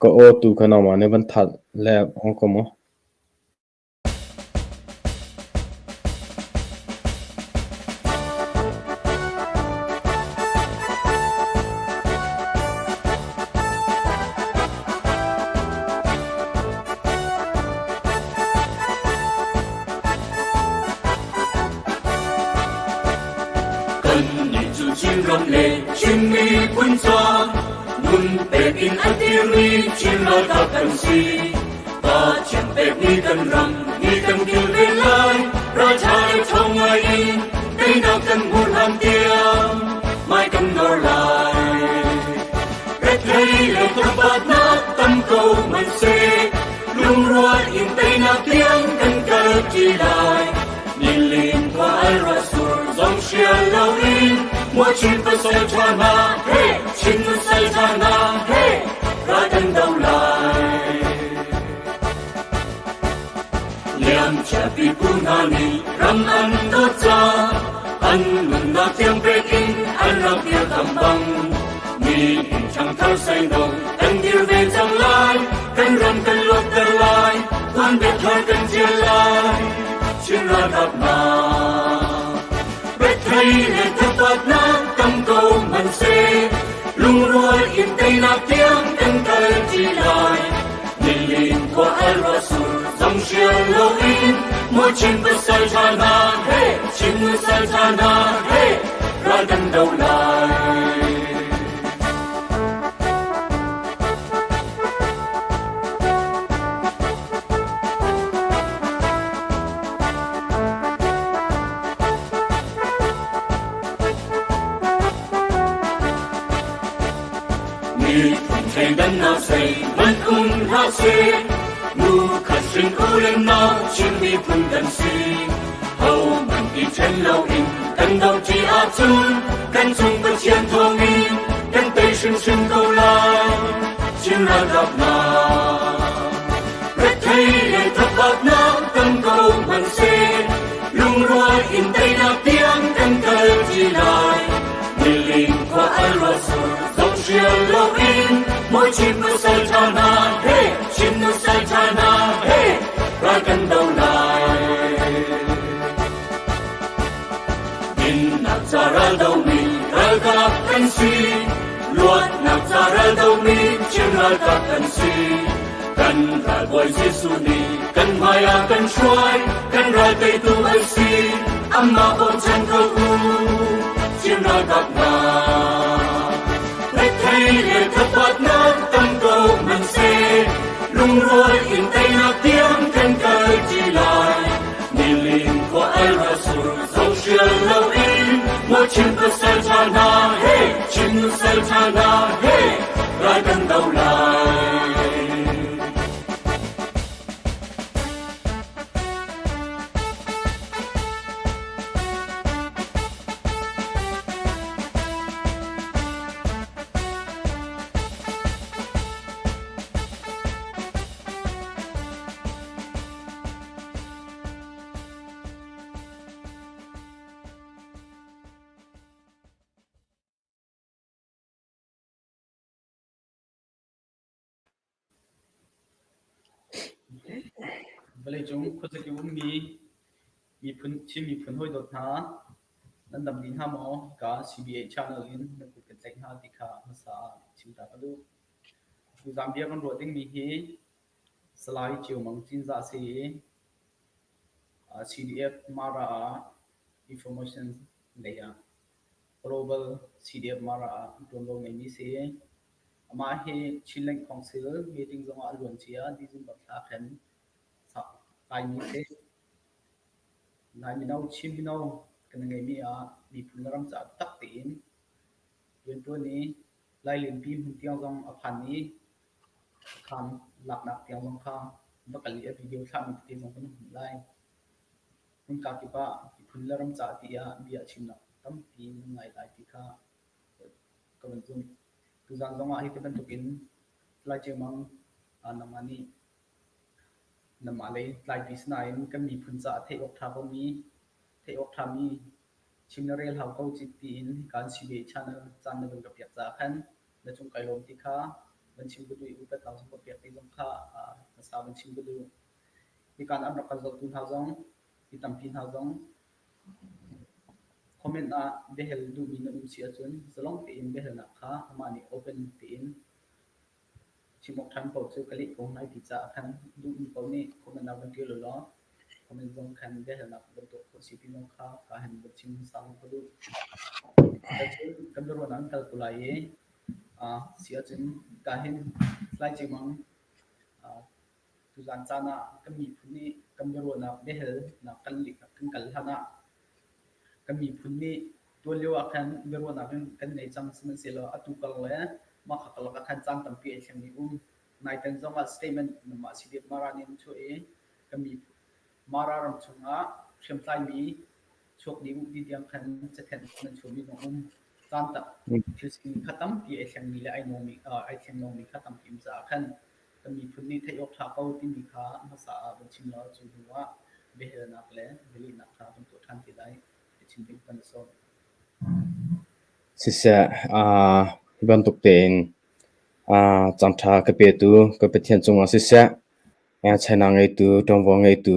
Ka aw tu kha nangmah nih van that le ong ko maw? Kannih cu Chinram le Chin miphun ca nun pek in a dirmi Chin ralkap kan si. Pathian pekmi kan ram ni kan kilven lai, ralṭha le ṭhawng ngai in teinak kan hmuh hlan tiang mai kan nawr lai. Rethei le thabatnak tam ko hmanhseh, lungrual in teinak tiang kan kalṭi lai. Nilin khua al ruah sur zong hrial loin muachin pasal ṭha hna he Chin nusal ṭha hna he ral kan do lai. Liamcia pipu hna nih ram an dawt ca an nunnak tiang pek in an rak dirkamh bang nihin ṭhangthar seino kan dir ve cang lai kan ram kan luatter lai tuanbia thar kan ṭial lai Chin ralkap hna rethei le thabatnak tam ko hmanhseh lungrual in teinak tiang kan kal ṭi lai nilin khua al ruah sur zong hrial loin maw Chin pasal ṭha hna he Chin nusal ṭha hna he ral kan do lai. Miphun thleidannak zeihmanh um hlah seh, nu khat hrin u le nau Chin miphun kan si. Hohmanh i ṭhen loin kan doṭi ahcun kan cung Pathian thawngin kan tei hrimhrim ko lai. Chin ralkap hna, rethei le thabatnak tam ko hmanhseh, lungrual in teinak tiang kan kalṭi lai. Nilin khua al ruah sur zong hrial loin mawi Chin nusal ṭha hna he Chin nusal ṭha hna he ral kan do lai. Dinnak ca ral domi ralkap kan si. Luatnak ca ral domi Chin ralkap kan si. Kan ralbawi Jesuh nih kan hmai ah kan hruai, kan ral teitu an si. Amah bochan ko u, Chin ralkap hna. Rethei le thabatnak tam ko hmanhseh, lungrual in teinak tiang kan kalṭi lai. Nilin khua al ruah sur zong hrial loin, maw Chin pasal ṭha hna he, Chin nusal ṭha hna he, ral kan do lai. Vawleicung khuazakip ummi miphun Chin miphun hawidawt hna, nan dam dih hna maw? Hika CBA channel in nan kut kan tlaih hna ti kha hmasa ah chim ta ka duh. Tuzaan bia kan ruah dingmi hi Salai Ceu Mang Cinzah a si i CDF Mara ah information lei ah Global CDF Mara ah ṭuanvo ngeimi si. Amah hi Chinland Council meeting zongah a luancia December thla khan kaimi si. Lai mino, Chin mino kan ngeimi ah miphun le ram caah biatak tein rianṭuan i Lailenpi hmun tiang zong a phan i khaan laknak tiang zong kha va kal i a video thlahmi tete zong kan hmuh lai. Hmunka kip ah miphun le ram caah tiah bia a chimnak tampi nan ngai lai ti kha ka van zumh. Tuzaan zongah hi ti bantukin Salai Ceu Mang nangmah nih nangmah lei tlaipi si nain kan miphun caah theih awk ṭha komi, theih awk ṭhami chim le rel hau ko tiin hika an si ve channel caan na van ka piak caah khan na cung kai lawm ti kha. van chim ka duh i upatnak zong ka pek ti zong kha hmasa van chim ka duh. Hika an rak kan zohtu hna zong, mi tampi hna zong comment ah biahal duhmi na um si ahcun zalong tein biahalnak kha amah nih open tein chim awk ṭhan paoh cu ka leh ko lai ti caah khan duhmi paoh nih comment ah van ṭial ulaw comment zong khan biahalnak van tuah khawh si ti zong kha ka han van chim hmasa ka duh. Cun kan biaruahnak an kal ko lai i si ahcun ka hin Salai Cemang tuzaan caan ah kan miphun nih kan biaruahnak biahalnak kan kan kal hlan ah kan miphun nih tuan lio ah khan biaruahnak kan ngei cang sihmanhsehlaw atu kar le mah kha karlak ah khan caan tampi ai thleng mi um. Naitan zong ah statement mah CDF Mara nih an chuah i kan miphun Mara ram chungah hriamtlaimi chuak dih u ti tiang khan cathanh nan chuahmi zong um. Caan tak thil sining kha tampi ai thlengmi le ai nawmi ai thleng lomi kha tampi um caah khan kan miphun nih theih awk ṭha ko timi kha hmasa ah van chim law cu hnu ah biahalnak le bialehnak kha kan tuah ṭhan te lai. Chim ding kan sawm. Siseh, hi bantuk tein caanṭha ka petu ka Pathian cungah siseh, China ngeitu, ṭuanvo ngeitu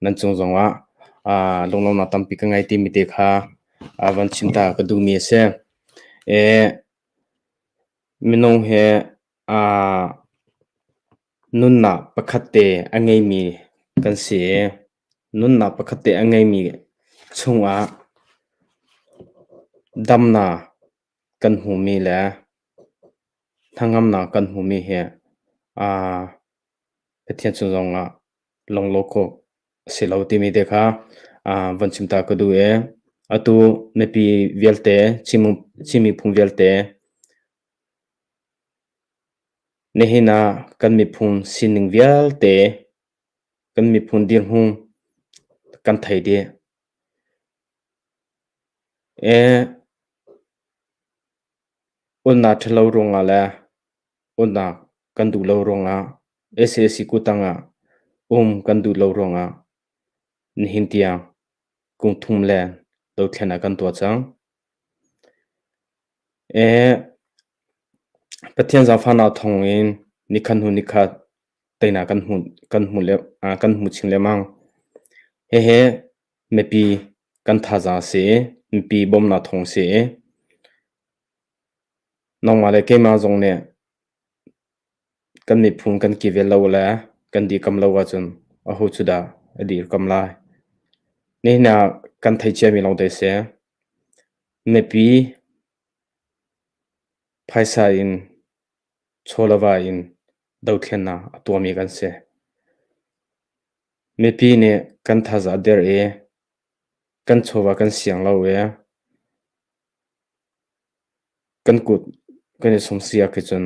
nan cung zongah lunglawmhnak tampi ka ngei timi te kha van chim ta ka duhmi a si. Minung hi nunnak pakhat te a ngeimi kan si i nunnak pakhat te a ngeimi chungah damnak kan hmumi le hnangamnak kan hmumi hi Pathian cung zongah lunglawh khawh a si lo timi te kha van chim ta ka duh i atu mipi vialte Chin miphun vialte nihin ah kan miphun sining vialte kan miphun dirhmun kan thei dih. Unnak ṭhalo ruangah le unnak kan duh lo ruangah sac kuttang ah um kan duh lo ruangah nihin tiang kum thum le dothlennak kan tuah cang. Pathian zaangfahnak thawngin nikhat hnu nikhat teinak kan hmu kan hmu le kan hmu chin lengmang. Hihi mipi kan thazaang a si i mipi bawmhnak thawng a si i nangmah le keimah zong nih kan miphun kan kivel lo le kan dirkamh lo ahcun aho cu dah a dirkamh lai? Nihin ah kan theih ciami lawngte a si. Mipi phaisa in chawleva in dothlennak a tuahmi kan si. Mipi nih kan thazaang a der i kan chawva kan siang lo i kan kut kan i sungsiak hi cun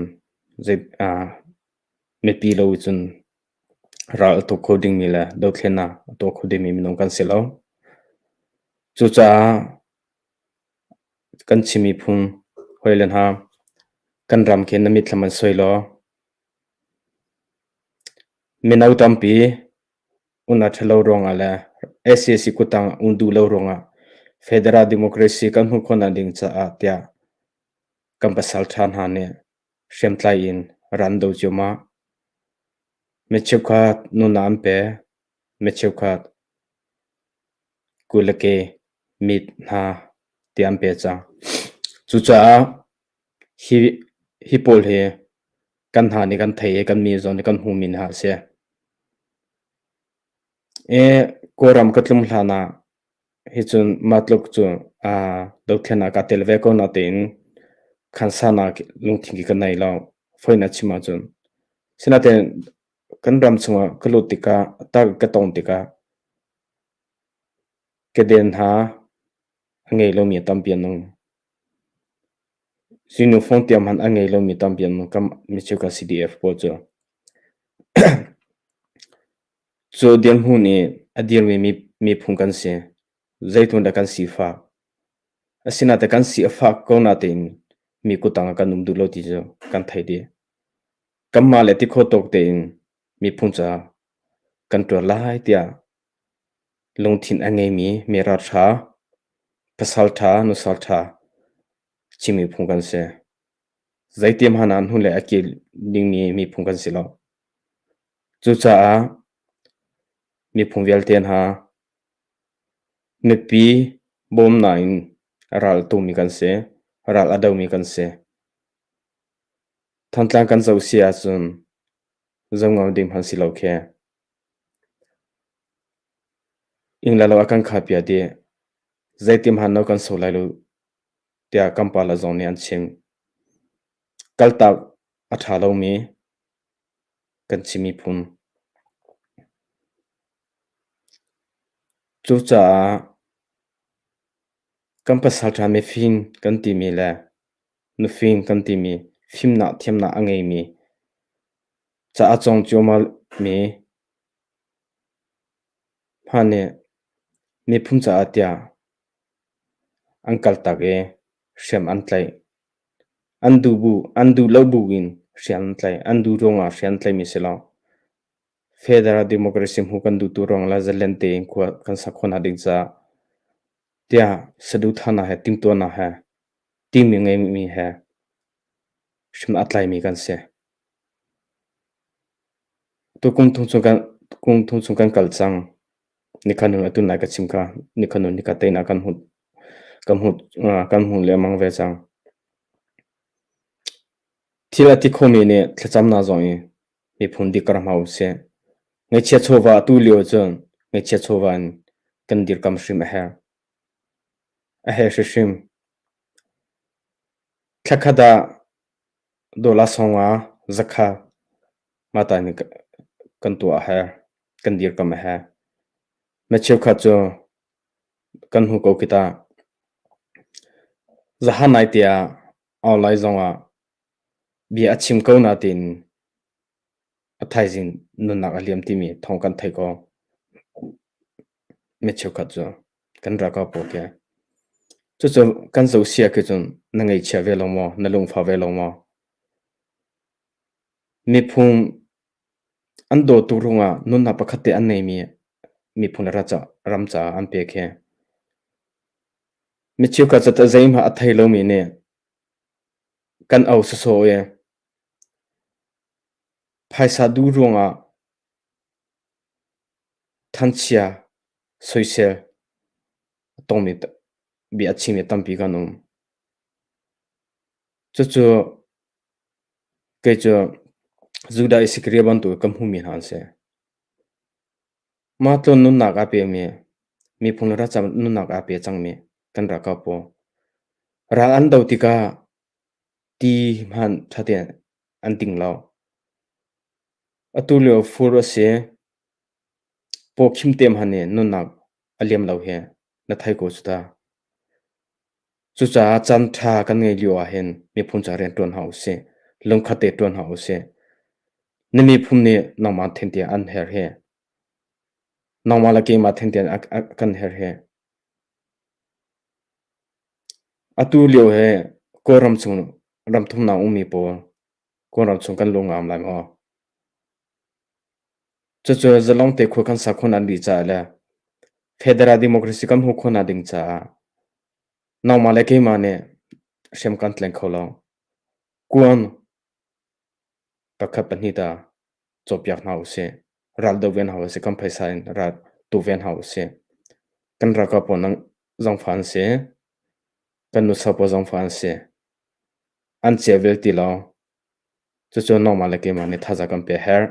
mipi lo cun ral a tuk kho dingmi le dothlennak a tuah kho dingmi minung kan si lo. Cucaah kan Chin miphun hawile hna kan ram khi na mitthlam an soi law mino tampi Unah ṭhalo ruangah le sac kuttang um duh lo ruangah Federal Democracy kan hmuh khawhnak ding caah tiah kan pasalṭha hna nih hriamtlai in ral an do ciammau. Mi cheukhat nunnak an pe, mi cheukhat kut le ke, mit hna tiah an pe cang. Cucaah hi pawl hi kan hna nih kan thei i kan mi zong nih kan hmuhmi hna a si. Kawlram ka tlung hlan ah hi cun mah tluk cu dothlennak kaa tel ve ko natein khansanak lungthin khi ka nei lo. Fawinak chim ahcun. Sinain kan ram chungah ka lut tikah ka tong tikah keden hna a ngei lomi tampi an um. Uniform tiang hmanh a ngei lomi tampi an um. Mi cheukhat CDF pawl cu. Cu dirhmun i a dirmi miphun kan si. Zeitluk dah kan sifak. Asinain kan si a fak ko natein mi kuttang ah kan um duh lo ti cu kan theih dih. Kanmah le ti khawh tawk tein miphun caah kan ṭuan lai tiah lungthin a ngeimi mi ralṭha, pasal ṭha, nusal ṭha Chin miphun kan si. Zeiti hmanh ah hnulei a kir dingmi miphun kan si lo. Cucaah miphun vialte hna mipi bawmnak in ral a tumi kan si. Ral a domi kan si. Thantlang kan zoh si ahcun zoh ngam ding hmanh si lo khi. Inn le lo a kan khahpiak dih. Zeiti hmanh no kan so lai lo tiah kan pale zong nih an chim. Kaltak a ṭha lomi kan Chin miphun. Cucaah kan pasalṭha mifim kan timi le nufim kan timi fimnak thiamnak a ngeimi ca a cawng cuahmahmi hna nih miphun caah tiah an kaltak i hriam an tlaih. An duh bu, an duh lo bu in hriam an tlaih. An duh ruangah hriam an tlaihmi si lo. Federal Democracy hmuh kan duh tu ruang le zalen tein khua kan sak khawhnak ding caah tiah saduhthahnak he timhtuahnak he timi ngeimi he hrim a tlaimi kan si. Tu kum thum chung kan kum thum chung kan kal cang. Nikhat hnu atu nai ka chim kha nikhat hnu nikhat tein kan hmuh kan hmuh kan hmuh lengmang ve cang. Thil a ti khomi nih thlacamnak zong in miphun dik ram hau usih. Ngaihchia chawva atu lio cun ngaihchia chawva in kan dirkam hrim a herh. A herh hrimhrim. Thlakhat ah dollar songa zakha mah ta nih kan tuah a herh. Kan dirkam a herh. Na cheukhat cu kan hmu ko khi tah. Zahan nai tiah online zongah bia a chim ko nain a thaizing nunnak a liam timi thawng kan theih ko. Mi cheukhat cu kan ralkap pawl khi. Cucu kan zoh sia khi cun na ngaihchia ve lo maw? Na lungfah ve lo maw? Miphun an dawt tuk ruangah nunnak pakhat te an neimi miphun le ram caah an pek hi. Mi cheukhat cu zeihmanh a thei lomi nih kan au sawsawh i phaisa duh ruangah thanchia soisel a tongmi bia a chimmi tampi kan um. Cucu kei cu Judah Iskariot bantuk ka hmuhmi hna an si. Mah tlun nunnak aa pemi miphun le ralcam nunnak aa pe cangmi kan ralkap pawl ral an do tikah ti hmanh ṭha tein an ting lo. Atu lio fur a si. Pawkhim te hmanh nih nunnak a liam lo hi na thei ko cu ta. Cucaah caan ṭha kan ngeih lio ahhin miphun ca rian ṭuan hna usih. Lungkhat te ṭuan hna usih. Na miphun nih nangmah then tiah an herh hi. Nangmah le keimah then tiah a kan herh hi. Atu lio hi Kawlram chung ram thumnak ummi pawl Kawlram chung kan lung ngam lai maw? Cucu zalong te khua kan sa khawh an dih caah le Federal Democracy kan hmuh khawhnak ding caah nangmah le keimah nih hriam kan tleng kho lo. Kuan pakhat pahnih ta cawpiak hna usih. Ral do ven hau usih. Kan phaisa in ral tu ven hau usih. Kan ralkap pawl nang zangfa an si. Kan nusa pawl zangfa an si. An cia vel ti lo. Cucu nangmah le keimah nih thazaang kan pe a herh.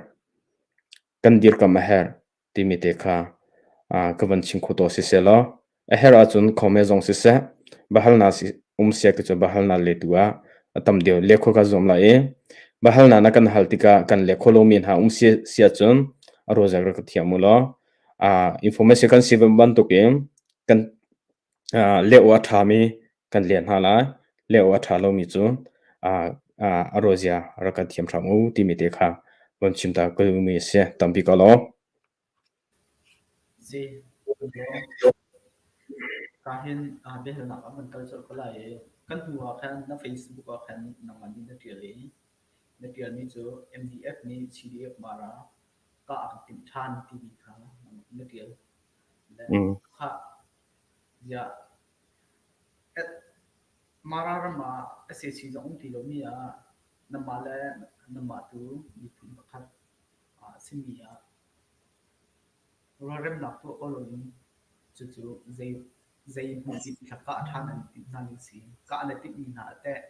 Kan dirkamh a herh timi te kha ka van chim kho taw siseh law a herh ahcun khome zong siseh biahalnak um sia khi cu biahalnak lehtu ah a tam deuh leh khawh kaa zuam lai i biahalnak na kan hal tikah kan leh khawh lomi hna um si ahcun a ruazak rak ka thiam u law information kan si bantukin kan leh awk a ṭhami kan leh hna lai. Leh awk a ṭha lomi cu a ruazia rak kan thiam hram u timi te kha von chim ta ka duhmi a si. Tampi ka lawm. Si, ka hin biahalnak ah van kal colh ko lai i kan hnu ah khan na Facebook ah khan nangmah nih na ṭial i na ṭialmi cu MDF nih CDF Mara kah a kan timh ṭhan timi kha na ṭial. Le khah ziah Mara ram ah sac zong um ti lomi ah. Nanmah le nanmah tu miphun pakhat a simi ah rualremnak tuah ko loin cucu zei zei hmuhti kha kah ṭhan an timh hna ning si. Kah na timhmi hna a teh.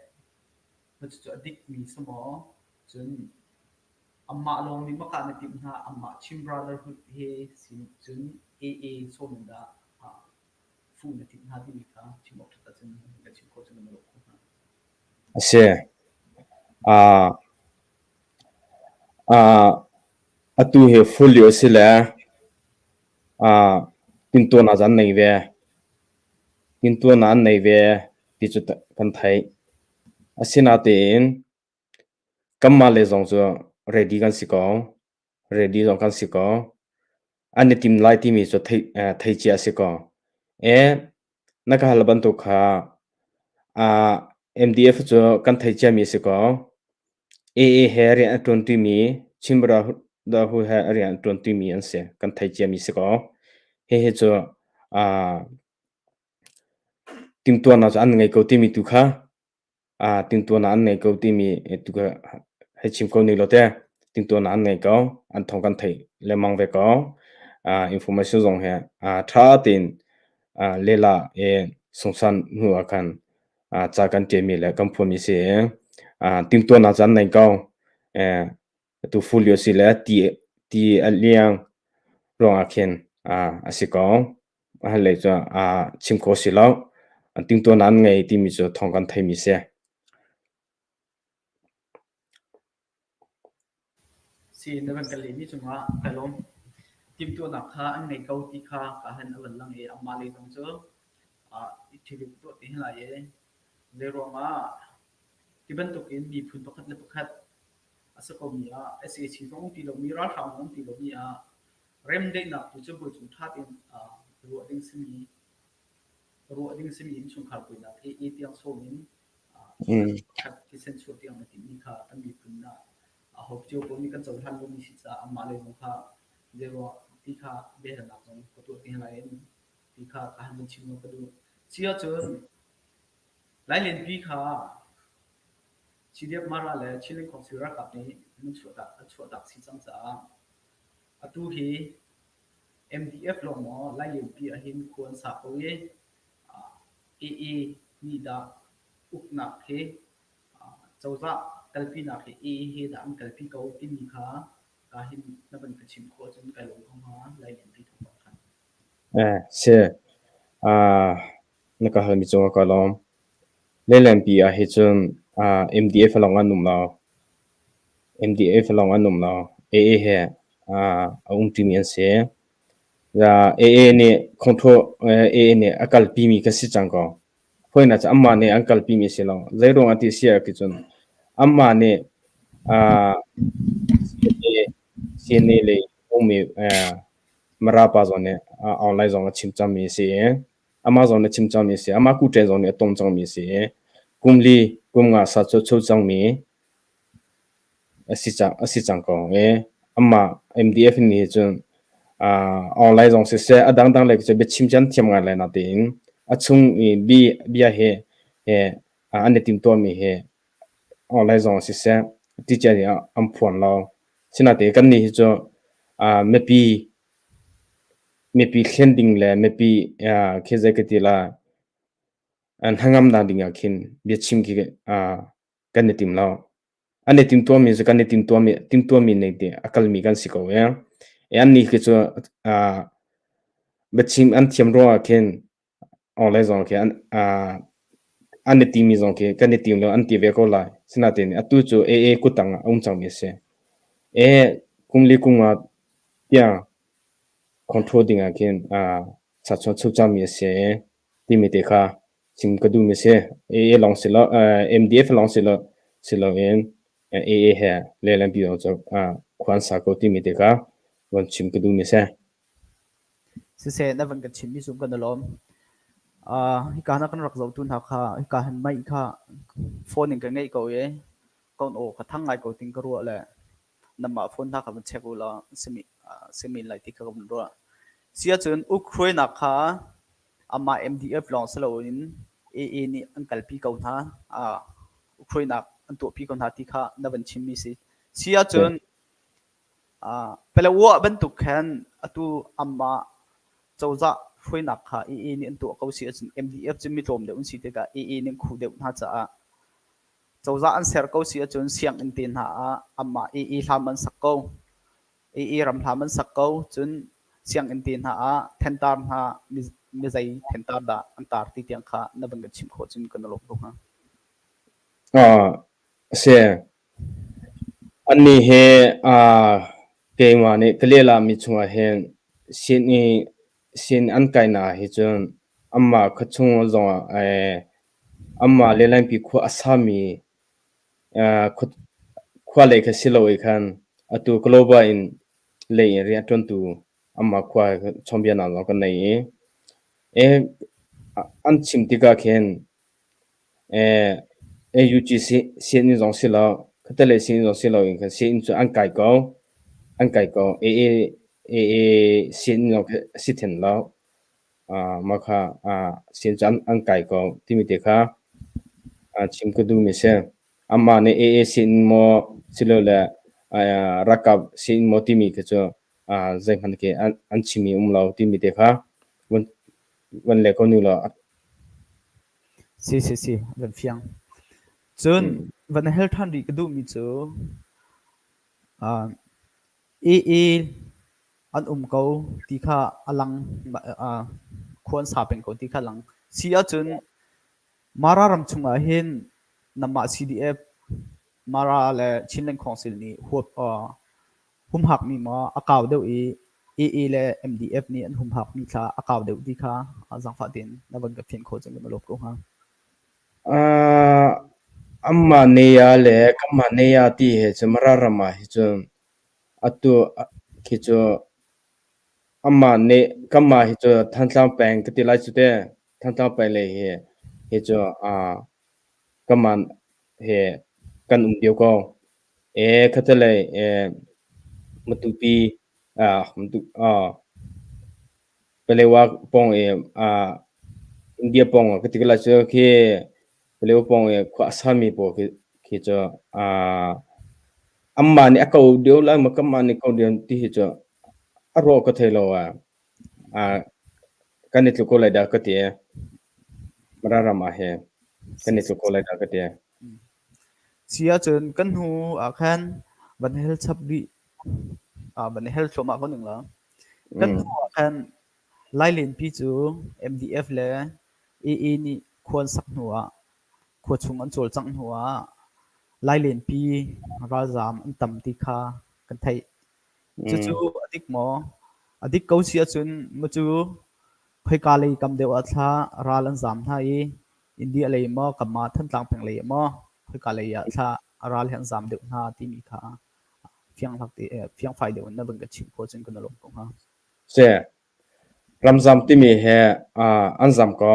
Cucu a dikmi si maw? Cun amah lawng nih maw kah na timh hna? Amah Chin Brotherhood he sin cun AA sawm in dah fuh na timh hna timi kha chim awk ṭhat ahcun ka chim khawh cun na lawh khawh hna. A si. Atu hi fur lio a si le tintuan ah an nei ve. Tintuan ah an nei ve ti cu kan theih. Asinain kanmah le zong cu ready kan si ko. Ready zong kan si ko. An i tim lai timi cu theih cia a si ko. Na ka hal bantuk kha MDF cu kan theih ciami a si ko. AA he rian a ṭuanṭimi Chin Brotherhood he rian a ṭuanṭimi an si. Kan theih ciami si ko. Hihi cu timhtuahnak cu an ngei ko timi tu kha Timhtuahnak an ngei ko timi tu kha hei chim ko ning law teh. Timhtuahnak an ngei ko. An thawng kan theih lengmang ve ko. Information zong hi ṭha tein lehla i sungsan hnu ah khan ca kan ṭialmi le kan phuanmi si i timhtuahnak cu an ngei ko. Atu fur lio si le ti a liang ruangah khin a si ko. Hmailei cu chim khawh si lo. Timhtuahnak an ngei timi cu thawng kan theimi si. Si na van kan lehmi cungah kai lawm. Timhtuahnak kha an ngei ko ti kha ka han a van lang i amah lei zong cu i ṭhirup tuah te hin lai i zeiruangah ti bantukin miphun pakhat le pakhat a si komi ah sac zong um ti lomi ralhrang zong um ti lomi ah remdaihnak tu cu bawi ṭha tein ruah ding simi ruah ding simi innchungkhar puinak hi i tiang sawm in khat thisen chuah tiang na timmi kha kan miphun ah a hop cio pawl nih kan cohlan lomi si caah amah lei zong kha zeiruang ti kha biahalnak zong ka tuah ti lai in ti kha ka han van chim ka duh. Si ahcun Lailenpi kha CDF Mara le Chinland Council ralkap nih an chuahtak an chuahtak si cang caah atu hi MDF lawng maw Lailenpi ahhin khua an sa ko i AA nih dah uknak hi cozah kalpinak hi AA he dah an kalpi ko timi kha ka hin na van ka chim khawh ahcun kai lawm ko hnga Lailenpi thawngpang khan. Si. Na ka halmi cungah ka lawm. Leilenpi ah hi cun MDF lawng an um lo. MDF lawng an um lo. AA he a umṭimi an si. AA nih control AA nih a kalpimi ka si cang ko. Fawinak cu anmah nih an kalpimi si lo. Zeiruang ah ti si ah cun anmah nih CNA lei ummi Mara pa zong nih online zong a chim cangmi a si i amah zong nih a chim cangmi a si. Amah kuṭen zong nih a ton cangmi a si i kum li kum nga sa cu a cho cangmi a si cang ko i amah MDF nih cun online zong siseh a dangdang lei cu biachim cu an thiam ngai lai natein a chung i bia hi an i timtuahmi hi online zong siseh teacher nih an phuan lo. Sinain kannih hi cu mipi mipi thlen ding le mipi khi zei ka ti la hnangamnak ding ah khin biachim khi kan i tim lo. An i timtuahmi cu kan i timtuahmi timtuahmi ning ti a kalmi kan si ko i annih khi cu biachim an thiam ruangah khin Awle zong khi an i timi zong khi kan i tim lo an ti ve ko lai. Sinain atu cu AA kuttang ah a um cangmi a si. Kum li kum nga tiang control ding ah khin sachuah chuh cangmi a si timi te kha chim ka duhmi a si. AA lawng si lo, MDF lawng si lo, si loin AA he lehlampi zong cu khua an sa ko timi te kha von chim ka duhmi a si. Siseh na van kan chimmi cu kan i lawm. Hika na kan rak zohtu hna kha hika hin mei kha phone in ka ngeih ko i kawn aw ka thang ngai ko ting ka ruah le namah phone hna kha van check u law simi lai ti kha ka van ruah. Si ahcun uk hruainak kha amah MDF lawng si loin AA nih an kalpi ko hna. Uk hruainak an tuahpi ko hna ti kha na van chimmi si. Si ahcun Palawa bantuk khan atu anmah cozah hruainak kha AA nih an tuah ko si ahcun MDF cu mi tlawm deuh an si tikah AA nih an khuh deuh hna caah cozah an ser ko si ahcun sianginn te hna ah anmah AA hlam an sak ko. AA ram hlam an sak ko. Cun sianginn te hna ah thentar hna mizei thentar dah an tar ti tiang kha na van kan chimh khawh cun kan i lawm ko hnga. A si. Annih hi keimah nih ka lehlammi chungah hin sin an kainak hi cun anmah khuachung zongah anmah Lelangpi khua a sami khua lei kha si lo i khan atu global in lei in rian a ṭuantu anmah khua he chawnhbiaknak zong kan nei i an chim tikah khin AUG sianginn zong si lo, khatalei sianginn zong si loin khan sianginn cu an kai ko. An kai ko. AA sianginn zong khi a si then lo. Mah kha sianginn cu an kai ko timi te kha chim ka duhmi a si. Amah nih AA sianginn maw silole ralkap sianginn maw timi khi cu zeihmanh khi an chimmi um lo timi te kha van leh ko nu law Si si si, van fiang. Cun van hel ṭhan rih ka duhmi cu uh, AA an um ko ti kha a lang uh, khua an sa peng ko ti kha a lang. Si ahcun Mara ram chungah hin namah CDF Mara le Chinland Council nih huap uh, Humhakmi maw a kau deuh i AA le MDF nih an humhakmi thla a kau deuh ti kha zaangfah tein na van ka fianh khawh cun kan i lawm ko hnga. Uh, anmah neia le kanmah neia ti he cu Mara ram ah hi cun atu khi cu anmah ne kanmah hi cu Thantlang peng ka ti lai cu te. Thantlang peng lei hi hi cu uh, kanmah he kan um lio ko. Khatalei Matupi Palewa pawng i India pawng ah ka ti ko lai cu khi Palewa pawng i khua a sami pawl khi cu anmah nih a ko deuh lai maw kanmah nih ko deuh ti hi cu a ruah ka thei lo. Kan i tluk ko lai dah ka ti. Mara ram ah hin kan i tluk ko lai dah ka ti. Si ahcun kan hnu ah khan van hel chap rih, van hel thluahmah ko ning law. Kan hnu ah khan Lailenpi cu MDF le AA nih khua an sak hnu ah khua chung an cawlcangh hnu ah Lailenpi ralzaam an tam ti kha kan theih. Cucu a dik maw? A dik ko si ahcun macu khoika lei kam deuh ah thla ral an zaam hna i India lei maw kanmah Thantlang peng lei maw khoika lei ah thla ral hi an zaam deuh hna timi kha fiangfai deuh in na van ka chimh khawh cun kan i lawm ko hnga. Si. Ramzam timi he an zam ko.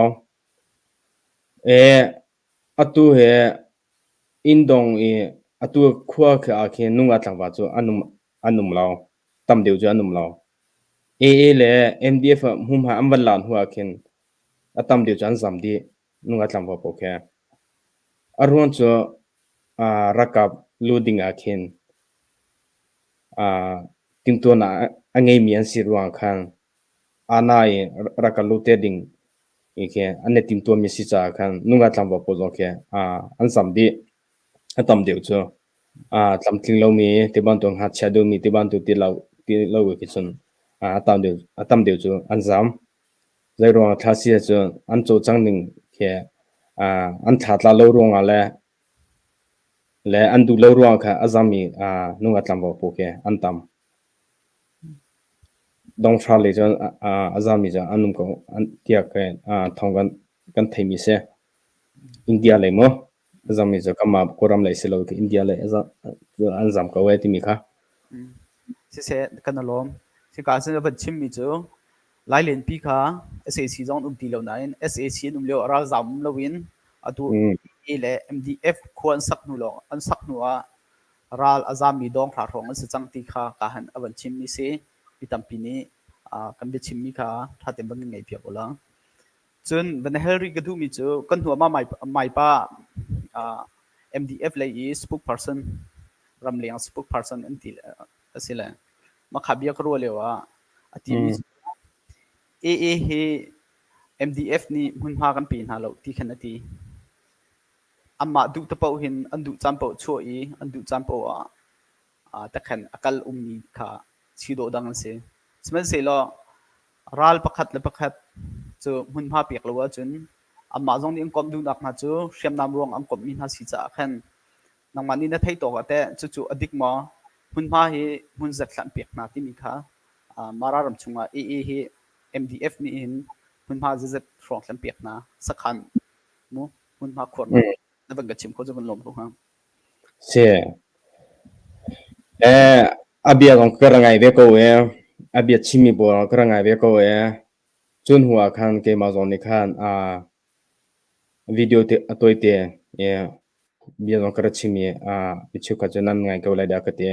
Atu he inndong i atu khua ah khin nungak tlangval cu an um an um lo. Tam deuh cu an um lo. AA le MDF hmunhma an van lan hnu ah khin a tam deuh cu an zam dih. Nungak tlangval paoh khi. A ruang cu ralkap lu ding ah khin timhtuahnak a ngeimi an si ruangah khan ana i rak kan lut te ding i khi an i timtuahmi si caah khan nungak tlangval pawl zong khi an zam dih. A tam deuh cu tlamtling lomi ti bantuk ngakchia deuhmi ti bantuk ti lo ti lo khi cun a tam deuh a tam deuh cu an zam. Zei ruangah thla si ahcun an cawlcang ning khi an thla tla lo ruangah le le an duh lo ruangah khan a zammi nungak tlangval pawl khi an tam. Donghra lei cun a zami cu an um ko tiah thawng kan theimi si. India lei maw a zami cu kanmah Kawlram lei si lo India lei an zam ko ee timi kha. Siseh kan i lawm. Hika ah cun a van chimmi cu Lailenpi kha sac zong an um ti lo nain sac an um lio ah ralzaam um loin atu A le MDF khua an sak hnu lawng an sak hnu ah ral a zaammi dawng hra hrawng an si cang ti kha ka han a van chimmi si. Mi tampi nih kan biachimmi kha ṭha tein van kan ngaihpiak u law. Cun van hel rih ka duhmi cu kan hnu ah mah maipa. MDF lei i spokesperson ramleng spokesperson an ti a si le makha bia ka ruah lio ah a timi cu AA hi MDF nih hmunhma kan pe hna lo ti khan a ti. Anmah duh te paoh hin an duh caan paoh chuah i an duh caan paoh ah takhan a kal ummi kha si dawh dang an si. Sihmanhsehlaw ral pakhat le pakhat cu hmunhma pek lo ahcun anmah zong nih an komh duhnak hna cu hriamnam ruang an komhmi hna si caah khan nangmah nih na theih tawk ah teh cucu a dik maw hmunhma hi hmun zat hlah an pek hna timi kha Mara ram chungah AA hi MDF nih hin hmunhma zazet hrawng thlan pek hna sakhan mu hmunhma khuarnak na van ka chim kho cu kan lawm ko hnga. Si. Eh, a bia zong ka ra ngai ve ko e. A bia chimmi pawl ka ra ngai ve ko e. Cun hnu ah khan keimah zong nih khan video te a tawite i bia zong ka ra chim i mi cheukhat cu nan ngai ko lai dah ka ti.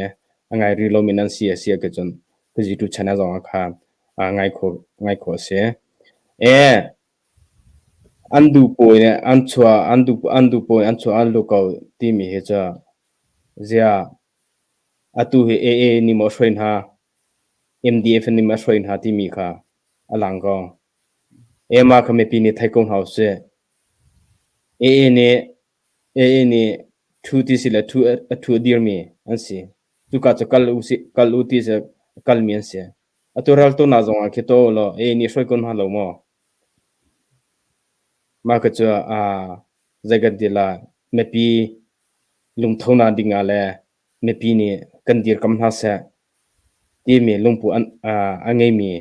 A ngai rih lomi nan si a si ah cun ka YouTube channel zong ah khan ngai khawh ngai khawh a si. An duh pawi nih an chuah an duh an duh pawi an chuah an luh ko timi hi cu ziah atu hi AA nih maw a hruai hna MDF nih maw a hruai hna timi kha a lang ko. Mah kha mipi nih thei ko hna usih. AA nih AA nih ṭhu ti si le ṭhu a ṭhu a dirmi an si. Cuka cu kal usih kal u ti si a kalmi an si. Atu raltuknak zong ah khi tuah u law AA nih hruai ko hna lo maw? Mah kha cu zei kan ti lai mipi lungthonak ding ah le mipi nih kan dirkam hna seh timi lungpu an a ngeimi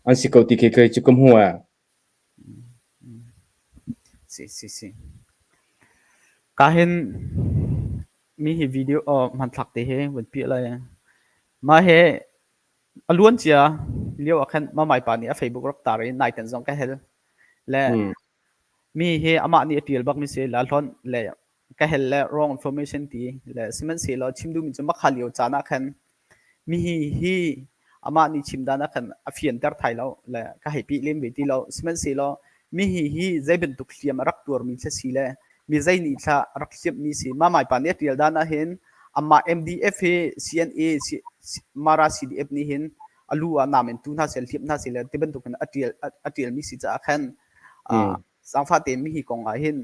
an si ko ti khi kei cu ka hmuh eh. Si si si. Ka hin mi hi video hmanthlak te hi vun piah lai. Mah he a luan cia lio ah khan mamai pa nih a Facebook rak tar i nai tan zong ka hel. Le mi hi amah nih a tial bak mi si la hlon le ka hel le wrong information ti le sihmanhsehlaw chim duhmi cu makha lio caan ah khan mi hi hi amah nih chim dan ah khan a fianter thai lo le ka hei pih lem ve ti lo. Sihmanhsehlaw mi hi hi zei bantuk hliam a rak tuarmi thla si le mi zei nih thla a rak hliamhmi si. Mamai pa nih a tial dan ah hin amah MDF hi CNA Mara CDF nih hin a lu ah nam in tu hna seh hliam hna seh le ti bantuk in a tial a tialmi si caah khan zaangfah tein mi hi kong ah hin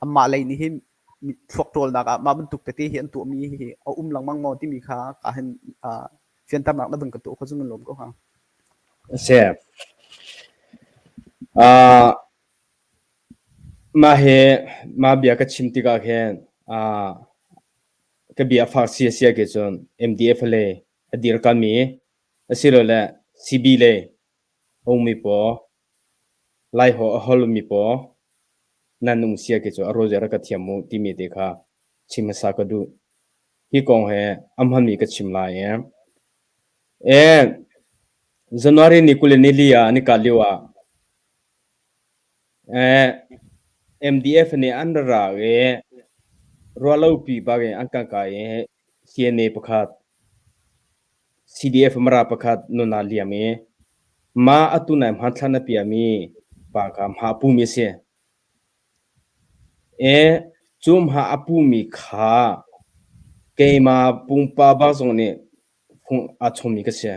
amah lei nih hin thluak ṭawlnak ah mah bantuk tete hi an tuahmi hi a um lengmang maw timi kha ka hin fianternak na vun ka tuah kho cu nan lawm ko hnga. Si. Uh, mah hi mah bia ka chim tikah khin uh, ka bia fak sia sia ke cun MDF le a dirkami asilole CB le a ummi pawl Laiholh a holmi pawl nan um sia khi cu a ruazia rak ka thiam u timi te kha chim hmasa ka duh. Hi kong he a hmanmi ka chim lai i January ni 24 ah an i kah lio ah MDF nih an ra ra i ruahlopi bak in an kan kai i CNA pakhat CDF Mara pakhat nun aa liam i mah atu nai hmanthlak na piahmi pa kha hma a pumi a si. E, cu hma a pumi kha keimah pumpak bak zong nih fung aa chawmmi ka si.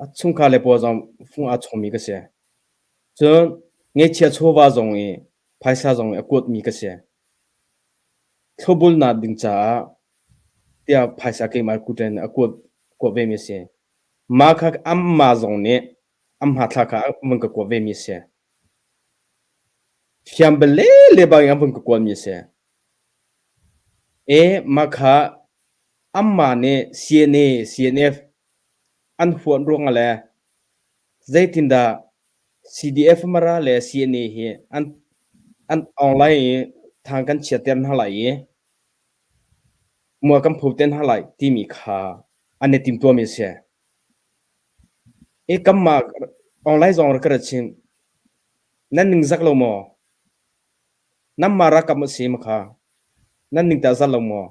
A chungkhar le pawl zong fung aa chawmmi ka si. Cun ngeihchiah chawva zong i phaisa zong i a kuatmi ka si. Thlopbulnak ding caah tiah phaisa keimah kut in a kuat kuat vemi a si. Mah kha anmah zong nih an hmathlak kha an vun ka kuat vemi a si. Fiam bal lele bangin an vun ka kuatmi a si. E mah kha anmah nih CNA, CNF an huat ruangah le zeitindah CDF Mara le CNA hi an an awng lai i thang kan chiatter hna lai i mual kan pho te hna lai timi kha an i timtuahmi a si. I kanmah online zong rak ka ra chim. Nan ningzak lo maw? Nanmah ralkap a si ma kha? Nan ning tah zal lo maw?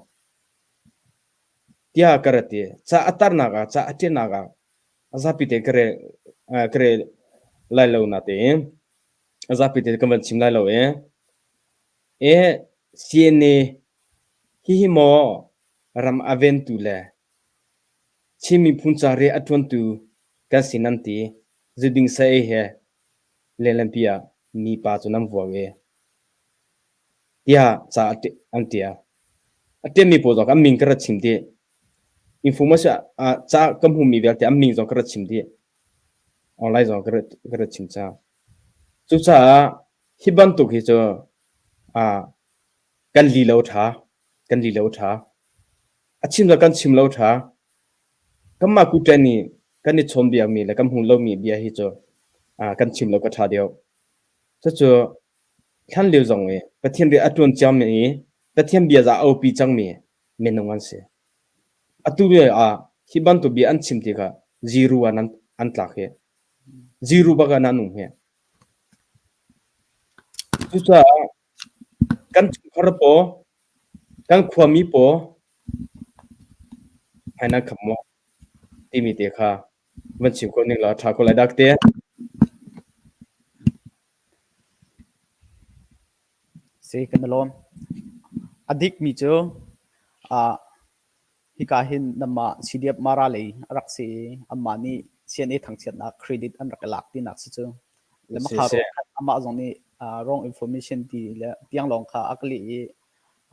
Tiah ka ra ti. Ca a tarnak ah, ca a ṭialnak ah a zapi te ka rel, ka rel lai lo natein a zapi te kan van chim lai lo i. E. CNA hihi maw ram a ventu le Chin miphun ca rian a ṭuantu kan si nan ti. Zuding saei he lenglenpi ah mipa cu nan vuak i tiah ca an ṭial. A ṭialmi pawl zong an min ka rat chim dih. Information ah ca ka hmuhmi vialte an min zong ka rat chim dih. Online zong ka rat, ka rat chim cang. Cucaah hi bantuk hi cu ah kan li lo ṭha, kan li lo ṭha. A chim le kan chim lo ṭha. Kanmah kuṭen i kan i chawnbiakmi le kan hmuh lomi bia hi cu ah kan chim lo ka ṭha deuh. Cucu hlanlio zong i Pathian rian a ṭuan ciami i Pathian bia za a aupi cangmi minung an si. Atu lio ah hi bantuk bia an chim tikah ziru ah nan an tlak hi. Ziru bak ah nan um hi. Cucaah kan chungkhar paw, kan khuami paw hmai nan kham maw timi te kha van chim ko ning law a ṭha ko lai dah ka ti. Si kan i lawm. A dikmi cu ah hika hin nanmah CDF Mara lei a rak si i anmah nih CNA thangchiatnak credit an rak i lak tinak si cu. Le Si makha si. ruang khan amah zong nih ah wrong information ti le tiang lawng kha a ka leh i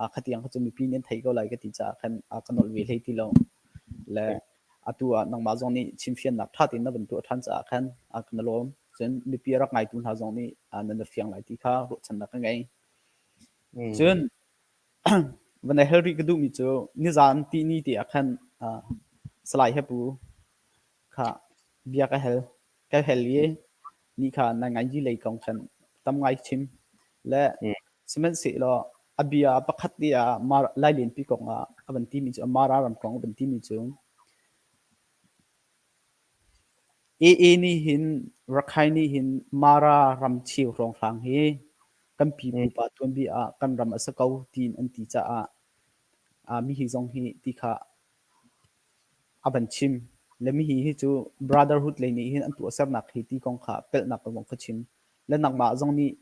ah khatiang kha cu mipi nih an thei ko lai ka ti caah khan a ka nolh ve hlei ti lo. Le atu ah nangmah zong nih chimfiannak ṭha tein na van tuah ṭhan caah khan a kan i lawm. Cun mipi a rak ngaitu hna zong nih nan i fiang lai ti kha ruahchannak ka ngei. Cun van i hel rih ka duhmi cu nizan tihni te ah khan Salai Hepu kha bia ka hel. Ka hel i ni kha nai ngai lei kong khan tam ngai chim. Le sihmanhsehlaw a bia pakhat te ah Lailenpi kong ah a van timi cu Mara ram kong a van timi cu AA nih hin Rakhine nih hin Mara ram cheu hrawnghrang hi kan pipupa tuanbia ah kan ram a si ko tiin an ti caah mihi zong hi ti kha a van chim. Le mihi hi cu Brotherhood lei nih hin an tuahsernak hi ti kong kha pelhnak zong kha chim. Le nangmah zong nih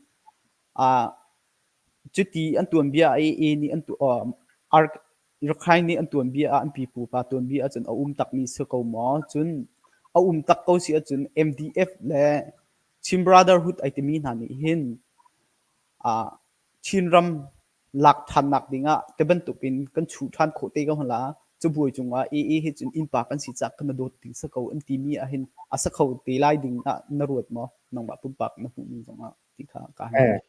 cuti an tuanbia AA nih an tuah Rakhine nih an tuanbia ah an pipupa tuanbia ahcun a um takmi si ko maw? Cun a um tak ko si ahcun MDF le Chin Brotherhood ai timi hna nih hin ah Chinram lak ṭhannak dingah te bantukin kan chuh ṭhan khawh te ko hna. Cabuai cungah AA hi cun innpa kan si caah kan dawt ding si ko an timi ahhin a si kho te lai ding ah na ruat maw? Nangmah pumpak na hmuhning zongah ti kha ka hal.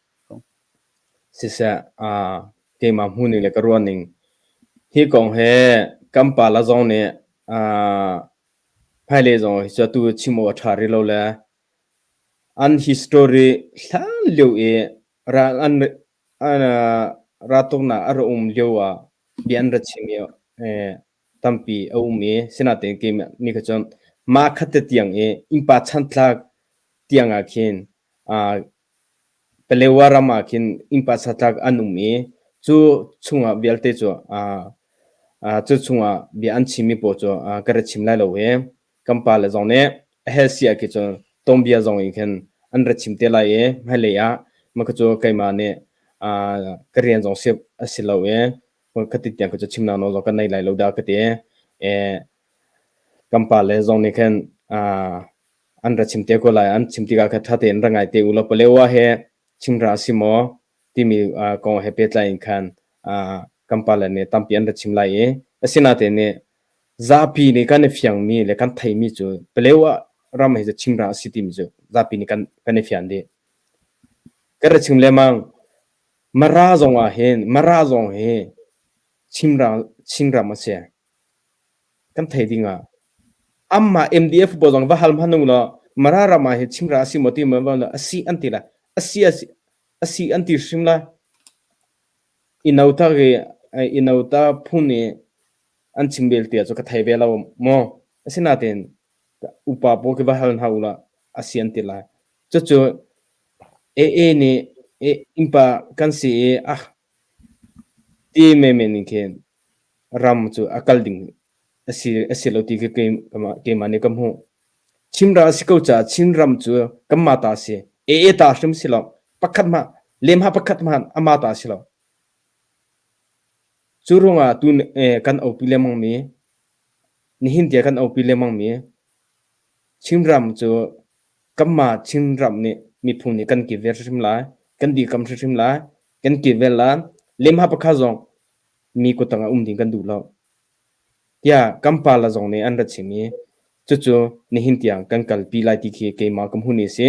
Siseh, keimah hmuhning le ka ruahning hi kong he kan pala zong nih hmailei zong hi cu atu chim awk a ṭha rih lo le an history hlan lio i ral an raltuknak a ra um lio ah bia an ra chim i tampi a um i sinain keimah nih kha cun mah khat te tiang i innpa chantlak tiang ah khin Palewa ram ah khin innpa satlak an um i cu chungah vialte cu cu chungah bia an chimmi pawl cu ka ra chim lai lo i kan pale zong nih a hel si ah khi cun tawngbia zong in khin an ra chim te lai i hmailei ah mah cu keimah nih ka rian zong si a si lo i khati tiang cu chimnak nawl zong ka nei lai lo dah ka ti i kan pale zong nih khin an ra chim te ko lai. An chim tikah kha ṭha tein ra ngai te u law Palewa he chimra a si maw timi kong he pehtlai in khan kan pale nih tampi an ra chim lai i asinain nih zapi nih kan i fiangmi le kan theimi cu Palewa ram hi cu chimra a si timi cu zapi nih kan kan i fian dih. Kan ra chim lengmang. Mara zong ah hin Mara zong hi Chinram Chinram a si. Kan thei ding ah amah MDF pawl zong va hal hmanh u law Mara ram ah hin Chinra a si maw ti maw a si an ti lai. A si a si a si an ti hrim lai. I nauta i i nauta phun i an chim bel ti cu ka thei ve lo maw. Asinain upa pawl khi va hal hna u law a si an ti lai. Cucu AA nih innpa kan si i ah ti menmen in khin ram cu a kal ding a si a si lo ti khi keimah nih ka hmuh. Chinram a si ko caah Chinram cu kanmah ta a si. AA ta hrim si lo. Pakhat hmah lemha pakhat hmanh amah ta a si lo. Cu ruangah tu kan aupi lengmang mi nihin tiah kan aupi lengmang mi Chinram cu kanmah Chinram nih miphun nih kan kilven hrimhrim lai, kan dirkamh hrimhrim lai, kan kilven lai. Lemha pakhat zong mi kuttang ah um ding kan duh lo. Tiah kan pale zong nih an ra chim i cucu nihin tiang kan kalpi lai ti khi keimah ka hmuh ni a si.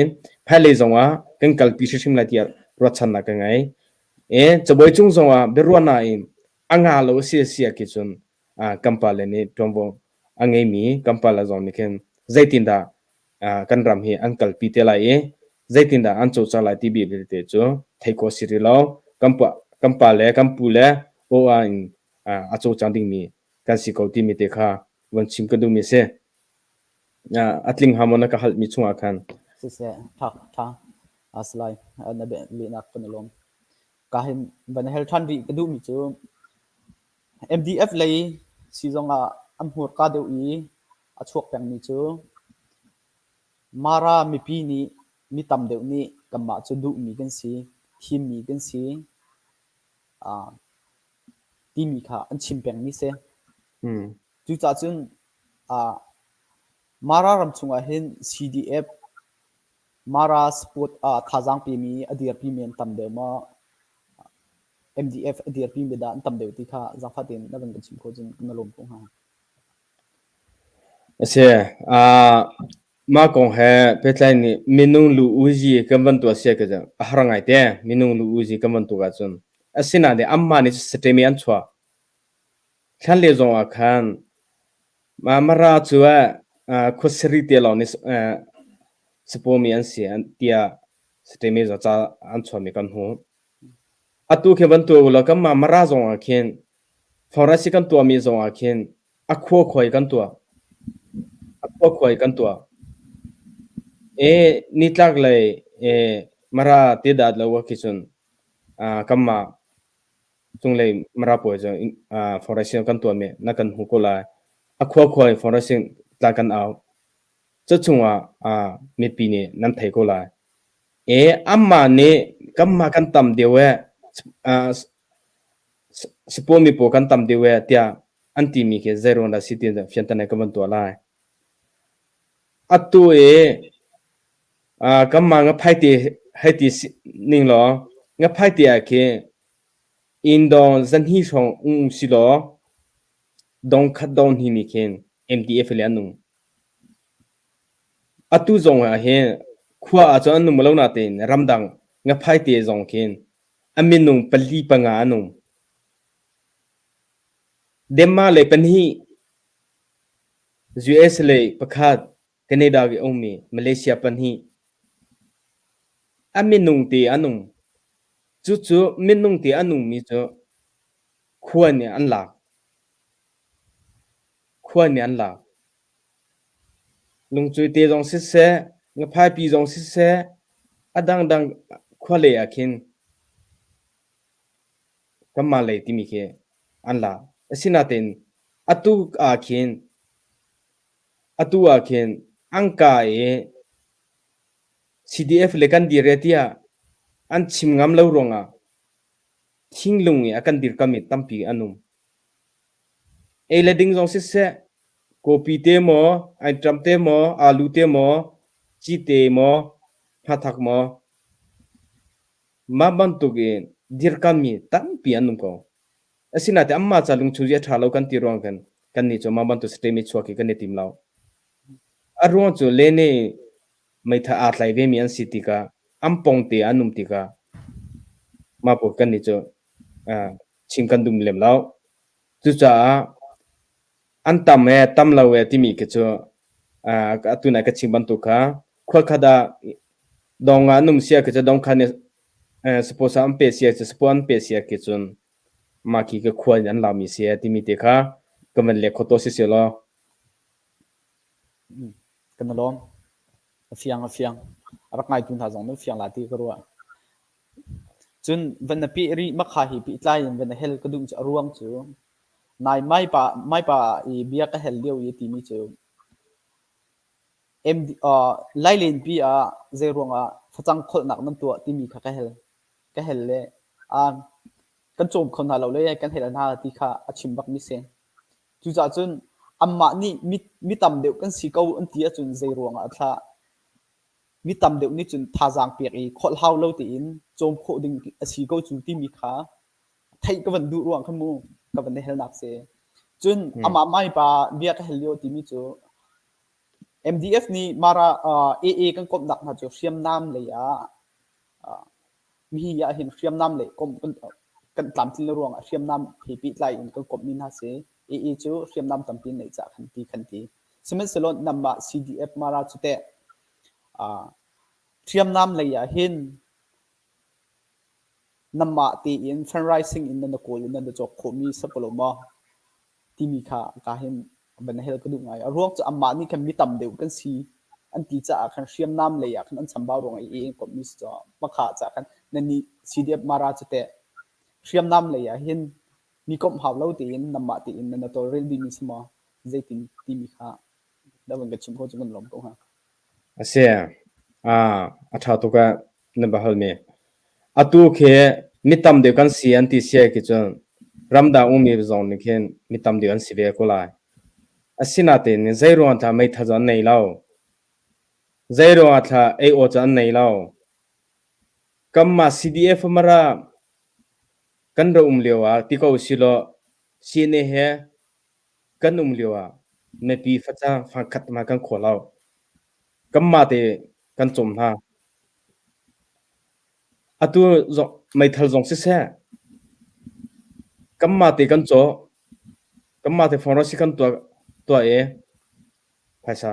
Hmailei zongah kan kalpi hrimhrim lai tiah ruahchannak ka ngei. E cabuai cung zongah biaruahnak in a nga lo a si a si ah khi cun kan pale nih ṭuanvo a ngeimi kan pale zong nih khin zeitindah kan ram hi an kalpi te lai i zeitindah an cawlcangh lai ti vialte cu theih khawh si rih lo. Kan pa, kan pa le kan pu le aw in a cawlcang dingmi kan si ko timi te kha von chim ka duhmi si. A tling hnga maw na ka halmi chungah khan? Siseh, ṭha, ṭha. Asalai, na lehnak kan i lawm. Ka hin van hel ṭhan rih ka duhmi cu MDF lei si zongah an hmurka deuh i a chuak pengmi cu Mara mipi nih mi tam deuh nih kanmah cu duhmi kan si, thimmi kan si timi kha an chim pengmi si. Cucaah cun Mara ram chungah hin CDF Mara sport ah thazaang pemi a dirpimi an tam deuh maw? MDF a dirpimi dah an tam deuh ti kha zaangfah tein na van kan chim khawh cun na lawm ko hnga. A si. Mah kong he pehtlai nih minung lu uzi kan van tuah sia ka a har ngai te. Minung lu uzi kan van tuk ahcun. Asinain anmah nih satemi an chuah. Thlan le zong ah khan Mara cu khuasari te lawng nih sapawmi an si tiah satemi zong ca an chuahmi kan hmuh. Atu khi van tuah ulaw kanmah Mara zong ah khin forest kan tuahmi zong ah khin a khua khuai kan tuah. A khua khuai kan tuah. E nitlak lei e Mara ti dat lo khi cun kanmah cunglei Mara pawl cu forest kan tuahmi na kan hmu ko lai. A khua khuai forest tla kan au. Cu chungah mipi nih nan thei ko lai. E amah nih kanmah kan tam deuh ee Sapawmi pawl kan tam deuh ee tiah an timi khi zeiruang dah si ti fianter ka van tuah lai. Atu i kanmah ngaphaiti hei ti ning law ngaphaiti ah khi inn dawng zahnih hrawng um si law dong khat dong hnih nih khin MDF le an nung. Atu zong ah hin khua ah cun an nung lo natein ramdang ngaphaite zong khin a minung pali panga an um. Denmark lei pahnih, US lei pakhat, Canada i a ummi Malaysia pahnih. A minung te an um. Cucu minung te an ummi cu khua nih an lak. Khua nih an lak. Lungcui te zong siseh, ngaphaipi zong siseh, a dangdang khualei ah khin kanmah lei timi khi an la. Asinain atu ah khin atu ah khin an ka i CDF le kan dir e tiah an chim ngam lo ruangah thinglung i a kan dirkam i tampi an um. Ei le ding zong siseh, kawpi te maw, aiṭam te maw, alu te maw, cite maw, hmathak maw, mah bantuk in dirkammi tampi an um ko. Asinain anmah ca lungchung hi a ṭha lo kan ti ruang khan kannih cu mah bantuk statement chuak hi kan i tim lo. A ruang cu lene meithal aa tlai vemi an si tikah an pongte an um tikah mah pawl kannih cu chim kan dum lem lo. Cucaah an tam ee tam lo ee timi khi cu atu nai ka chim bantuk kha khualkhat ah dong ah an um sia khi cu dong kha nih suppose an pe sia cu suppose an pe sia khi cun mah khi ka khua in an lami si ee timi te kha ka van lek kho to si si law. Kan lawm. A fiang a fiang. A rak ngaitu hna zong nan fiang la ti ka ruah. Cun van na peh rih makha hi pehtlai in van na hel ka duh cu a ruang cu nai maipa maipa i bia ka hel lio i a timi cu MD, uh, Lailenpi ah zei ruangah facang kholhnak nan tuah timi kha ka hel ka hel le uh, Kan cawm kho hna lo le kan hei la hna ti kha a chim bakmi si. Cucaah cun anmah nih mi tam deuh kan si ko an ti ahcun zei ruangah a thlah? Mi tam deuh nih cun thazaang pek i kholh hau lo tein cawm khawh ding a si ko cu timi kha theih ka van duh ruang khan mu ka van i helnak si. Cun amah maipa bia ka hel lio timi cu MDF nih Mara AA kan komhnak hna cu hriamnam lei ah Mihi ahhin hriamnam le komh kan tlamtlin ruangah hriamnam he pehtlai in kan komhmi hna si. AA cu hriamnam tampi an neih caah khan ti khan ti. Sihmanhsehlaw nangmah CDF Mara cu teh hriamnam lei ah hin nangmah tein fundraising in nan kawl i nan cawk khawhmi si ko lo maw? Timi kha ka hin van hel ka duh ngai. A ruang cu anmah nih khan mi tam deuh kan si an ti caah khan hriamnam lei ah khan an chambau ruangah i an komhmi si caah hmakha caah khan nannih CDF Mara cu teh hriamnam lei ah hin mi komh hau lo tein nanmah tein nan tawlrel dihmi si maw? Zeitin timi kha na van ka chim kho cu kan lawm ko hnga. A si. A ṭha tuk ah na va halmi. Atu khi mi tam deuh kan si an ti sia khi cun ramdang ummi zong nih khin mi tam deuh an si ve ko lai. Asinain zei ruang thla meithal cu an nei lo. Zei ruang thla ei aw cu an nei lo. Kanmah CDF mara kan ra um lio ah ti ko silaw CNA he Kan um lioah mipi facang fangkhat hmanh kan khaw lo. Kanmah te kan cawm hna. Atu zong meithal zong siseh, kanmah te kan cawh. Kanmah te pharmacy kan tuah i phaisa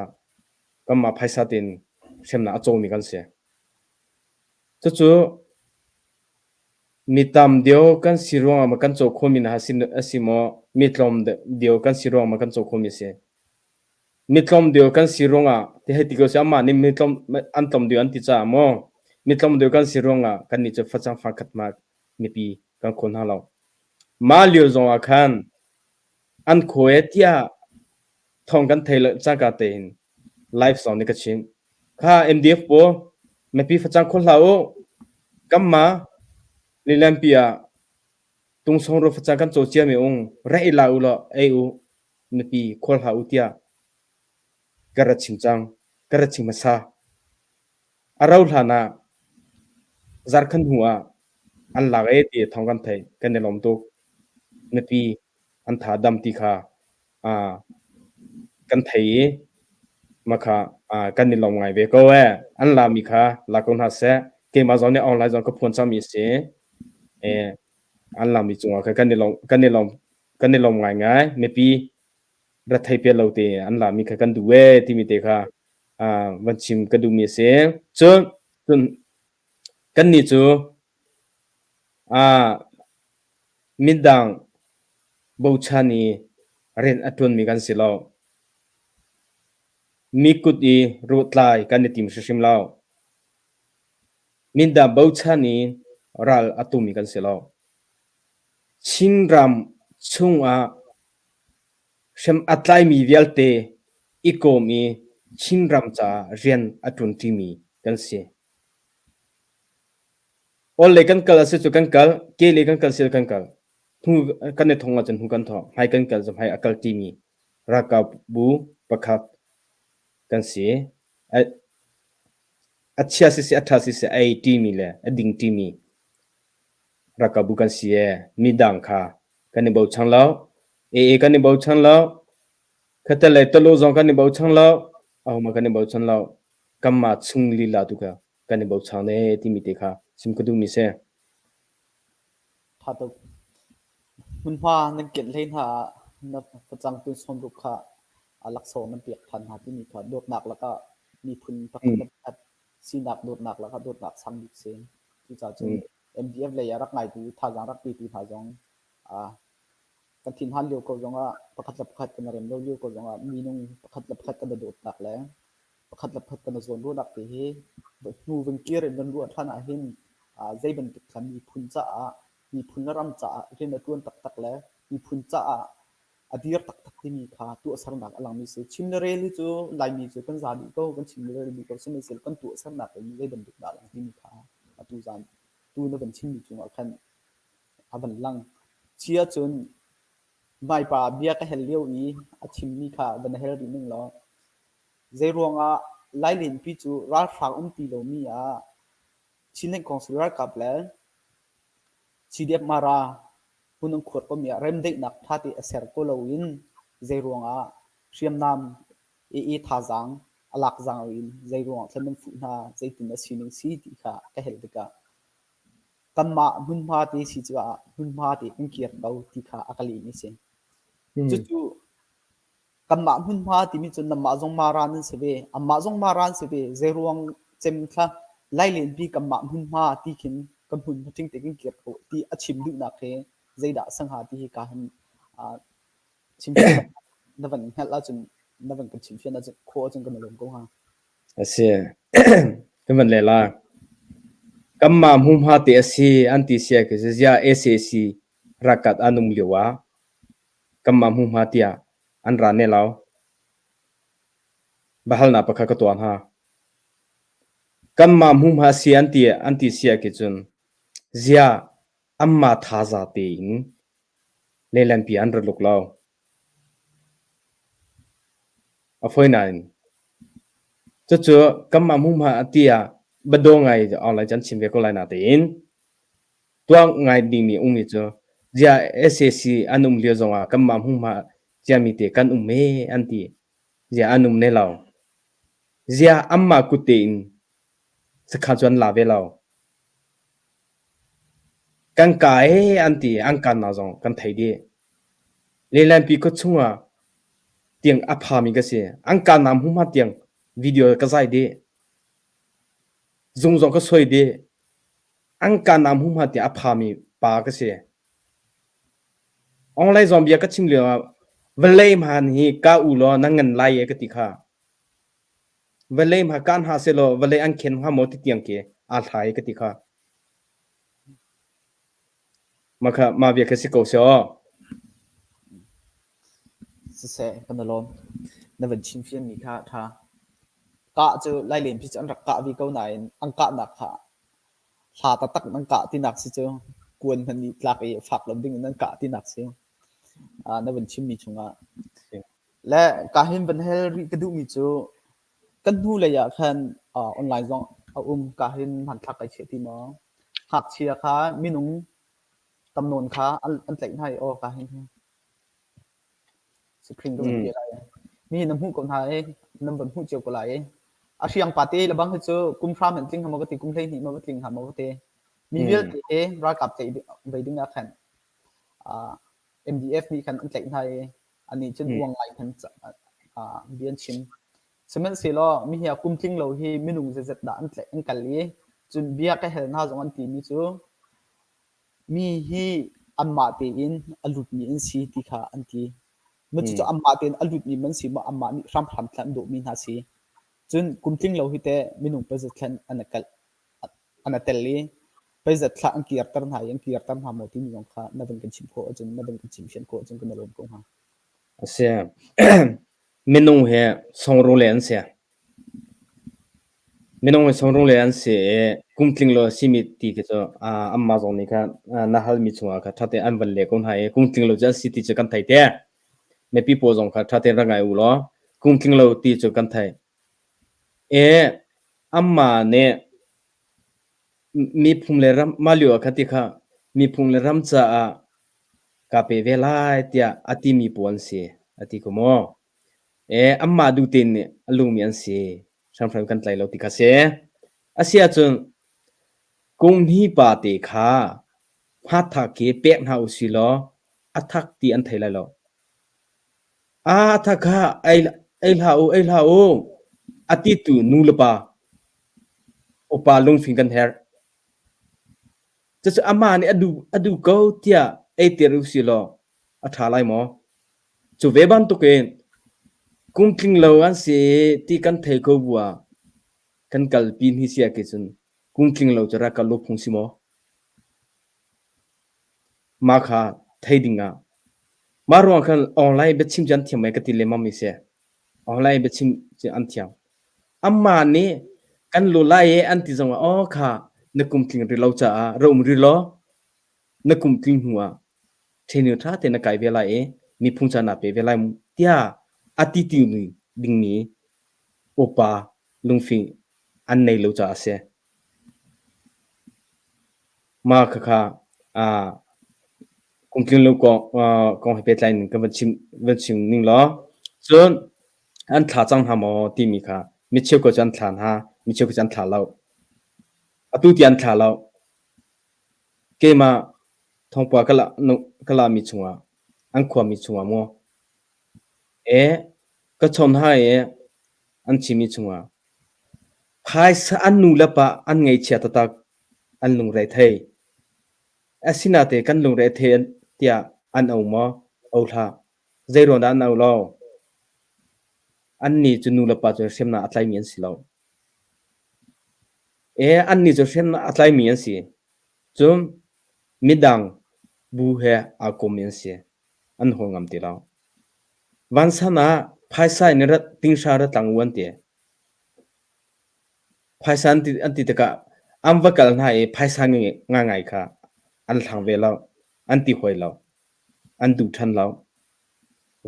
kanmah phaisa tein hriamnam a cawmi kan si. Cucu Mi tam deuh kan si ruangah maw kan caw khawhmi hna a si maw, mi tlawm deuh kan si ruangah maw kan caw khawhmi a si? Mi tlawm deuh kan si ruangah ti hei ti ko sih amah nih mi tlawm an tlawm deuh an ti caah maw mi tlawm deuh kan si ruangah kannih cu facang fangkhat hmanh mipi kan khawn hna lo. Mah lio zongah khan an khaw e tiah thawng kan thei lo cangka tein live zong nih ka chimh. Kha MDF pawl mipi facang khawl hlah u. Kanmah lilenpi ah tungsong ro facang kan caw ciami ung reh i la u law ei u mipi khawl hlah u tiah ka ra chim cang. Ka ra chim hmasa. A rau hlan ah zarkhan hnu ah an lak ee ti thawng kan theih. Kan i lawm tuk. Mipi an tha dam ti kha kan thei i mah kha kan i lawm ngai ve ko ee. An lami kha la ko hna seh. Keimah zong nih online zong ka phuan cangmi a si. An lami cungah khan kan i lawm kan i lawm kan i lawm ngaingai. Mipi rethei pial lo te an lami kha kan duh ee timi te kha van chim ka duhmi a si. Cun cun kannih cu Midang bochan i rian a ṭuanmi kan si lo. Mi kut i rawtlai kan i tim hrimhrim lo. Midang bochan i ral a tumi kan si lo. Chinram chungah hrem a tlaimi vialte i kawm i Chinram caah rian a ṭuanṭimi kan si. Awl lei kan kal a si cu kan kal, ke lei kan kal si kan kal. Hnu kan i thong ahcun hnu kan thong, hmai kan kal cu hmai a kal ṭimi ralkapbu pakhat kan si. A, a chia siseh, a ṭha siseh, a ei ṭimi le a ding ṭimi ralkapbu kan si ee. Midang kha kan i bochan lo. AA kan i bochan lo. Khatalei Talu zong kan i bochan lo. Ahohmanh kan i bochan lo. Kanmah chung lila tu kha kan i bochan ee timi te kha chim ka duhmi si. Tha tuk. Hmunhma nan kenh hlei hna ah na facang tun sawmruk kha a laksawng nan pek than hna timi kha dawtnak lakah miphun pakhat le pakhat sinak dawtnak lakah dawtnak sang bik si. Cucaah cun MDF lei ah rak ngaitu thazaang rak petu hna zong kan thinhan lio ko zongah pakhat le pakhat kan i rem lo lio ko zongah minung pakhat le pakhat kan i dawtnak le pakhat le pakhat kan i zawnruahnak te hi hnu vun kir in van ruah ṭhan ahhin zei bantuk kha miphun caah miphun le ram caah rian a ṭuan taktak le miphun caah a dir taktak timi kha tuahsernak a langmi si. Chim le rel hi cu Laimi cu kan za dih ko, kan chim le rel dih ko. Sihmanhsehlaw kan tuahsernak in zei bantuk dah a lang timi kha atu zan tu na van chimmi cungah khan a van lang. Ci ahcun Vaipa bia ka hel lio i a chimmi kha van hel rih ning law, zeiruangah Lailenpi cu ralhrang um ti lomi ah Chinland Council ralkap le CDF Mara hmun an khuar komi ah remdaihnak ṭhate a ser ko loin zeiruangah hriamnam AA thazaang a lak zaang in zeiruangah thlan nan fuh hna, zeitin a sining si ti kha ka hel tikah kanmah hmunhma te si caah hmunhma te kan kir ko ti kha a ka lehmi a si. Cucu kanmah hmunhma timi cu nanmah zong Mara nan si ve, anmah zong Mara an si ve. Zeiruang cem thla Lailenpi kanmah hmunhma ti khin kan hmunhma ṭing te kan kir ko ti a chim duhnak hi zeidah a si hnga ti hi ka hin chimfian na van hngalh ahcun na van kan chimfian ahcun khawh ahcun kan i lawm ko hnga. A si. Kan van leh la. Kanmah hmunhma te a si an ti sia khi ziah SAC ralkap an um lio ah kanmah hmunhma tiah an ra ne lo. Biahalnak pakhat ka tuah hna. Kanmah hmunhma a si an ti an ti sia khi cun ziah anmah thaza tein lehlampi an ra luk lo. A fawi nain cucu kanmah hmunhma ti ah biadaw ngai online cu an chim ve ko lai natein tuah ngai dingmi a ummi cu ziah sac an um lio zongah kanmah hmunhma ciami te kan um ee an ti. Ziah an um ne lo. Ziah anmah kut tein sakhan cu an la ve lo. Kan ka ee an ti an kannak zong kan thei dih. Lehlampi khua chungah tiang a phami ka si. An kannak hmunhma tiang video ka zai dih. Zung zong ka soi dih. An kannak hmunhma tiang a phami pa ka si. Online zong bia ka chim lio ah vawlei hmaan hi ka u law na ngan lai e ka ti kha. Vawlei hma kaan hna sehlaw vawlei an khen hnga maw ti tiang khi aa hlai ka ti kha. Mah kha mah bia kha si ko seh aw. Siseh, kan i lawm. Na van chimfianmi kha a ṭha. Kah cu Lailenpi cu an rak kah ve ko nain an kahnak kha hla taktak in an kah tinak si cu kuan hmanh nih tlak i fak lo ding in an kah tinak si. Na van chimmi chungah. Le ka hin van hel rih ka duhmi cu kan hnu lei ah khan online zong a um ka hin hmanthlak kai chiah ti maw? Ngakchia kha minung tam nawn kha an tlaih hna i aw ka hin hi screen ka van piah lai. Mi na hmuh ko hna i nan van hmuh cio ko lai i a hriang pa te lebang hi cu kum hra hmanh tling hnga maw ka ti kum 12 maw tling hnga maw ka ti. Mi vialte hi ralkap tlaih ve ding ah khan MDF nih khan an tlaih hna i anih cun uang ngai khan bia an chim. Sihmanhsehlaw mihi ah kum tling lo hi minung zeizat dah an tlaih an kal i cun bia ka hel hna zong an timi cu mi hi anmah tein a lutmi an si ti kha an ti. Cucu anmah tein a lutmi man si maw anmah nih hramhram thlan an dawhmi hna si. Cun kum tling lo hi teh minung pazat thlan an i kalh an i tel i peizat thlah an kirter hna i an kirter hna maw timi zong kha na van kan chim khawh ahcun na van kan chimfian khawh ahcun kan i lawm ko hnga. A si. Minung hi songrung le an si. Minung hi songrung le an si i kum tling lo a simi ti khi cu anmah zong nih khan na halmi chungah kha ṭha tein an van leh ko hna i kum tling lo cu an si ti cu kan thei te. Mipi pawl zong kha ṭha tein rak ngai u law kum tling lo ti cu kan thei. I anmah nih miphun le ram mah lio ah kha ti kha miphun le ram caah kaa pe ve lai tiah a timi pawl an si a ti ko maw? Anmah duh tein nih a lungmi an si. Hramhram kan tlai lo ti kha si. A si ahcun kum hnih pa te kha hmathak khi pek hna usih law a thak ti an thei lai lo. A tha kha ei ei hlah u, ei hlah u, a titu nu le pa upa lungfing kan herh. Cucu amah nih a duh a duh ko tiah eiter usih law a ṭha lai maw? Cu ve bantukin kum tling lo an si ti kan thei ko bu ah kan kalpi hni si ah cun kum tling lo cu rak kal u phung si maw? Mah kha thei ding ah mah ruang khan online biachim cu an thiam mei ka ti lemmang mi si. Online biachim cu an thiam. Amah nih kan lu lai i an ti zong ah aw kha na kum tling rih lo caah ra um rih law. Na kum tling hnu ah ṭhenu ṭha tein na kai ve lai i miphung ca naa pe ve lai tiah a ti ti dingmi upa lungfing an nei lo caah a si. Mah khakha kum tling lo kong he pehtlai in kan van chim van chim ning law cun an thla cang hna maw timi kha mi cheukhat cu an thla hna, mi cheukhat cu an thla lo. Atu tiang an thla lo. Keimah thawngpua ka lami chungah an khuami chungah maw ka chawn hna i an chimmi chungah phaisa an nu le pa an ngaihchia taktak an lungre thei. Asinain kan lungre thei tiah an au maw? Au hlah. Zeiruang dah an au lo? Annih cu nu le pa cu hriamnam a tlaimi an si lo. Annih cu hriamnam a tlaimi an si. Cun midang bu he aa kommi an si. An hawl ngam ti lo. Vansan ah phaisa in tinghra ra tlang u an ti. Phaisa an ti tikah an va kal hna i phaisa ngaingai kha an hlang ve lo. An ti hawi lo. An duh ṭhan lo.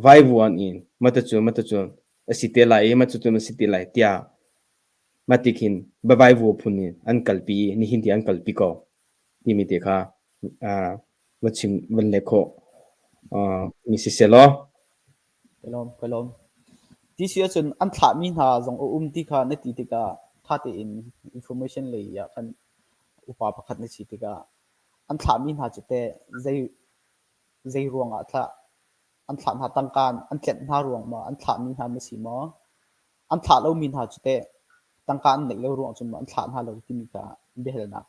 Vaivuan in matucun matucun a si te lai i matucun a si te lai tiah mah ti khin biavaivu phun in an kalpi i nihin tiang an kalpi ko timi te kha va chim van leh khawh mi siseh law. Ka lawm, ka lawm. Ti si ahcun an thlahmi hna zong a um ti kha na ti tikah ṭha tein information lei ah khan upa pakhat na si tikah an thlahmi hna cu teh zei zei ruangah thlah an thlah hna tangka an tlenh hna ruang maw an thlahmi hna na si maw? An thlah lomi hna cu teh tangka an neih lo ruang cun maw an thlah hna lo timi kha biahalnak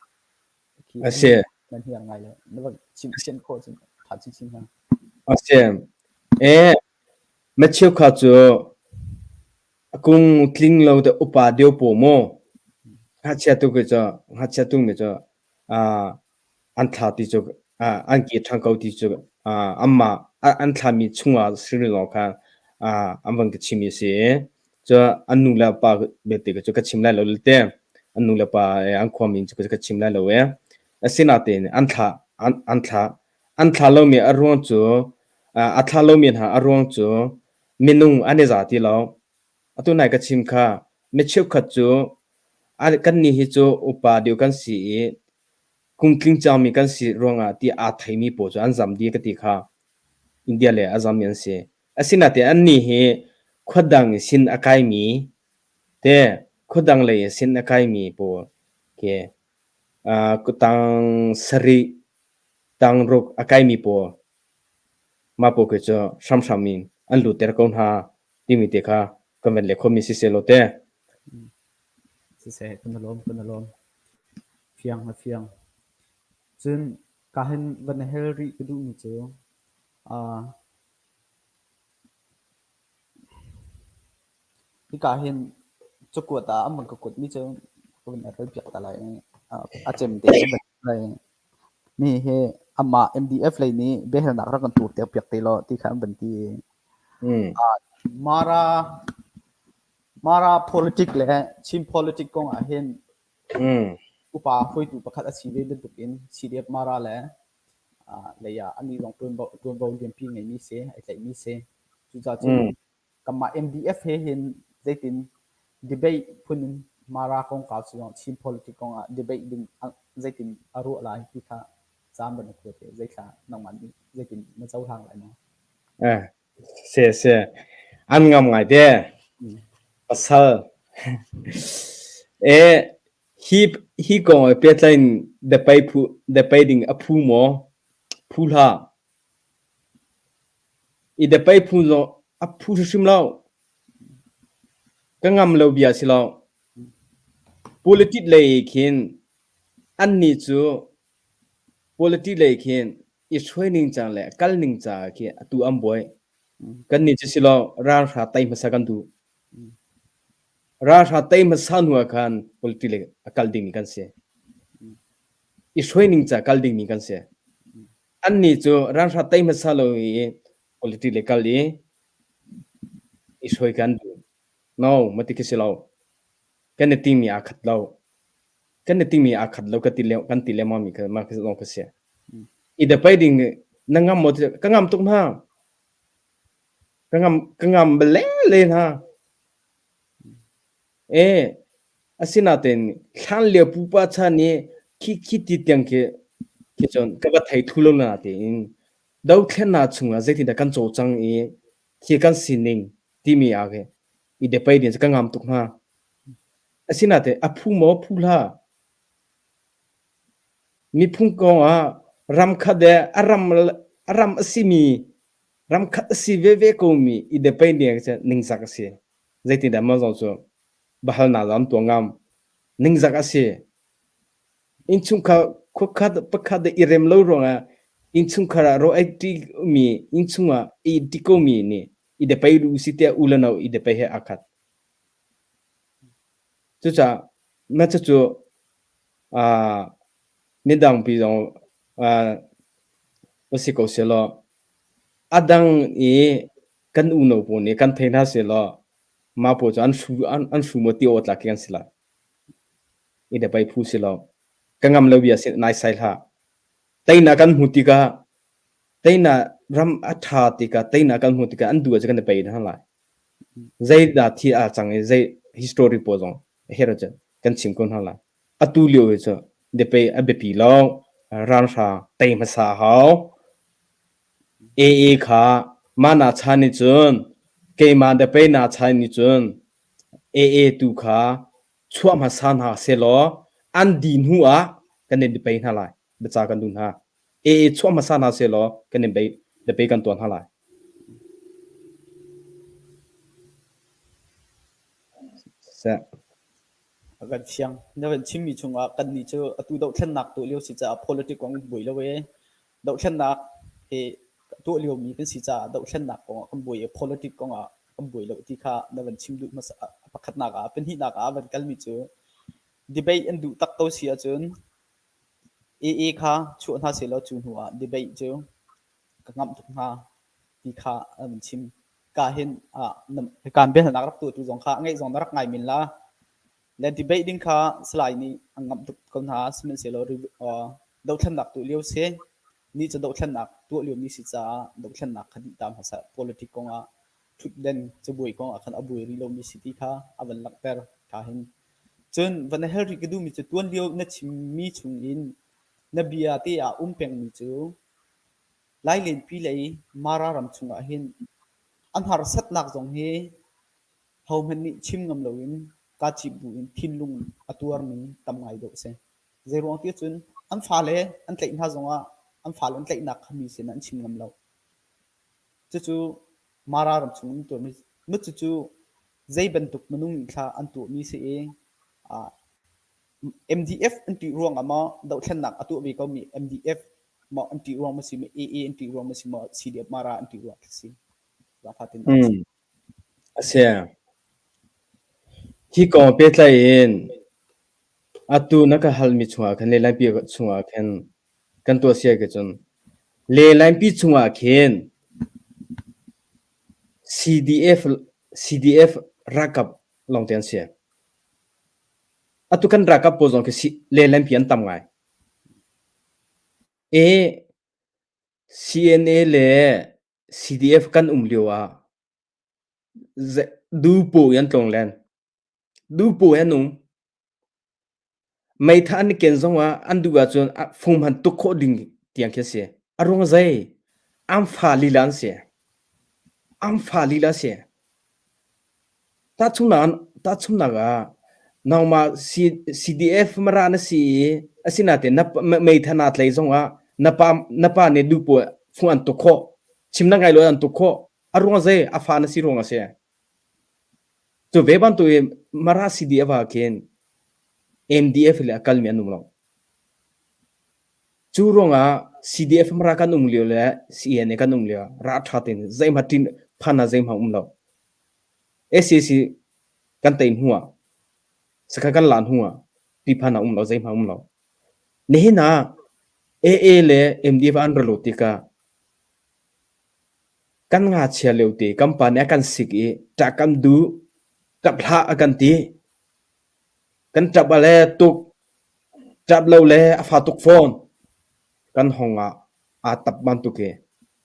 khi A si. nan hiar ngai lo. Na va chimh fianh khawh cun ṭha chinchin hnga. A si. Na cheukhat cu a kung tling lo te upa deuh paw maw? Ngakchia tu khi cu ngakchia tu mi cu an thla ti cu an ke ṭhang ko ti cu anmah an thlami chungah siri lawng kha an van ka chim i a si i cu an nu le pa belte cu ka chim lai lo te an nu le pa an khuami cu ka chim lai lo e. Asinain an thla an thla an thla lomi a ruang cu a thla lomi hna a ruang cu minung an i za ti lo. Atu nai ka chim kha mi cheukhat cu kannih hi cu upa deuh kan si i kum tling cangmi kan si ruangah ti aa theimi pawl cu an zam dih ka ti kha. India le a zammi an si. Asinain annih hi khuadang i sin a kaimi te khuadang lei i sin a kaimi pawl khi tang sarih, tang ruk a kaimi pawl mah pawl khi cu hramhram in an lutter ko hna timi te kha kan van leh khomi siseh law teh. Siseh, kan i lawm, kan i lawm. Fiang a fiang. Cun ka hin van hel rih ka duhmi cu hika hin cakuat ah an van ka kuatmi cu ka van rel piak ta lai i a cem te ka van lai. Mi hi amah MDF lei nih biahalnak rak kan tur piak te law ti kha an van ti i Mara Mara politic le Chin politic kong ah hin upa hruaitu pakhat a si ve bantukin CDF Mara le lei ah anih zong ṭuanvo lianpi ngeimi si, ai tlaihmi si. Cucaah cun kanmah MDF he hin zeitin debate phun in Mara kongkau si zong Chin politic kong ah debate ding zeitin a ruah lai ti kha caan van i khuat i zeithla nangmah nih zeitin na cohlang lai maw? Eh, si si. An ngam ngai te. Pasal. Eh, hi hi kong ah pehtlaih in biapai phu biapai ding a phu maw? Phu hlah. I biapai phu zong a phu hrimhrim lo. Ka ngam lo bia si lo. Politic lei khin annih cu politic lei khin i hruai ning cang le kal ning ca khi atu an buai. Kannih cu si lo ralhra tei hmasa kan duh. Ralhra tei hmasa hnu ah khan politic lei a kal dingmi kan si. I hruai ning ca kal dingmi kan si. Annih cu ralhra tei hmasa lo i politic lei kal i i hruai kan duh. No, mati khi si lo. Kan i tingmi aa khat lo. Kan i tingmi aa khat lo ka ti leo kan ti lengmang mi kha mah khi zong kha si. I depei ding na ngam maw ka ngam tuk hna. Ka ngam ka ngam bal le hna. E asinain hlan lio pupa chan i khi khi ti tiang khi khi cun ka va thei thu lo na tiin dothlennak chungah zeitindah kan cawlcang i khi kan sining timi ah khi i depei ding cu ka ngam tuk hna. Asinain a phu maw phu hlah. Miphun kong ah ram khat le a ram a ram a simi ram khat a si veve komi i depei ding cu ningzak a si. Zeitindah mah zong cu biahalnak zong an tuah ngam. Ningzak a si. Innchungkhar khuakhat pakhat i rem lo ruangah innchungkhar ah rawl ei ṭimi innchung ah i ṭi komi nih i depei duh usih tiah u le nau i depei he aa khat. Cucaah mah cucu uh, midangpi zong uh, va si ko sehlaw a dang i kan unau pawl nih kan thei hna sehlaw mah pawl cu an hru an, an hru maw ti awk tlak khi kan si lai. I depei phu si lo. Ka ngam lo bia si naisai hlah. Teinak kan hmu tikah teinak ram a ṭha tikah teinak kan hmu tikah an duh ahcun kan i pei hna lai. Zeidah thil aa cang i zei history pawl zong a herh ahcun kan chim ko hna lai. Atu lio hi cu biapei a biapi lo. Ralhrang tei hmasa a hau. AA kha mah na chan nih cun keimah biapei na chan nih cun AA tu kha chuah hmasa hna sehlaw an dih hnu ah kan in biapei hna lai. Biaca kan duh hna. AA chuah hmasa hna sehlaw kan in biapei kan tuah hna lai. Seh. Kan fiang. Na kan chimmi chungah kannih cu atu dohthlennak tuah lio si caah politic kong buai lo ee. Dohthlennak he tuah liomi kan si caah dohthlennak kong ah kan buai i politic kong ah kan buai lo ti kha na van chim duh hmasa pakhatnak ah pahnihnak ah a van kalmi cu debate an duh tak ko si ahcun AA kha chuah hna sehlaw cu hnu ah debate cu ka ngamh tuk hnga ti kha an van chim. Ka hin ah kaan biahalnak rak tuahtu zong kha a ngeih zong na rak ngai men la. Le debate ding kha Salai nih an ngamh tuk ko hna. Sihmanhsehlaw dothlennak tuah lio si. Ni cu dothlennak tuah liomi si caah dothlennak kha dih ta hmasa. Politic kong ah ṭhutden cabuai kong ah khan a buai rih lomi si ti kha a van langhter ka hin. Cun van na hal rih ka duhmi cu tuan lio na chimmi chungin na bia te ah um pengmi cu Lailenpi lei Mara ram chungah hin an harsatnak zong hi hohmanh nih chim ngam loin kaa cip buin thinlung a tuarmi tam ngai dawh a si. Zeiruang ti ahcun an fale an tlaih hna zongah an fale an tlaihnak kha mi sinah an chim ngam lo. Cucu Mara ram chung an tuahmi cucu zei bantuk minung nih thla an tuahmi si i MDF an ṭih ruangah maw dohthlennak a tuah ve komi MDF maw an ṭih ruang maw si maw AA an ṭih ruang maw si maw CDF Mara an ṭih ruang a si. Zaangfah Mm. A si. Hi kong pehtlai in atu na ka halmi chungah khan lelaipi chungah khin kan tuah sia ke cun lelaipi chungah khin CDF CDF ralkap lawngte an si. Atu kan ralkap pawl zong khi lelaipi an tam ngai. E CNA le CDF kan um lio ah duhpoh in an tlawng len. Duhpoh in an um. Meitha an i ken zong ah an duh ahcun fung hmanh tuk khawh ding tiang khi a si. A ruang zei? An fa lila an si. An fa lila a si. Tahchunhnak ah nangmah CDF mara na si i asinain na meitha naa tlai zongah na pa na pa nih duhpoh fung an tuk khawh. Chim na ngai lo an tuk khawh. A ruang zei? A fa na si ruang a si. Cu ve bantuk in Mara CDF ah khin MDF le a kalmi an um lo. Cu ruangah CDF Mara kan um lio le CNA kan um lio ra ṭha tein zeihmanh ṭin phan ah zeihmanh um lo. SAC kan tei hnu ah sakhan kan lan hnu ah ṭihphan ah um lo zeihmanh um lo. Nihin ah AA le MDF an ra lut tikah kan ngakchia lio te kan pa nih a kan sik i ṭah kan duh ṭap hlah a kan ti. Kan ṭap ah le tuk ṭap lo le a fa tuk fawn. Kan hong ah. Aa tap bantuk i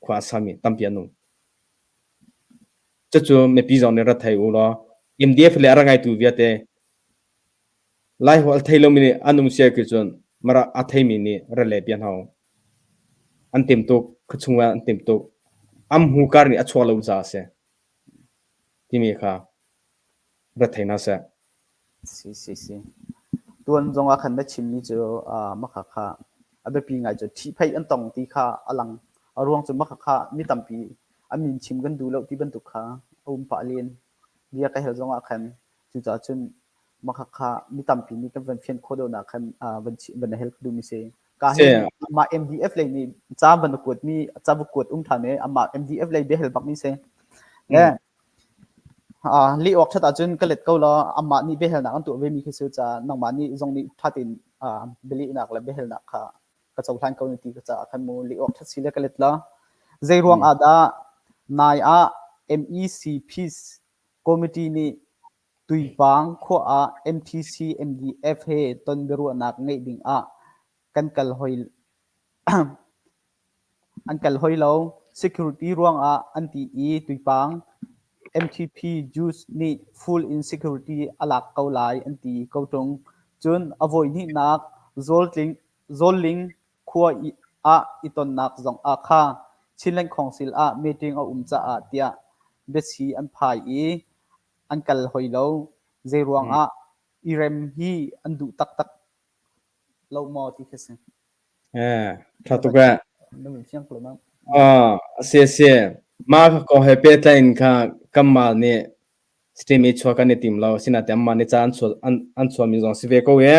khua a sami tampi an um. Cucu mipi zong nih rak thei u law MDF le a rak ngaitu vialte Laiholh a thei lomi nih an um sia khi cun mara a theimi nih ra le bia hna u. An tim tuk, khuachung ah an tim tuk. Am hmu kar nih a chuak lo caah a si timi kha ra thei hna seh. Si si si. Tuan zong ah khan na chimmi cu makha kha a biapi ngai cu ṭhihphaih an tong ti kha a lang. A ruang cu makha kha mi tampi a min chim kan duh lo ti bantuk kha a um pah len. Bia ka hel zong ah khan cucaah cun makha kha mi tampi nih kan van fian khawh deuhnak khan van van hel ka duhmi si. Ka hin amah MDF lei nih ca van kuatmi ca va kuat um ṭhan i amah MDF lei bia hel bakmi si. Le Leh awk ṭhat ahcun ka let ko law amah nih biahalnak an tuah vemi khi si caah nangmah nih zong nih ṭha tein bialehnak le biahalnak kha ka cohlan ko na ti ka caah khan mu leh awk ṭhat si le ka let law. Zei ruang ah dah nai ah MEC Peace Committee nih Tuipang khua ah MTC MDF he ton biaruahnak ngeih ding ah kan kal hoi An kal hoi lo. Security ruangah an ti i Tuipang MTP Juice nih full in security a lak ko lai an ti ko ṭung. Cun a voihnihnak Zawlling khua ah i tonnak zongah kha Chinland Council ah meeting a um caah tiah biasi an phai i an kal hoi lo. Zeiruangah i rem hi an duh taktak lo maw ti khi si. Ṭha tuk eh. A si a si. Mah ka kong he pehtlai in kha kanmah nih stream i chuah kan i tim lo. Asinain anmah nih ca an chuah an chuahmi zong si ve ko i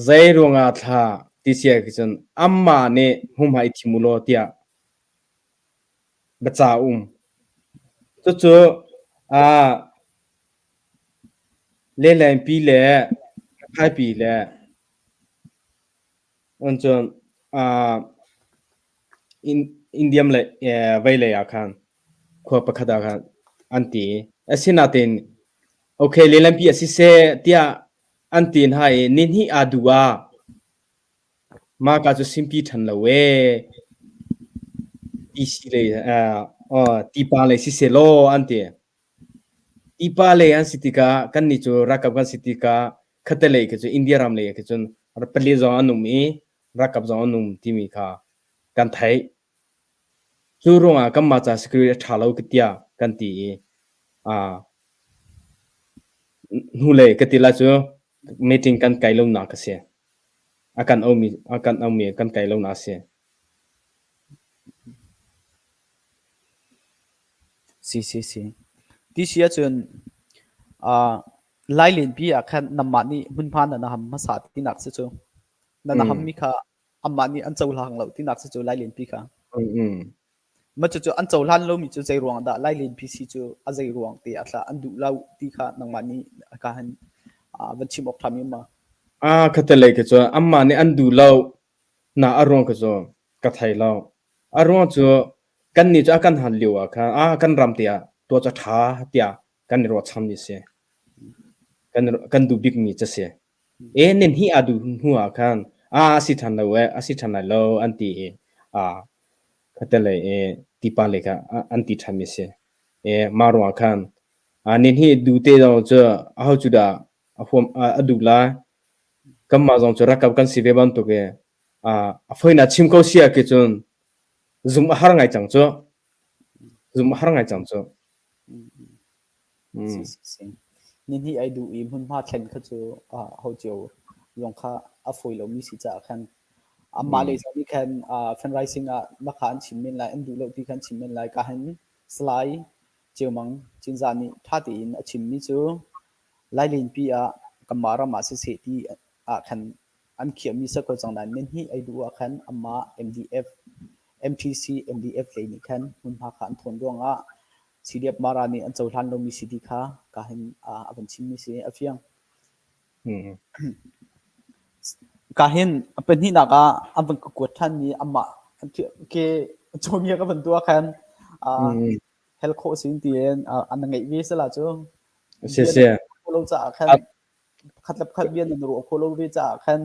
zei ruangah thla ti si ah cun anmah nih hmunhma i thim u law tiah biaca a um. Cucu Lelengpi le phaipi le cun India lei vei ah khan khua pakhat ah khan an ti. Asinain okay lehlampi a si seh tiah an ti hna i nihnih aa duh ah mahka cu simpi ṭhan lo ee tipa lei si seh law an ti. Tipa lei an si tikah kannih cu ralkap kan si tikah khattelei khi cu India ram lei khi cun pali zong an um i ralkap zong an um timi kha kan theih. Cu ruangah kanmah ca security a ṭha lo tiah kan ti i hnulei ka ti lai cu meeting kan kai lonak a si. A kan aumi a kan aumi kan kai lonak a si. Si si si. Ti si ahcun Lailenpi ah khan nangmah nih hmunhma na na ham hmasa tinak si cu. Na na hammi kha amah nih an cohlang lo tinak si cu Lailenpi kha. Mah cucu an cohlan lomi cu zei ruang dah Lailenpi si cu a zei ruang te ah thla an duh lo ti kha nangmah nih ka han van chim awk ṭhami ma. Ah khatalei khi cu amah nih an duh lo na a ruang khi cu ka thei lo. A ruang cu kannih cu a kan han lio ah khan ah kan ram te ah tuah cu a ṭha tiah kan i ruahchanmi a si. Kan kan duh bikmi cu a si. E nin hi aa duh hnu ah khan ah a si ṭhan lo eh a si ṭhan lai lo an ti i ah khatalei i tipa lei kha an ti ṭhanmi a si. E mah ruangah khan ah nin hi duh te zong cu aho cu dah a huam a duh lai. Kanmah zong cu ralkap kan si ve bantuk i a foinak chim ko si ah khi cun zumh a har ngai cang cu. Zumh a har ngai cang cu. Si si si. Ni hnih ai duh i hmunhma thlen kha cu ho cio zong kha a fawi lomi si caah khan amah lei zong nih khan fundraising ah makha an chim men lai, an duh lo ti kha an chim men lai. Ka hin Salai Ceumang Cinzah nih ṭha tein a chimmi cu Lailenpi ah kanmah ram ah siseh ti ah khan an khiahmi si ko cang nain nihnih ei duh ah khan amah MDF MTC MDF lei nih khan hmunhma kha an thawn ruangah CDF Mara nih an cohlan lomi si ti kha ka hin a van chimmi si a fiang. Ka hin a pahnihnak ah an van ka kuat ṭhanmi amah ke cawmia ka van tuah khan hel khawh sin tiin an ngeih ve sala cu. Si si. Lo caah khan pakhat le pakhat bia nan ruah khawh lo ve caah khan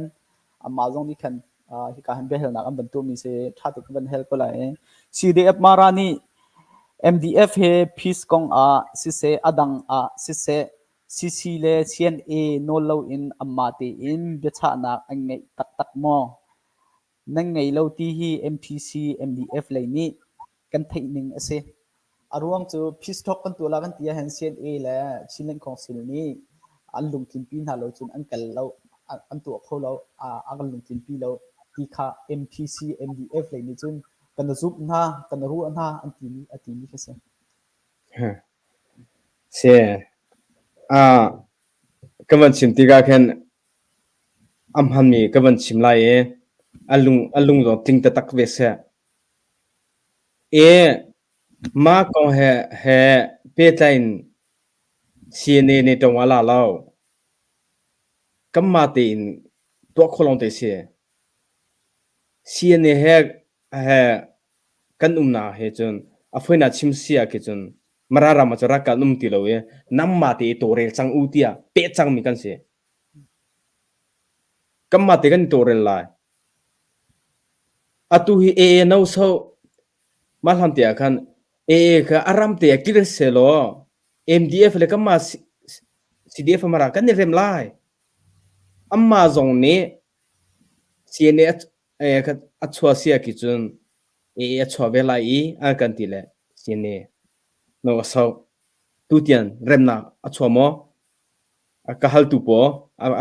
amah zong nih khan. Hika hin biahalnak an van tuahmi si ṭha tuk kan van hal ko lai. CDF Mara nih MDF he peace kong ah siseh a dang ah siseh CC le CNA nawl loin anmah tein biachahnak an ngeih taktak maw? Nan ngei lo ti hi MPC MDF lei nih kan theih ning a si. A ruang cu peace talk kan tuah la kan ti ahhin CNA le Chinland Council nih an lungtlinpi hna lo cun an kal lo, an tuah kho lo, a kan lungtlinpi lo ti kha MPC MDF lei nih cun kan zumh hna, kan ruah hna an timi a timi khi si. Si. Ah, ka van chim tikah khin a hmanmi ka van chim lai i a lung a lung zong tling taktak ve seh. I mah kong he he pehtlai in CNA nih ṭong a la lo. Kanmah tein tuah khawh lawng te si. CNA he he kan umnak he cun a fawinak chim si ah khi cun Mara ram ah cun rak kan um ti lo i nangmah te i tawlrel cang u tiah peh cangmi kan si. Kanmah te kan i tawlrel lai. Atu hi AA no so mah hlan te ah khan AA kha a ram te ah kir sehlaw MDF le kanmah CDF Mara kan i rem lai. Amah zong nih CNA a chuah si ah khi cun AA a chuah ve lai i a kan ti le CNA no a so. Tutian remnak a chuah maw? A ka haltu paw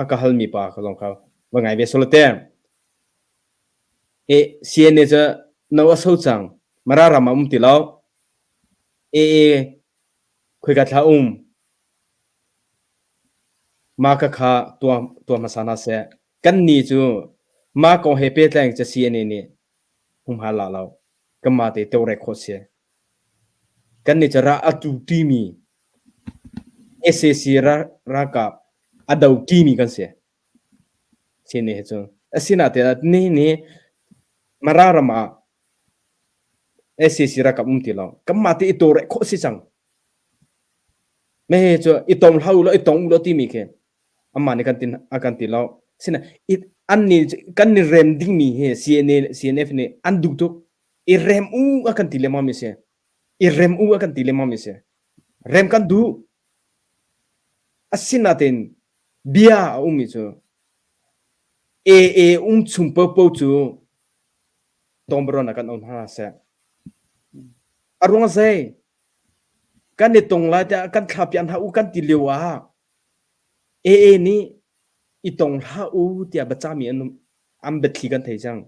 a ka halmi pa ka zong kha va ngai ve solo te. E CNA cu no a so cang. Mara ram ah um ti lo. AA khoika thla um. Mah ka kha tuah tuah hmasa hna seh. Kan ni cu mah kong he pehtlai in cu CNA nih humhal la lo. Kanmah te tawlrek khawh si. Kan nih cu ra a tu ṭimi sac ralkap a do ṭimi kan si. CNA he cun. Asinain nihin hi Mara ram ah sac ralkap um ti lo. Kanmah te i tawlrek khawh si cang. Meheh cu i tong hlah u law i tong u law timi khi amah nih kan ti a kan ti lo. Sina an nih kan ni rem dingmi hi CNA CNF nih an duh tuk. I rem u a kan ti lengmang mi si. I rem u a kan ti lengmang mi si. Rem kan duh. Asinain bia a ummi cu AA um chung popo cu tongbaron ah kan um hna seh. A ruang zei? Kan i tong lai tiah kan thlapiak hna u kan ti lio ah AA nih i tong hlah u tiah biacahmi an um an biathli kan thei cang.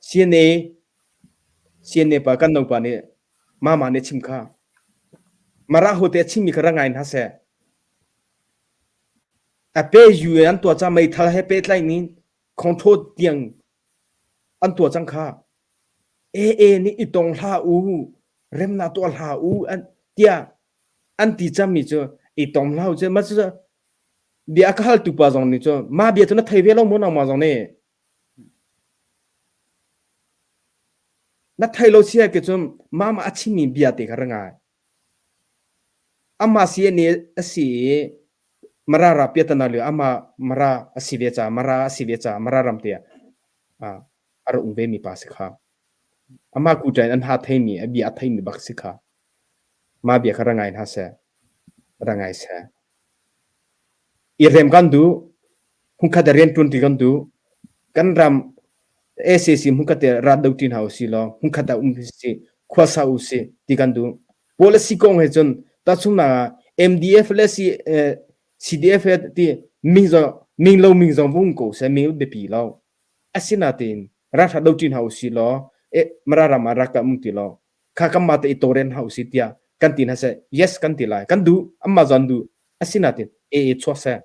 CNA CNA pa kan naupa nih mama nih chim kha Mara hote a chimmi kha ra ngai hna seh. A pe UN an tuah ca meithal he pehtlai ning control tiang an tuah cang kha. AA nih i tong hlah u, remnak tuah hlah u an tiah an ti cangmi cu i tong hlah u cu mah cu bia a ka haltu pa zong nih cu mah bia cu na thei ve lo maw nangmah zong nih na thei lo sia ke cun mah mah a chimmi bia te kha ra ngai amah si ni a si i mara ra piatana lio amah mara a si ve ca mara a si ve ca mara ram te ah a ra um ve mi pa si kha. Amah kuṭa in an ha theimi, a bia a theimi bak si kha. Mah bia kha ra ngai hna seh. Ra ngai seh. I rem kan duh. Hmunkhat ah rian ṭuanṭi kan duh. Kan ram SAC hmunkhat te rat do ṭi hna usih law hmunkhat ah um si khuasa usih ti kan duh. Policy kong he cun tahchunhnak ah MDF le C, eh, CDF he ti ming zong ming lo ming zong vung ko seh ming biapi lo. Asinain ralhrang do ṭi hna usih law eh Mara ram ah rak kan um ti law kha kanmah te i tawlrel hna usih tiah kan ti hna seh yes kan ti lai kan duh anmah zong an duh asinain AA chuak seh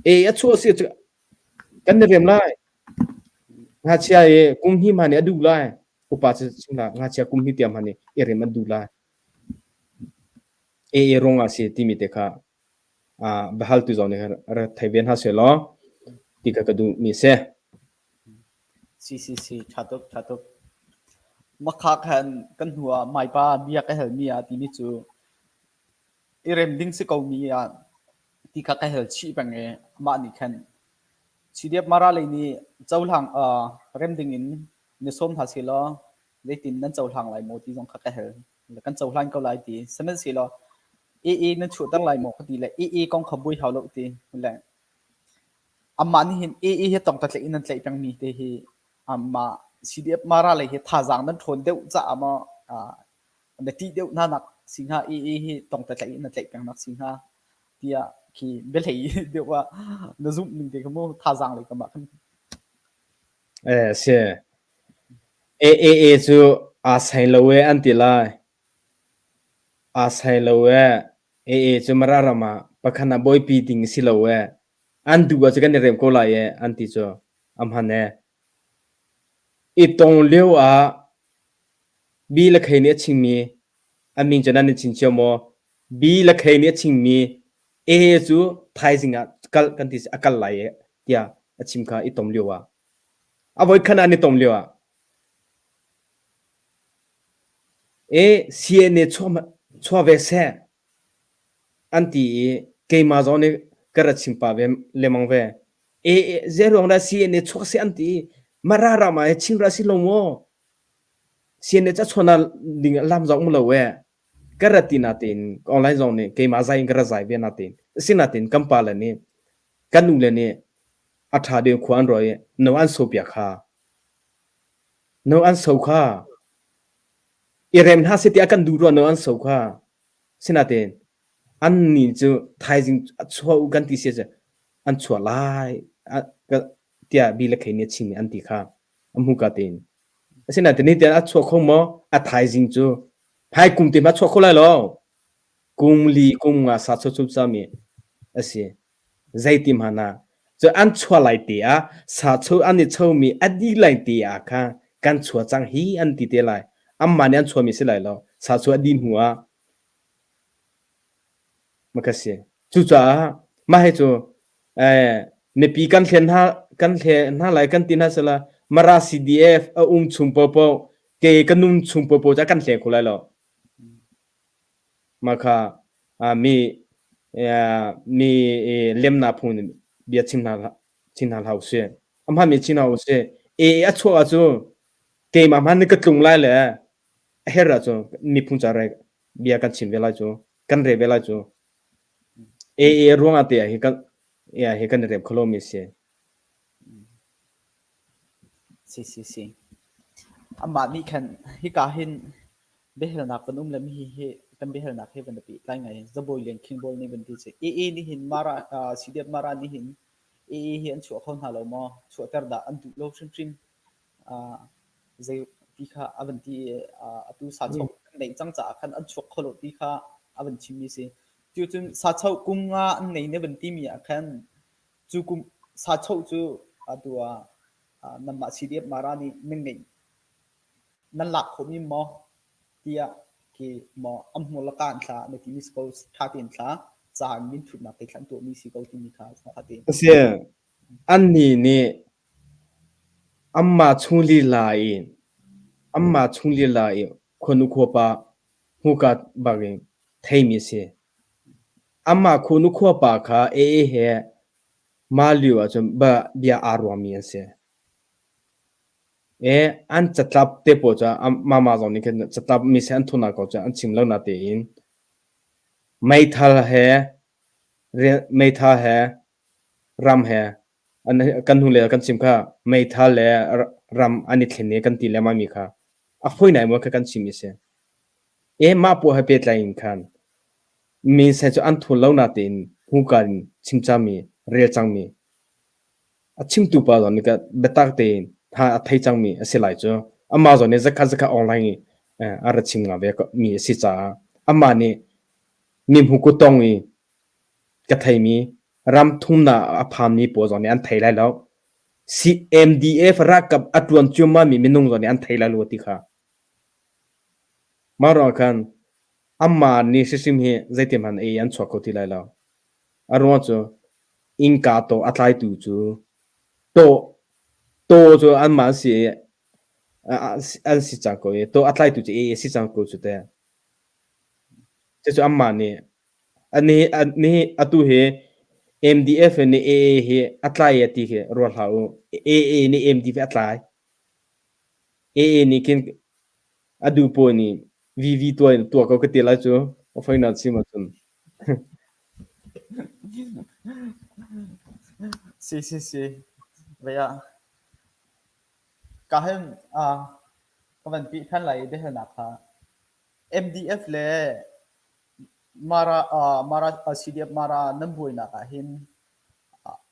AA a chuah si cu kan i rem lai ngakchia i kum hnih hma nih a duh lai upa cu chimnak ngakchia kum hnih tiang hma nih i rem an duh lai AA rong ah si timi te kha biahaltu zong nih rak thei ve hna sehlaw ti kha ka duhmi a si. Si si si ṭha tuk ṭha tuk. Makha khan kan hnu ah Maipa bia ka halmi ah timi cu i rem ding si ko mi ah ti kha ka hal chih peng i amah nih khan. CDF Mara lei nih cohlang rem ding in na sawm hna sehlaw zeitin nan cohlang lai maw ti zong kha ka hal. Kan cohlan ko lai ti. Sihmanhsehlaw AA nan chuahter lai maw ka ti le AA kong kha buai hau lo ti. Le amah nih hin AA hi tongtatlaih in nan tlaih pengmi te hi amah CDF Mara lei hi thazaang nan ṭhawn deuh caah maw na ṭih deuh hna nak si hnga AA hi tongtatlaih in na tlaih peng nak si hnga tiah khi biahlei deuh ah na zumh ning te kha mu thazaang lei kam ah khan Eh si. AAA cu aa sai lo e an ti lai. Aa sai lo e. AA cu Mara ram ah pakhat ah bawipi ding si lo e. An duh ah cu kan i rem ko lai e an ti cu. A hman e. I tong lio ah B le K nih a chingmi a min cu nan in ching cio maw? B le K nih a chingmi A cu thaizing ah kal kan ti a kal lai e tiah a chim kha i tom lio ah. A voikhat ah an i tom lio ah e CNA chuah ve seh an ti i keimah zong nih ka ra chim pah ve lemang ve. E zeiruang dah CNA chuak seh an ti i Mara ram ah Chin ra si lo maw? CNA ca chuahnak ding lam zong um lo e. Ka rat ti natein online zong nih keimah zai in ka ra zai ve natein asinatein kan pa le nih kan nu le nih a ṭha deuh khua an ruah i no an so piak kha. No an so kha. I rem hna seh tiah kan duh rua no an so kha. Sinatein an nih cu thaizing chuah u kan ti si cu an chuah lai tiah bi le khei nih a chim i an ti kha a hmuka tein. Asinain ni tiang a chuah kho maw? A thaizing cu phai kum te hmanh a chuah kho lai lo. Kum li kum nga sa chuah chuah cami a si. Zeiti hmanh ah cu an chuah lai te ah sa cho an i chomi a dih lai te ah khan kan chuah cang hi an ti te lai. Anmah nih an chuahmi si lai lo. Sa chuah a dih hnu ah Maka si. Cucaah mah hi cu eh, mipi kan hlen hna kan hlen hna lai kan ti hna sala Mara CDF a um chung popo ke ka nun chung popo ca kan hle kho lai lo. Mah kha mi mi lemna phung bia chim hna chim hna hlah usih. A hman mi chim hna usih. E a chuah ahcun keimah hman ni ka tlung lai le a her ahcun miphun ca re bia kan chim ve lai cu kan re ve lai cu. AA ruangah te ah hi kan ya hi kan i rem kholo mi si. Si si si. Amah nih khan hika hin biahalnak kan um le mi hi kan biahalnak hi van pi tlai ngai Zabawi Lian King Bawl nih van ti si. AA nih hin Mara CDF Mara nih hin AA hi an chuah kho hna lo maw? Chuahter dah an duh lo hrimhrim. Zei ti kha a van ti i atu sachoh an neih cang caah khan an chuak kho lo ti kha a van chimmi si. Cucun sachoh kum nga an nei na van timi ah khan cu kum sachoh cu atu ah nanmah CDF Mara nih nan ngeih nan lak khawhmi maw tiah khi maw an hmur le ka an thla na timi si ko ṭha tein thla ca in min thutnak te thla an tuahmi si ko timi kha ṭha tein. Asi. Annih nih anmah chung lila in anmah chung lila i khuanu khuapa hmuka bak in theimi a si. Anmah khuanu khuapa kha AA he mah lio ahcun bia aa ruangmi an si. E an catlap te pawl cu mama zong nih khin catlap mi seh an thunak ko cu an chim lo natein meithal he meithal he ram he kan hnulei ah kan chim kha meithal le ram an i thlen i kan ti lengmang mi kha a fawinak maw kha kan chim i si. E mah puah he pehtlai in khan minsen cu an thul lo natein hmuka in chim cangmi rel cangmi a chimtu pa zong nih biatak tein hna a thei cangmi a si lai cu amah zong nih zakhat zakhat online i a ra chim nga ve mi a si caah amah nih mi hmu kutong i ka theimi ram thumnak a phanmi pawl zong nih an thei lai lo. CMDF ralkap a ṭuan cuahmahmi minung zong nih an thei lai lo ti kha. Mah ruangah khan anmah nih hrimhrim hi zeitin hmanh ei an chuak kho ti lai lo. A ruang cu innka tawh a tlaitu cu tawh taw cu anmah an si i an si cang ko i tawh a tlaitu cu ei a si cang ko cu teh. Cucu anmah nih Atu hi MDF nih AA hi a tlai a ti khi ruat hlah u. AA nih MDF a tlai. AA nih khin a duh pawl nih VV tuah in tuah ko ka ti lai cu. A fawinak chim ahcun. Si si si. Vei ah ka hin ah ka van pih than lai i biahalnak kha MDF le Mara uh, Mara uh, CDF Mara nan buainak ah hin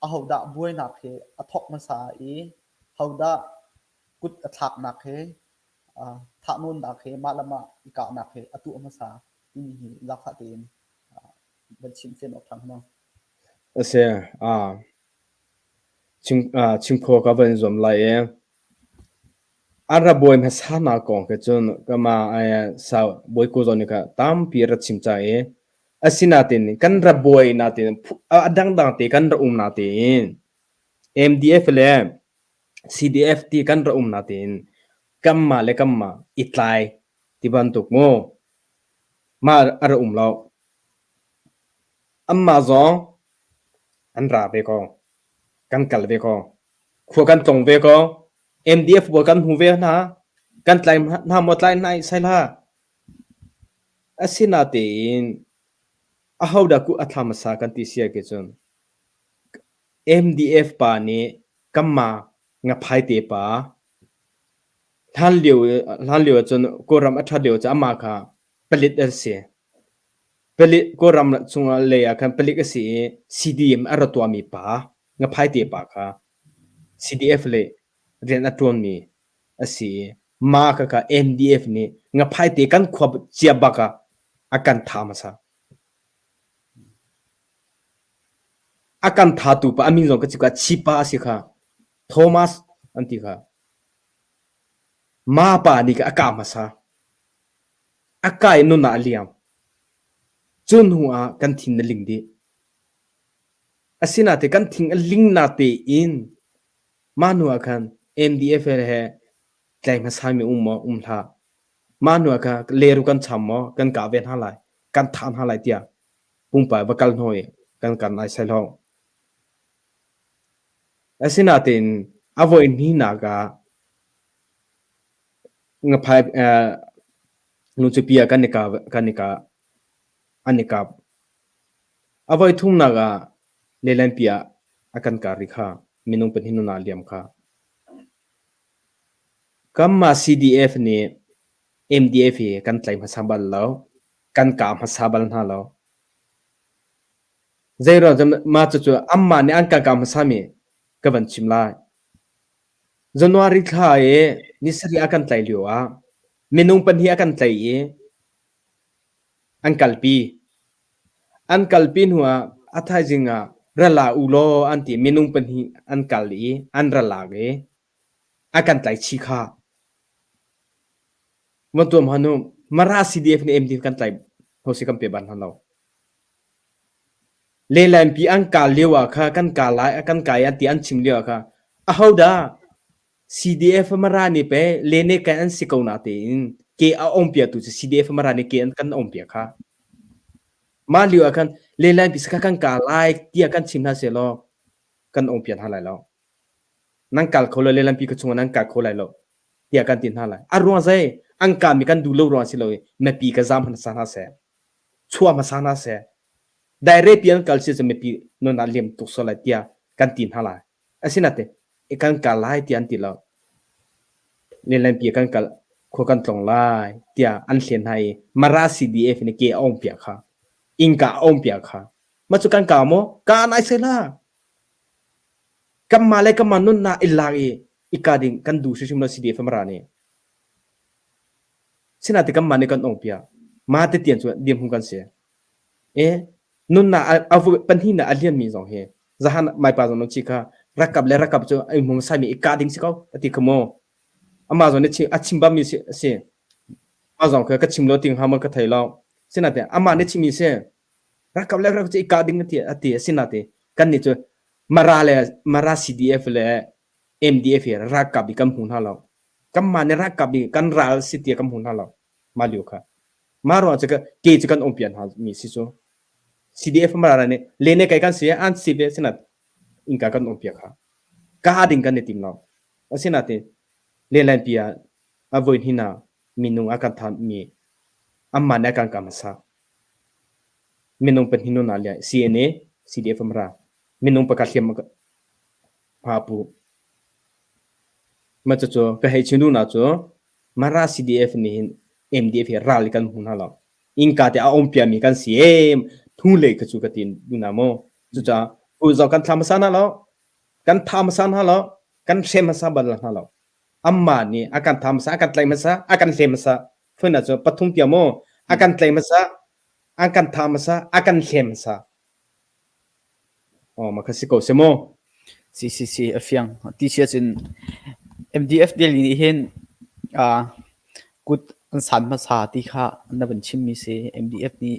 ahodah buainak hi a thawk hmasa i hodah kut a thlaknak hi uh, thahnawnnak hi mah le mah i kahnak hi a tuah hmasa timi hi zaangfah tein uh, van chim fian awk ṭha hnga. A si. Ah, chim, ah, chim khawh ka van zuam lai i A ra bawi hmasa nak kong khi cun kamah sau bawi ko zawn nih kha tampi a ra chim cang i asinain kan ra bawi natein a dangdang te kan ra um natein MDF le CDF ti kan ra um natein kanmah le kanmah i tlai ti bantuk mu mah a ra um lo. Anmah zong an ra ve ko. Kan kal ve ko. Khua kan tlong ve ko. MDF pawl kan hmu ve hna. Kan tlai hna maw tlai hna sai hlah. Asinatein ahodah ku a thla hmasa kan ti si ahke cun MDF pa nih kanmah ngaphaite pa hlan lio hlan lio ahcun Kawlram a ṭhat lio cu amah kha palit an si. Palik Kawlram chungah lei ah khan palik a si i CDM a ra tuahmi pa ngaphaite pa kha CDF le rian a ṭuanmi a si i mah khakha MDF nih ngaphaite kan khua cia bak ah a kan thah hmasa. A kan thatu pa a min zong ka chim kha Chipa a si kha. Thomas an ti kha. Mah pa nih a kah hmasa. A kai nun ah a liam. Cu hnu ah kan thin a ling dih. Asinain kan thing a ling na tein mah hnu ah khan MDF he tlai hmasa mi um maw um hlah. Mah hnu ah khan leru kan cham maw kan kah ve hna lai kan thah hna lai tiah pumpak va kal hnaw i kan kan ai sai lo. Asinain a voi hnihnak ah ngaphai nucupi ah kan i kah kan i kah an i kap. A voi thumnak ah lelanpi ah a kan kar rih kha minung pahnih nun ah liam kha. Kanmah CDF nih MDF hi kan tlai hmasa bal lo. Kan kah hmasa bal hna lo. Zeiruang cu mah cucu anmah nih an kan kah hmasami ka van chim lai. January thla i ni sarih a kan tlaih lio ah minung pahnih a kan tlaih i an kalpi. An kalpi hnu ah a thaizing ah ra la u law an ti. Minung pahnih an kal i an ra lak i a kan tlaih chih khah. Van tuam han u. Mara CDF nih MD kan tlaih hosi kan pe ban hna lo. Lehlampi an kal lio ah kha kan kal lai kan kai an ti an chim lio ah kha ahodah CDF Mara nih pe lene kan an si ko na tein ke a om piatu cu CDF Mara nih ke an kan om pia kha mah lio ah khan lehlampi saka kan kal lai tiah kan chim hna seh law kan om pia hna lai lo nan kal kho lo lehlampi ka chungah nan kal kho lai lo tiah kan ti hna lai a ruang zei an kami kan duh lo ruang si lo i mipi ka zam hmasa hna seh chuah hmasa hna seh Daire pi an kal si cu mipi nun ah liam tuk sual lai tiah kan ti hna lai. Asinate kan kal lai tiah an ti lo. Lenlenpi kan kal khua kan tlong lai tiah an hlen hna i Mara CDF nih ke a ong piak kha. Innka a ong piak kha. Mah cu kan ka maw? Ka nai sai la. Kanmah le kanmah nunnak i lak i i ka ding kan duh hrimhrim lo CDF Mara nih. Sinate kanmah nih kan ong piak. Mah te tian cu dirhmun kan si. E nunnak a voi pahnihnak a lianmi zong hi zahan maipa zong chi kha rakap le rakap cu ai hmung saimi i kah ding si ko ati kha mu amah zong nih a chim bammi si si amah zong kha ka chim lo ting hama ka thei lo sinate amah nih chimmi si rakap le rakap cu i kah ding ati ati sinate kan nih cu Mara le Mara CDF le MDF hi rakap i kan hmu hna lo kanmah nih rakap i kan ral si ti kan hmu hna lo mah lio kha Mah ruang cu ke cu kan um pian hna mi si cu. CDF mara nih lene kai kan si an si ve sinat inka kan um piak ha ka ding kan i tim lo asinain lenlan pi ah a voi hnih ah minung a kan tham mi amah nih a kan kam hmasa. Minung pahnih nun ah le CNA, CDF mara minung pakhat hliam hma pu. Mah cucu ka hei chim duhnak cu Mara CDF nih hin MDF hi ral kan hmu hna lo. Innka te a um piami kan si em thu le kha cu ka tin duhna mu. Cucaah zong kan thla hmasa hna lo. Kan tha hmasa hna lo. Kan hrem hmasa bal hna lo. Amah nih a kan tha hmasa, a kan tlaih hmasa, a kan hlem hmasa. Phun ah cu pathum tiang mu. A kan tlaih hmasa, a kan tha hmasa, a kan hlem hmasa. Aw ma kha si ko si mu. Si si si a fiang. Ti sia cun MDF dil nih hin kut an san hmasa ti kha na van chimmi si. MDF nih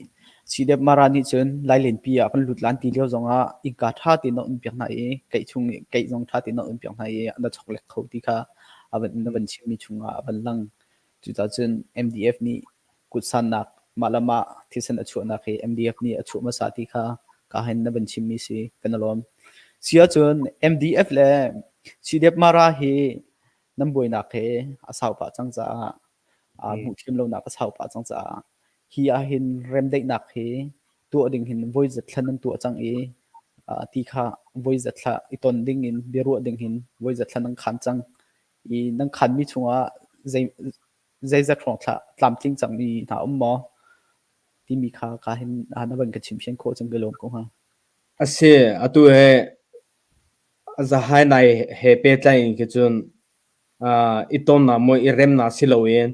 CDF Mara nih cun Lailenpi ah kan lut lan ti lio zongah innka ṭha tein na on piak hna i keih chung keih zong ṭha tein na on piak hna i na chawklek kho ti kha a van na van chimmi chungah a van lang. Cucaah cun MDF nih kutsannak mah le mah thisen a chuahnak hi MDF nih a chuah hmasa ti kha ka hin na van chimmi si kan i lawm. Si ahcun MDF le CDF Mara hi nan buainak hi a sau pah cang caah aa hmuh thiam lonak a sau pah cang caah hi ahhin remdaihnak hi tuah ding hin voi zat thla nan tuah cang i ti kha voi zat thla i ton ding in biaruah ding hin voi zat thla nan khan cang i nan khanmi chungah zei zeizat hrawng thla tlamtling cangmi hna um maw timi kha ka hin na van ka chim fian khawh cang ka lawm ko hnga. A si, atu he zahai nai he pehtlai in khi cun i tonnak maw i remnak si loin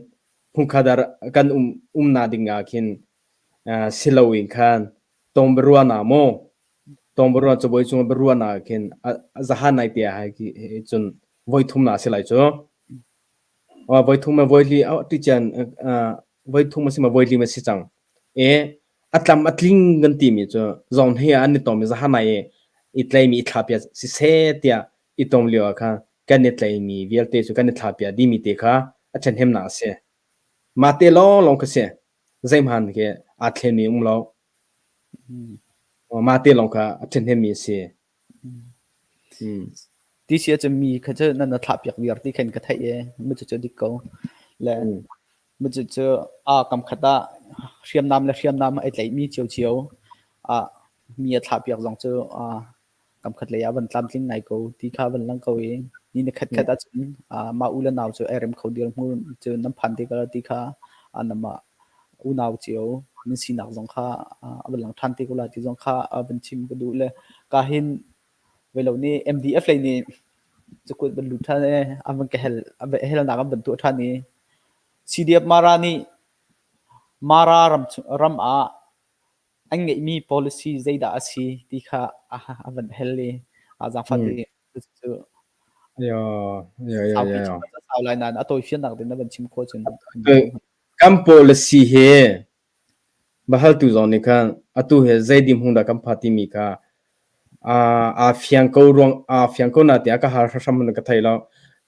hmunkhat ah kan um umnak ding ah khin si loin khan tong biaruahnak maw tong biaruah cabuai cung biaruahnak ah khin zahan nai te ah cun voi thumnak a si lai cu. Voi thum voi li ticaan voi thum a si ma voi li ma si cang. E a tlam a tling kan timi cu zong he an i tom i zahan nai i tleimi i thlapia siseh tiah i tom lio ah khan kan i tleimi vialte cu kan i thlapia dimi te kha a ṭhahnemnak a si. Mah te lawnglawng kha si. Zeihmanh khi aa thlenmi um lo. Mah te lawng kha a ṭhahnemmi a si. Ti si ahcun mi kha cu nan na thlahpiak viar ti khan ka theih i mu cu cu dik ko. Le mu cu cu a kam khat ah hriamnam le hriamnam ai tlaihmi ciocio ah mi a thlahpiak zong cu kamkhat lei ah van tlamtling ngai ko ti kha van lang ko i ni na khat khat ahcun mah u le nau cu ai rem kho dirhmun cu nan phan te ko ti kha namah unau cio nan sinak zong kha a van lang ṭhan te ko lai ti zong kha van chim ka duh le ka hin velo nih MDF lei nih cakut van lut ṭhan i an van ka hel helnak an van tuah ṭhan i CDF Mara nih Mara ram ram ah An ngeihmi policy zeidah a si ti kha a van hel i zaangfah tein cu saupi chim a sau lai nain a tawifiannak ding na van chim khawh cun. Kan policy hi bahaltu zong nih khan atu hi zei dirhmun dah kan pha timi kha aa fiang ko ruang aa fiang ko na tiah ka hal hram ka thei lo.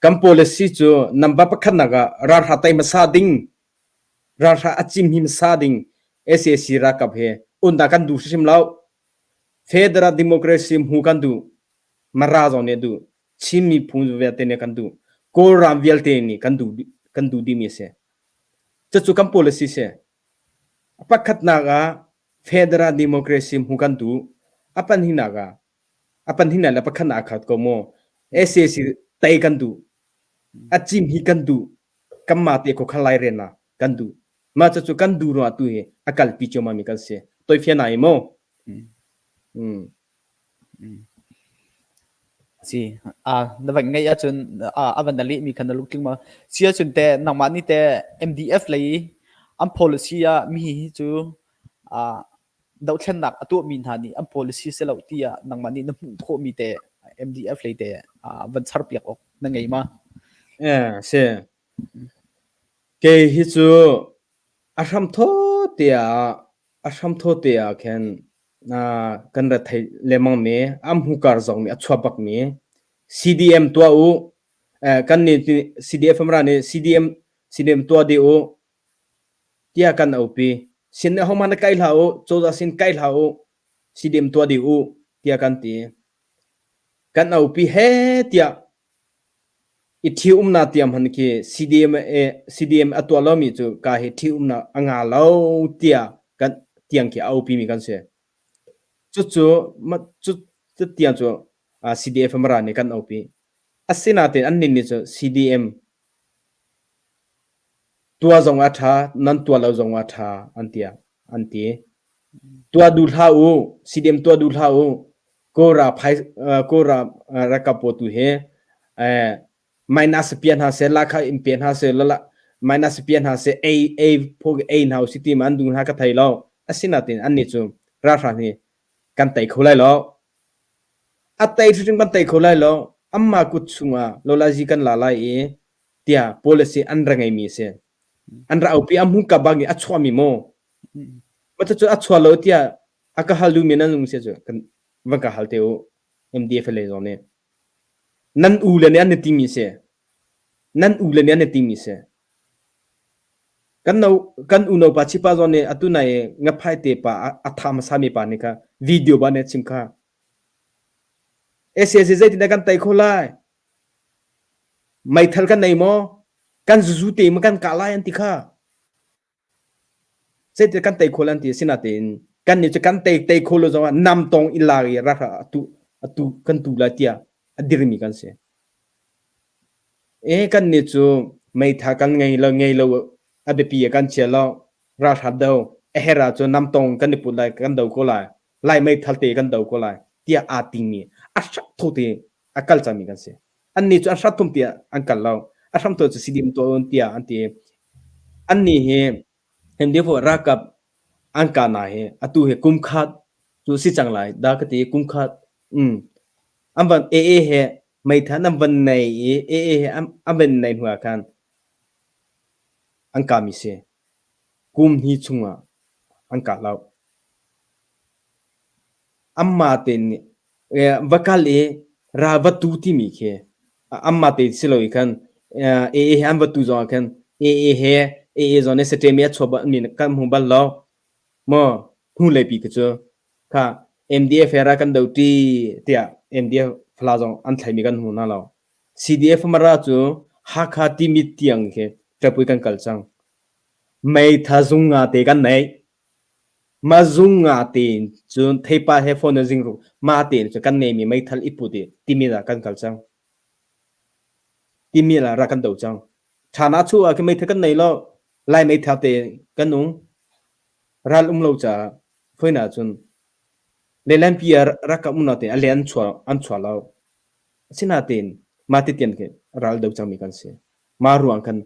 Kan policy cu number pakhatnak ah ralhra tei hmasa ding Ralhrang a cim himsa ding sac ralkap he undah kan duh hrimhrim lo. Federal Democracy hmu kan duh. Mara zong nih a duh. Chin miphun vialte nih kan duh. Kawlram vialte nih kan duh kan duh dihmi a si. Cucu kan policy si. Pakhatnak ah Federal Democracy hmu kan duh. A pahnihnak ah a pahnihnak le pakhatnak a khat ko mu. Sac tei kan duh. A cim hi kan duh. Kanmah te khuakhan lairel ah kan duh. Mah cucu kan duh ruangah tu hi a kalpi ciammam mi kan si. Toifian ai mu. Mm. Si a na van ngeih ahcun a van na lehmi kha na lungtling ma si ahcun te nangmah nih te MDF lei an policy ah mi hi cu dohthlennak a tuahmi hna nih an policy si lo tiah nangmah nih na hmuh khawhmi te MDF lei te van charpiak awk na ngei ma? Eh, si. Kei hi cu a hram thaw te ah a hram thaw te ah khin kan ra thei lemang mi am hukar zong nih a chuah bak mi CDM tuah u kan nih CDF ra nih CDM CDM tuah dih u tiah kan aupi. Sin nih ahohmanh na kai hlah u, cozah sin kai hlah u. CDM tuah dih u tiah kan ti. Kan aupi he tiah i ṭhiumnak tiang hmanh khi CDM CDM a tuah lomi cu ka hi ṭhiumnak a nga lo tiah kan tiang khi a aupi mi kan si. Cucu cu tiang cu CDF Mara nih kan aupi. Asinain annih nih cu CDM tuah zong a ṭha, nan tuah lo zong a ṭha an ti an ti. Tuah duh hlah u, CDM tuah duh hlah u. Kawlra phai Kawlra ralkap pawl tu hi minus pia hna seh, lahkhah in pe hna seh, minus pia hna seh, ei ei phaw ei hna usih ti ma an duh hna ka thei lo. Asinain annih cu ralhrang hi kan tei kho lai lo. A tei hrimhrim kan tei kho lai lo. Anmah kut chungah lawlazi kan la lai i tiah policy an ra ngeimi a si. An ra aupi a hmuka bang i a chuahmi maw? Mah cu a chuah lo tiah a ka hal duhmi nan um si cu kan van ka hal te u MDF lei zong nih. Nan u le nih an i timi si. Nan u le nih an i timi si. Kan no kan unau pa chipa zong nih atu nai ngaphai te pa a tha hmasa mi pa nih kha video ba nih chim kha. SAC zeitin dah kan tei kho lai? Meithal kan nei maw? Kan zuzu te ma kan kah lai an ti kha. Zeitin kan tei kho lan ti sinatein kan nih cu kan tei tei kho lo zong ah nam tong in la i rak atu atu kan tu lai tiah a dirmi kan si. E kan nih cu meitha kan ngei lo ngei lo a biapi ah kan chia lo ralhrat do a her ahcun nam tong kan i put lai kan do ko lai lai meithal te kan do ko lai tiah aa tingmi a hrak tho te a kal cangmi kan si. Annih cu an hrathum tiah an kal lo. A hramthawk cu sidim tuah tiah an ti. Annih hi MDF ralkap an kahnak hi atu hi kum khat cu si cang lai dah ka ti kum khat um an van AA he meithan an van nei i AA he an van nei hnu ah khan an kahmi si. Kum hnih chungah an kah lo. Anmah tein nih va kal i ral va tu timi khi anmah te si lo i khan AA he an va tu zongah khan AA he AA zong nih saṭem i a chuah mi kan hmu bal lo. Maw hnulei pi khi cu kha MDF he ral kan do ṭi tiah MDF Fala zong an thlaimi kan hmu hna lo. CDF Mara cu Hakha Timit tiang khi ṭapui kan kal cang. Meitha zung nga te kan neih. Mah zung nga tein cun theipa he phone in zingruk mah tein cun kan neimi meithal i put i Timit ah kan kal cang. Timit ah rak kan do cang. Ṭhan ah chu ah khin meithal kan nei lo. Lai meithal te kan nung. Ral um lo caah foina cun lehlampi ah rak ka um natein a le an chuah an chuah lo. Asinain mah ti tian khi ral do cangmi kan si. Mah ruang khan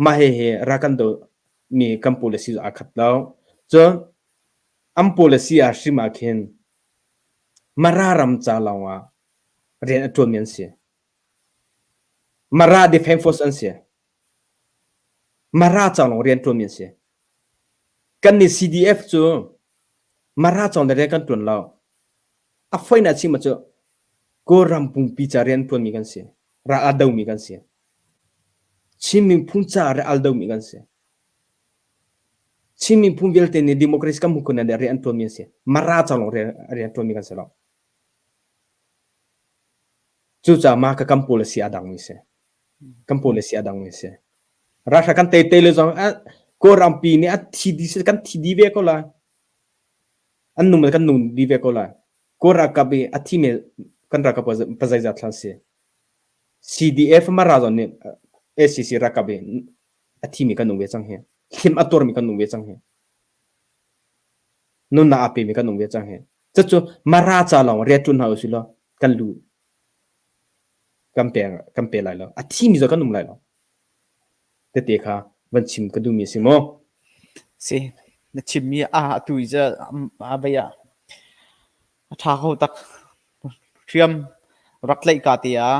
mah hehe rak kan do mi kan policy aa khat lo. Cun an policy ah hrim ah khin Mara ram ca lawng ah rian a ṭuanmi an si. Mara Defense Force an si. Mara ca lawng rian ṭuanmi an si. Kan nih CDF cu Mara ca lawng rian kan ṭuan lo. A foinak chim cu Kawlram pumpi ca rian ṭuanmi kan si. Ral a domi kan si. Chin miphun ca ral domi kan si. Chin miphun vialte nih democracy kan hmuh khun rian an ṭuanmi an si. Mara ca lawng rian ṭuanmi kan si lo. Cucaah mah ka kan policy a dangmi si. Kan policy a dangmi si. Ralhrang kan tei te le zong Kawlrampi nih a thi dih si kan thi dih ve ko lai. An nung kan nung dih ve ko lai. Kawl ralkap i a thimi kan ralkap pazeizat thlan si. CDF Mara zong nih ACC ralkap i a thimi kan nung ve cang hi. Hlim a tuarmi kan nung ve cang hi. Nunnak a pemi kan nung ve cang hi. Cucu Mara ca lawng rian ṭuan hna usih law kan lu kan pe kan pe lai lo. A thimi zong kan um lai lo. Tete kha van chim ka duhmi a si maw? Si, na chimmi a atu i cu a vei ah a ṭha kho tak. Hriam rak tlaih ka te ah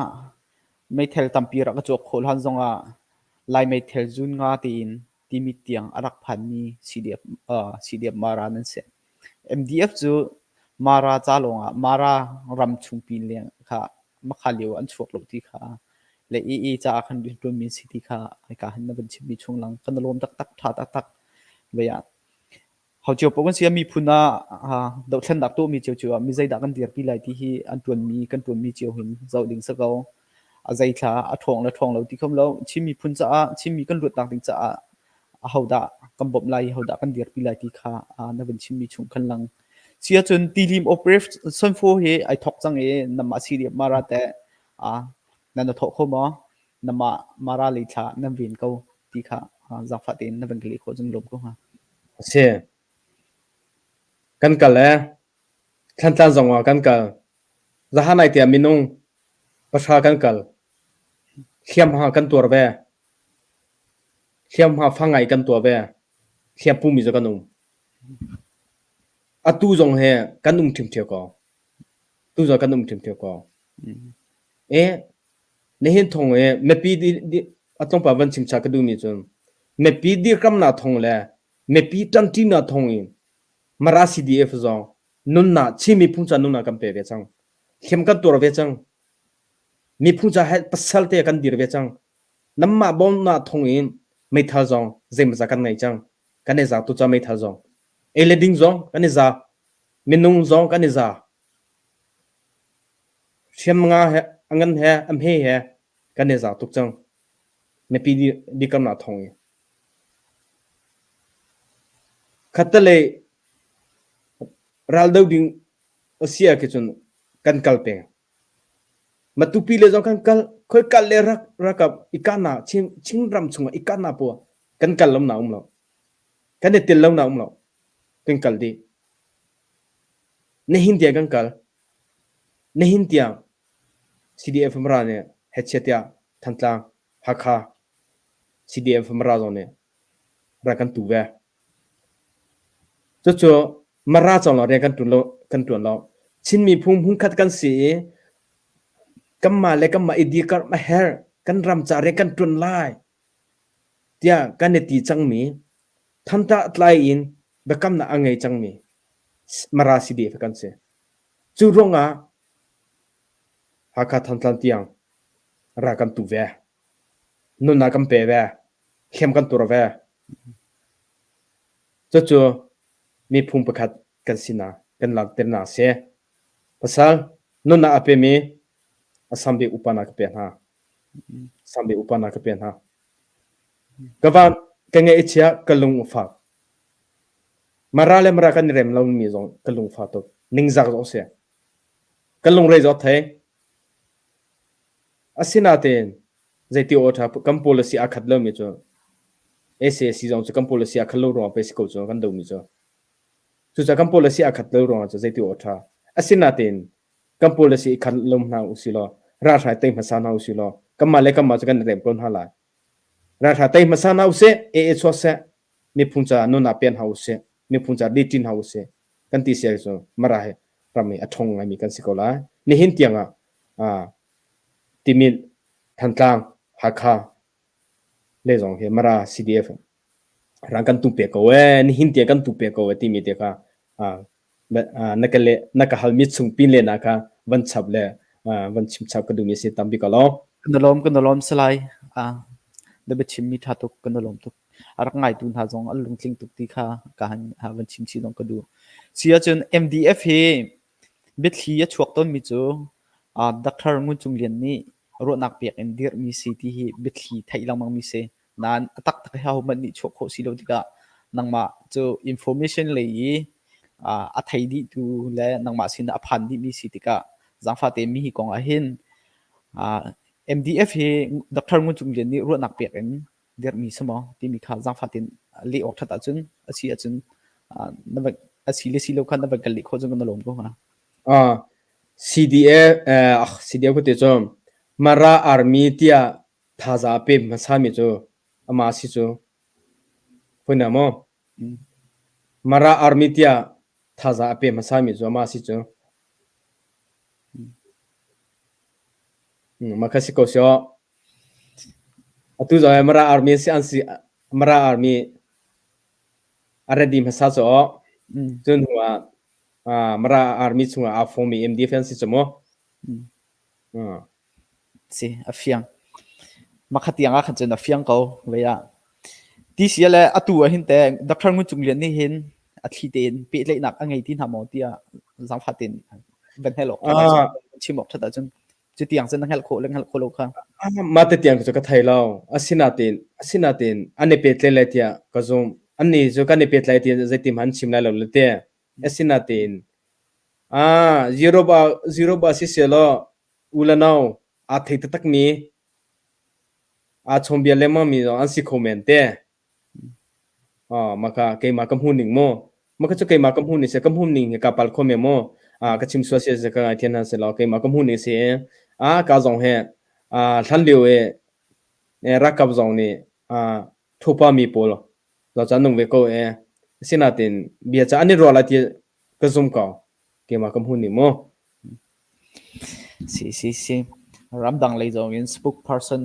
meithal tampi rak ka cawk khawh hlan zongah Lai meithal zun nga tiin Timit tiang a rak phanmi CDF, uh, CDF Mara nan si. MDF cu Mara ca lawngah Mara ram chungpi leng kha makha lio an chuak lo ti kha le AA caah khan rianṭuanmi an si ti kha hika hin na van chimmi chung lang kan i lawm taktak, ṭha taktak. Vei ah. Ho cio paoh kan si. Miphun ah dohthlennak tuahmi ciocio ah mi zeidah kan dirpi lai ti hi an ṭuanmi kan ṭuanmi cio hin zoh ding si ko. A zeithla a ṭhawng le ṭhawng lo ti khom lo. Chin miphun caah Chinmi kan luatnak ding caah ahodah kan bawmh lai i hodah kan dirpi lai ti kha na vun chimmi chung khan lang. Si ahcun Tilim Operation 4 hi ai thawk cang i namah CDF Mara teh nan i thawh kho maw? Namah Mara lei thla nan ven ko ti kha zaangfah tein na van ka leh khawh cun lawm ko hnga. A si. Kan kal ee. Thlantlang zong ah kan kal. Zahan ai tiah minung pahra kan kal. Hliamhma kan tuar ve. Hliamhma fangai kan tuah ve. Hliam pumi cu kan um. Atu zong he kan um ṭhiamṭhiam ko. Tu zong kan um ṭhiamṭhiam ko. E nihin thong i mipi a tlawmpal van chim cha ka duhmi cun mipi dirkamnak thong le mipi ṭanṭinak thong in Mara CDF zong nunnak Chin miphun ca nunnak kan pe ve cang. Hliam kan tuar ve cang. Miphun ca he pasal te kan dir ve cang. Nanmah bawmnak thong in meithal zong zeimawzat kan ngei cang. Kan i za tu ca meithal zong. Ei le ding zong kan i za. Minung zong kan i za. Hriamnga he a ngan he a hme he kan i za tuk cang. Mipi dirkamnak thawng in. Khattelei raldo ding a si ah cun kan kal peng. Matupi le zong kan kal. Khoi kal le rak rakap i kahnak Chin Chinram chungah i kahnak poah kan kal lo na um lo. Kan i tel lo na um lo. Kan kal dih. Nihin tiang kan kal. Nihin tiang CDF Mara nih hechet tiah Thantlang, Hakha CDF Mara zong nih rak kan tu ve. Cucu Mara cawng lawng rian kan ṭuan lo, kan ṭuan lo. Chin miphun hmunkhat kan si i kanmah le kanmah i dirkamh a herh. Kan ram ca rian kan ṭuan lai tiah kan i ti cangmi thamtah tlai in biakamnak a ngei cangmi Mara CDF kan si. Cu ruangah Hakha Thantlang tiang ral kan tu ve. Nunnak kan pe ve. Hliam kan tur ve. Cucu miphun pakhat kan sinak kan langhternak a si. Pasal nunnak a pemi a sambik upa na ka pe hna. Sambik upa na ka pe hna. Ka van ka ngeih i chia ka lung a fak. Mara le Mara kan i rem lomi zong ka lungfa tuk. Ningzak zong a si. Kan lungre zong a thei. Asinain zeiti aw ṭha kan policy aa khat lomi cu SAC zong cu kan policy aa khat lo ruangah pei si ko cu kan domi cu. Cucaah kan policy aa khat lo ruangah cu zeiti aw ṭha. Asinain kan policy i khat lo hna usih law ralhrai tei hmasa hna usih law kanmah le kanmah cu kan i rem ko hna lai. Ralhrai tei hmasa hna usih, AA chuak seh, miphun caah nun ah pen hna usih, miphun caah liṭin hna usih kan ti sia cu Mara hi ram i a ṭhawng ngaimi kan si ko lai. Nihin tiang ah Timit, Thantlang, Hakha le zong hi Mara CDF rang kan tu pe ko ee, nihin tiang kan tu pe ko ee timi te kha na ka le na ka halmi chung pin le na kha van chap le van chim chap ka duhmi si tampi ka lawm. Kan lawm kan lawm salai. Na biachimmi ṭha tuk kan lawm tuk. A rak ngaitu hna zong an lungtling tuk ti kha ka han van chim chih zong ka duh. Si ahcun MDF hi biathli a chuak tawnmi cu Dr. Ngun Cung Lian nih ruahnak pek in dirhmi si ti hi biathli theih lengmangmi si. Nain a taktak hi ahohmanh nih chuah khawh si lo tikah nangmah cu information lei i a thei dihtu le nangmah sinah a phan dihmi si tikah zaangfah tein mi hi kong ah hin MDF hi Dr. Ngun Cung Lian nih ruahnak pek in dirhmi si maw timi kha zaangfah tein leh awk ṭhat ahcun a si ahcun na van a si le si lo kha na van kan leh khawh cun kan lawm ko hnga. CDA CDA ku ti cu Mara Army tiah thaza a pe hmasami cu amah si cu Fawi maw? Mara Army tiah thaza a pe hmasami cu amah si cu. Mah kha si ko seh. Atu zong Mara Army si an si Mara Army a ready hmasa cu aw. Cun hnu ah Mara Army chungah aa fawmmi MDF an si cu mu. Si, a fiang. Makhat tiang ah khan cun a fiang ko vei ah. Ti sia le atu ah hin te Dr. Ngun Cung Lian nih hin a thli tein pehtlaihnak a ngei ti hna maw tiah zaangfah tein van hngal awk ṭhat ahcun chim awk ṭhat ahcun cu tiang cun na hngalh khawh le hngalh khawh lo kha. Mah te tiang cu ka thei lo. Asinain asinain an i pehtlai lai tiah ka zumh. Annih cu kan i pehtlai ti zeitin hmanh an chim lai lo le te. Asinain ah Europe ah Europe ah siseh law u le nau aa thei taktakmi aa chawnbia lengmangmi zong an si kho men te. Mah kha keimah ka hmuh ning maw? Mah kha cu keimah ka hmuh ning si. Ka hmuh ning hi kaa palh kho men maw? Ka chim sual si ka ngaithiam hna seh law keimah ka hmuh ning si. Ka zong hi hlan lio i ralkap zong nih thupa mi pawl lo caan nung ve ko e. Asinain bia ca an i ruah lai ti ka zum ko. Keimah ka hmuh ning mu. Si si si. Ramdang lei zong in spokesperson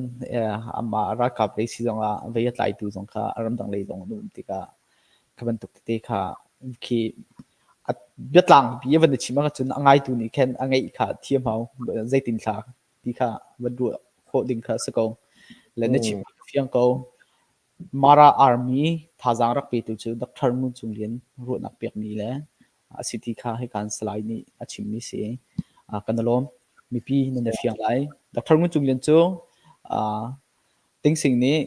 amah ralkap lei si zong ah vei a tlaitu zong kha ramdang lei zong an um tikah kha bantuk tete kha khi a biatlang pi a van i chim ahcun a ngaitu nih khan a ngeih kha thiam hau zeitin thla ti kha van ruah khawh ding kha a si ko. Le na chim fiang ko. Mara Army thazaang rak petu cu Dr. Ngun Cung Lian ruahnak pekmi le a si ti kha hika in Salai nih a chimmi si. Kan i lawm. Mipi nan i fiang lai. Dr. Ngun Cung Lian cu Ting Sing nih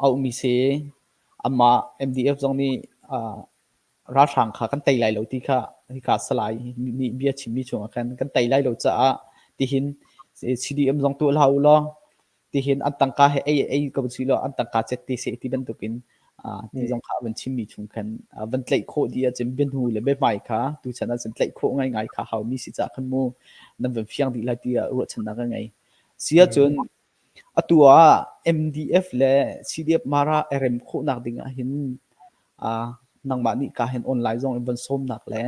auhmi si. Amah MDF zong nih ralhrang kha kan tei lai lo ti kha hika Salai nih bia chimmi chungah khan kan tei lai lo caah tihin CDM zong tuah hlah u law tihin an tangka he ei ei ko si law an tangka cet te seh ti bantukin ti zong kha van chimmi chung khan van tlaih khawh dih ahcun biahnu le biahmai kha tuchan ahcun tlaih khawh ngaingai kha haumi si caah khan mu nan van fiang dih lai tiah ruahchannak ka ngei. Si ahcun atu ah MDF le CDF Mara a rem khawhnak ding ah hin nangmah nih ka hin online zong in van sawmnak le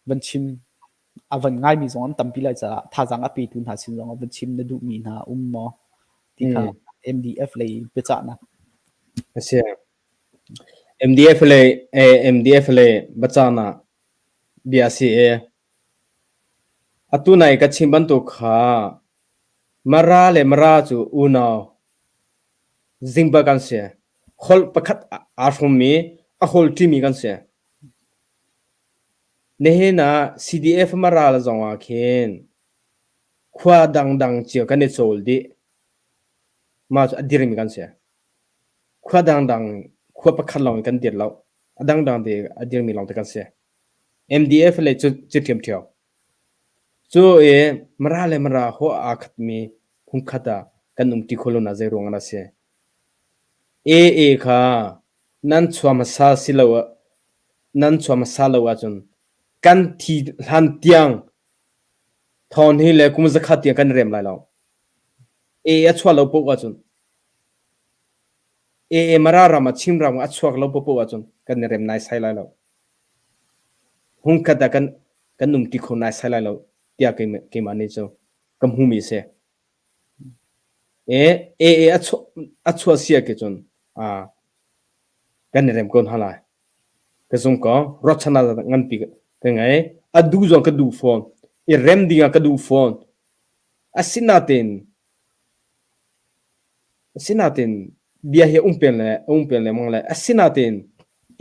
van chim a van ngaimi zong an tampi lai caah thazaang a petu hna sin zong ah van chim na duhmi hna um maw ti kha MDF lei biacahnak. A si. MDF lei MDF lei biacahnak bia a si i atu nai ka chim bantuk kha Mara le Mara cu unau zingba kan si. Holh pakhat aa hrawmmi, a hawl ṭimi kan si. Nihin ah CDF Mara zong ah khin khua dangdang cio kan i cawl dih. Mah cu a dirmi kan si. Khua dangdang khua pakhat lawng in kan dir lo. A dangdang te a dirmi lawng te kan si. MDF le cu cu ṭhiamṭhiam. Cu i Mara le Mara haw aa khatmi hmunkhat ah kan umṭi kho lo na zei ruang ah dah a si? AA kha nan chuah hmasa si lo nan chuah hmasa lo ahcun kan thi hlan tiang thawn hi le kum zakhat tiang kan i rem lai lo. AA a chuah lo paoh ahcun AA Mara ram ah Chin ram ah a chuak lo paoh ahcun kan i rem naisai lai lo. Hungkhat ah kan kan umti kho naisai lai lo tiah keimah nih cu ka hmumi a si. AA a chuah a chuah si ah cun kan i rem ko hna lai. Ka zung ko ruahchannak nganpi ka ngei. A duh zong ka duh fawn. I rem ding ah ka duh fawn. Asinain asinain bia hi um peng le um peng lengmang le asinain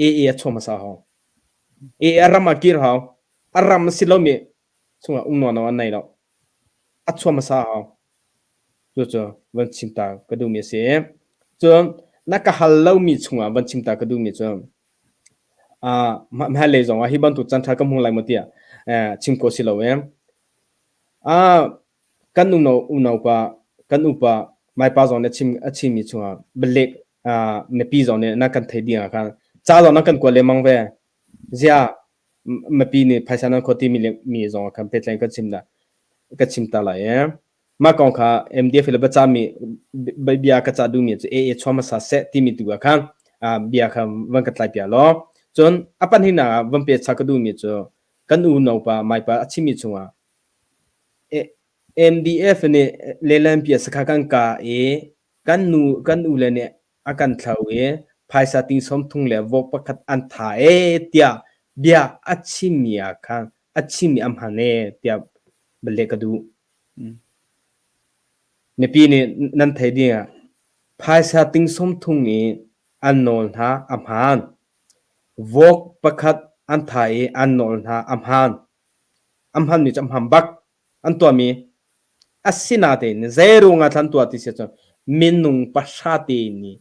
AA a chuah hmasa hau. AA a ram ah kir hau. A ram a si lomi chungah um nawn an nei lo. A chuah hmasa hau. Cucu van chim ta ka duhmi a si. Cun na ka hal lomi chungah van chim ta ka duhmi cu uh, hmailei zong ah hi bantuk caan ṭha ka hmu lai maw tiah chim khawh si lo e. Uh, kan unau unaupa kan upa maipa zong nih chim a chimmi chungah bialek uh, mipi zong nih na kan thei ding ah khan ca zong na kan kuat lengmang ve. Ziah mipi nih phaisa nan khawt timi le mi zong khan pehtlaih kan chim da ka chim ta lai e. Mah kong kha MDF le bacami bia ka ca duhmi cu AA chuah hmasa seh timi tu ah khan bia kha van ka tlai pia law. Cun a pahnihnak ah van pe cha ka duhmi cu kan unau pa maipa a chimmi chungah MDF nih lelanpia sakha kan ka i kan nu kan u le nih a kan thlo i phaisa ting sawm thung le vok pakhat an tha e tiah bia a chimmi ah khan a chimmi a hman e tiah bale ka duh. Mipi nih nan thei ding ah phaisa ting sawm thung i an nawl hna a hmaan. Vok pakhat an tha i an nawl hna a hmaan. A hmanmi cu a hmaan bak. An tuahmi asinatein zeiruang ah thlan tuah ti si cun minung pahra te nih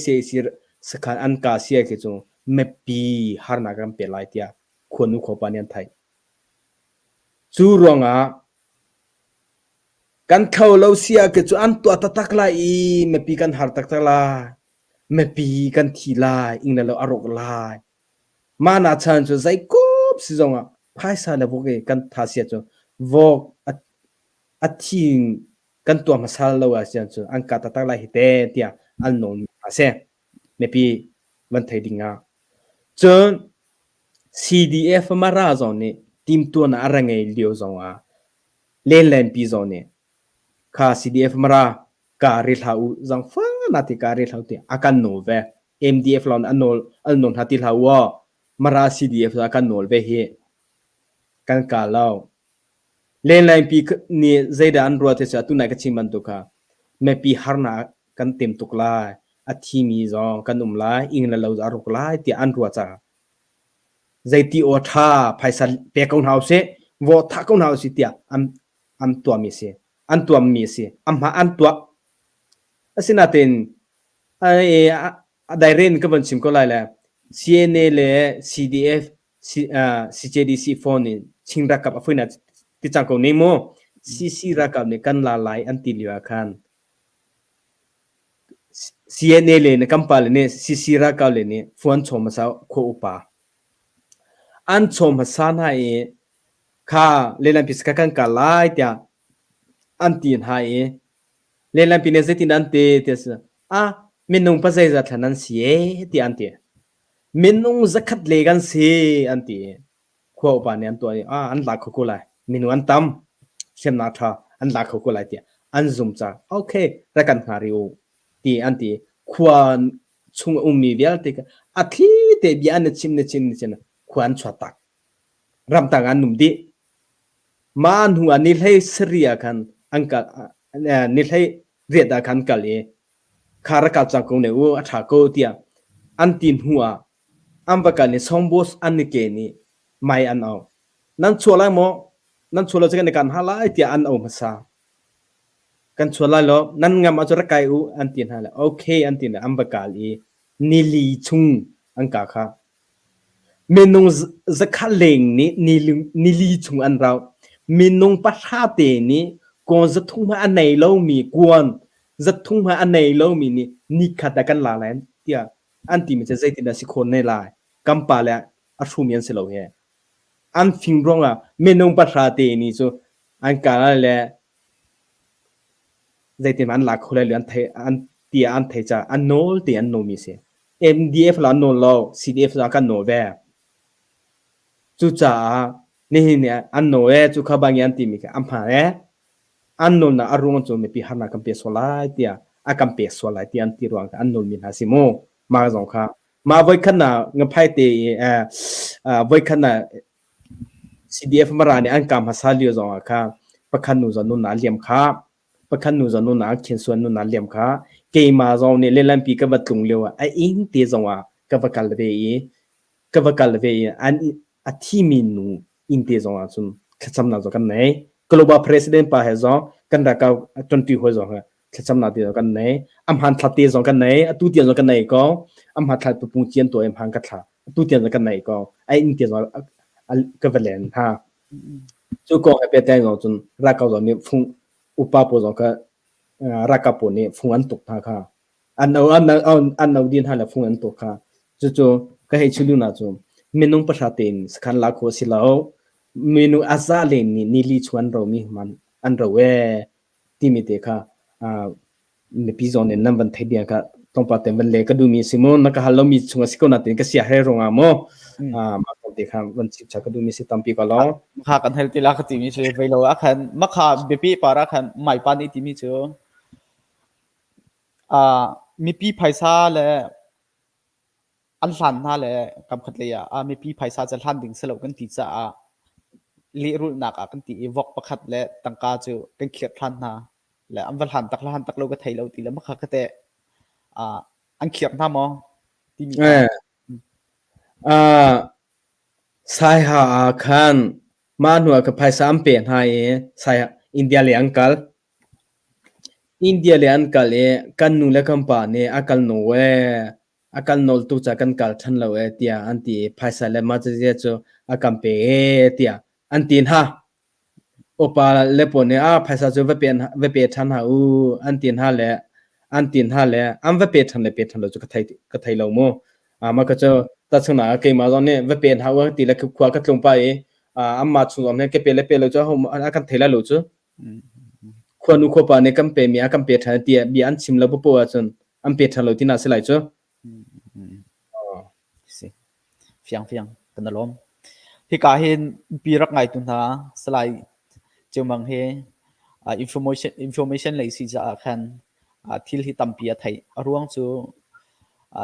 sac sakhan an ka sia khi cu mipi harnak kan pe lai tiah khuanu khuapa nih an theih. Cu ruangah kan thlo lo sia khi cu an tuah taktak lai i mipi kan har taktak lai. Mipi kan thi lai, ing le lo a rawk lai. Mah na chan cu zeikup si zongah phaisa le vok i kan tha sia cu vok a, a thi kan tuah hmasa lo ah sian cu an ka taktak lai hi te tiah an nawl mi a si. Mipi van thei ding ah. Cun CDF Mara zong nih timtuahnak a ra ngei lio zong ah lenlenpi zong nih kha CDF Mara ka ri hlah u zangfa na ti ka ri hlah u ti a kan nawl ve. MDF lawng an nawl an nawl hna ti hlah u aw. Mara CDF a kan nawl ve hi. Kan ka lo. Lenglengpi nih zeidah an ruah ti cu atu nai ka chim bantuk kha mipi harnak kan tem tuk lai. A thimi zong kan um lai, ing le lo a ruk lai tiah an ruah caah zeiti aw ṭha phaisa pe ko hna usih, vaw thah ko hna usih tiah an an tuahmi a si. An tuammi a si. Amah an tuah. Asinain a dairen ka van chim ko lai le CNA le CDF CJDC phone in Chin ralkap a fuina ti cang ko ne mu. CC ralkap nih kan la lai an ti lio ah khan CNA le na kan pa le nih CC ralkap le nih phone chawm hmasa khua upa an chawm hmasa hna i kha lelampi ka kan kal lai tiah an ti hna i lehlampi nih zeitin an ti ti a si. Ah, minung pa zeizat thlan an si ee tiah an ti. Minung zakhat le kan si an ti. Khua upa nih an tuah i ah an la kho ko lai. Minung an tam. Hriamnak ṭha an la kho ko lai tiah an zum caah okay rak kan hnga rih u ti an ti. Khua chung a ummi vialte kha a thli te bia an i chim na chim na chim khua an chuah tak. Ramtang an um dih. Mah hnu ah ni hlei sarih ah khan an kal ni hlei riat ah khan kal i kha rak kal cang ko ne u a ṭha ko tiah an ti hnu ah an va kal i songbos an i ken i mai an auh. Nan chuah lai maw? Nan chuah lo cu kan i kan hna lai tiah an auh hmasa. Kan chuah lai lo, nan ngam ahcun rak kai u an ti hna le okay an ti le an va kal i nili chung an ka kha. Minung zakhat leng nih nili chung an rauh. Minung pahra te nih kawn zathum hmanh a nei lomi kuan zathum hmanh a nei lomi nih nikhat ah kan la lai tiah an timi cu zeitindah si khawh ne lai? Kan pa le a hrumi an si lo hi. An fing ruangah minung pahra te nih cu an kal le zeitin an la kho lai lo an thei an tiah an thei caah an nawl te an nawmi a si. MDF la an nawl lo, CDF la kan nawl ve. Cucaah nihin ni ah an nawl e cu kha bangi an timi kha an hmaan e. An nawlnak a ruang cu mipi harnak kan pe sual lai tiah a kan pek sual lai tiah an ti ruang an nawlmi hna si mu. Mah zong kha mah voikhat na ngaphai te i eh, voikhat na CDF Mara nih an kam hmasa lio zong ah kha pakhat nu zong nun a liam kha pakhat nu zong nun a khin suan nun a liam kha keimah zong nih lelampi ka va tlung lio ah a inn te zong ah ka va kal ve i ka va kal ve i an a thimi nu inn te zong ah cun thlacamnak zong kan nei global president pa he zong kan rakau tonti hoi zong he thlacamnak te zong kan nei a hman thla te zong kan nei atu tiang zong kan nei ko a hman thla pung cian to em hang ka thla atu tiang zong kan nei ko a inn te zong ka va len ha cu kong he pehtlai zong cun ralkap zong nih fung upa pawl zong kha ralkap pawl nih fung an tuk hna kha an an an no din hna le fung an tuk kha cucu ka hei chim duhnak cu minung pahra tein sakhan la khawh si lo minung a za len nih nili chung an ro mi man an ro e timi te kha mipi zawn in nan van thei bia kha tlawmpal te van le ka duhmi si mu na ka hal lomi chung a si ko natin ka sia he rungah mu mah kong te kha van chim cha ka duhmi si tampi ko lo kha kan hel ti la ka timi cu vei lo ah khan makha biapi par ah khan mai pa nih timi cu mipi phaisa le An hlan hna le kamkhat lei ah mipi phaisa cu hlan ding si lo kan ti caah lehrulhnak ah kan ti i vok pakhat le tangka cu kan khirh ṭhan hna. Le an va hlan tak le hlan tak lo ka thei lo ti le makha ka teh an khirh hna maw timi kha. Ah Saiha ah khan mah hnu ah ka phaisa an pek hna i Saiha India lei an kal. India lei an kal i kan nu le kan pa nih a kal nawl ee, a kan nawl tuk caah kan kal ṭhan lo ee tiah an ti i phaisa le mah cazia cu a kan pe ee tiah an ti hna. Upa le pawl nih ah phaisa cu va pe va pe ṭhan hna u an ti hna le an ti hna le an va pe ṭhan le pe ṭhan lo cu ka thei ka thei lo mu. Ah mah ka cu tahchunhnak ah keimah zong nih va pe hna u ti le khua ka tlung pah i anmah chung zong nih ka pe le pe lo cu a kan thei lai lo cu. Khuanu khuapa nih kan pe mi a kan pe ṭhan tiah bia an chim lo paoh ahcun an pe ṭhan lo ti na si lai cu. Si. Fiang fiang kan i lawm. Hika hin pi rak ngaitu hna Salai Ceumang he information information lei si caah khan thil hi tampi a theih. A ruang cu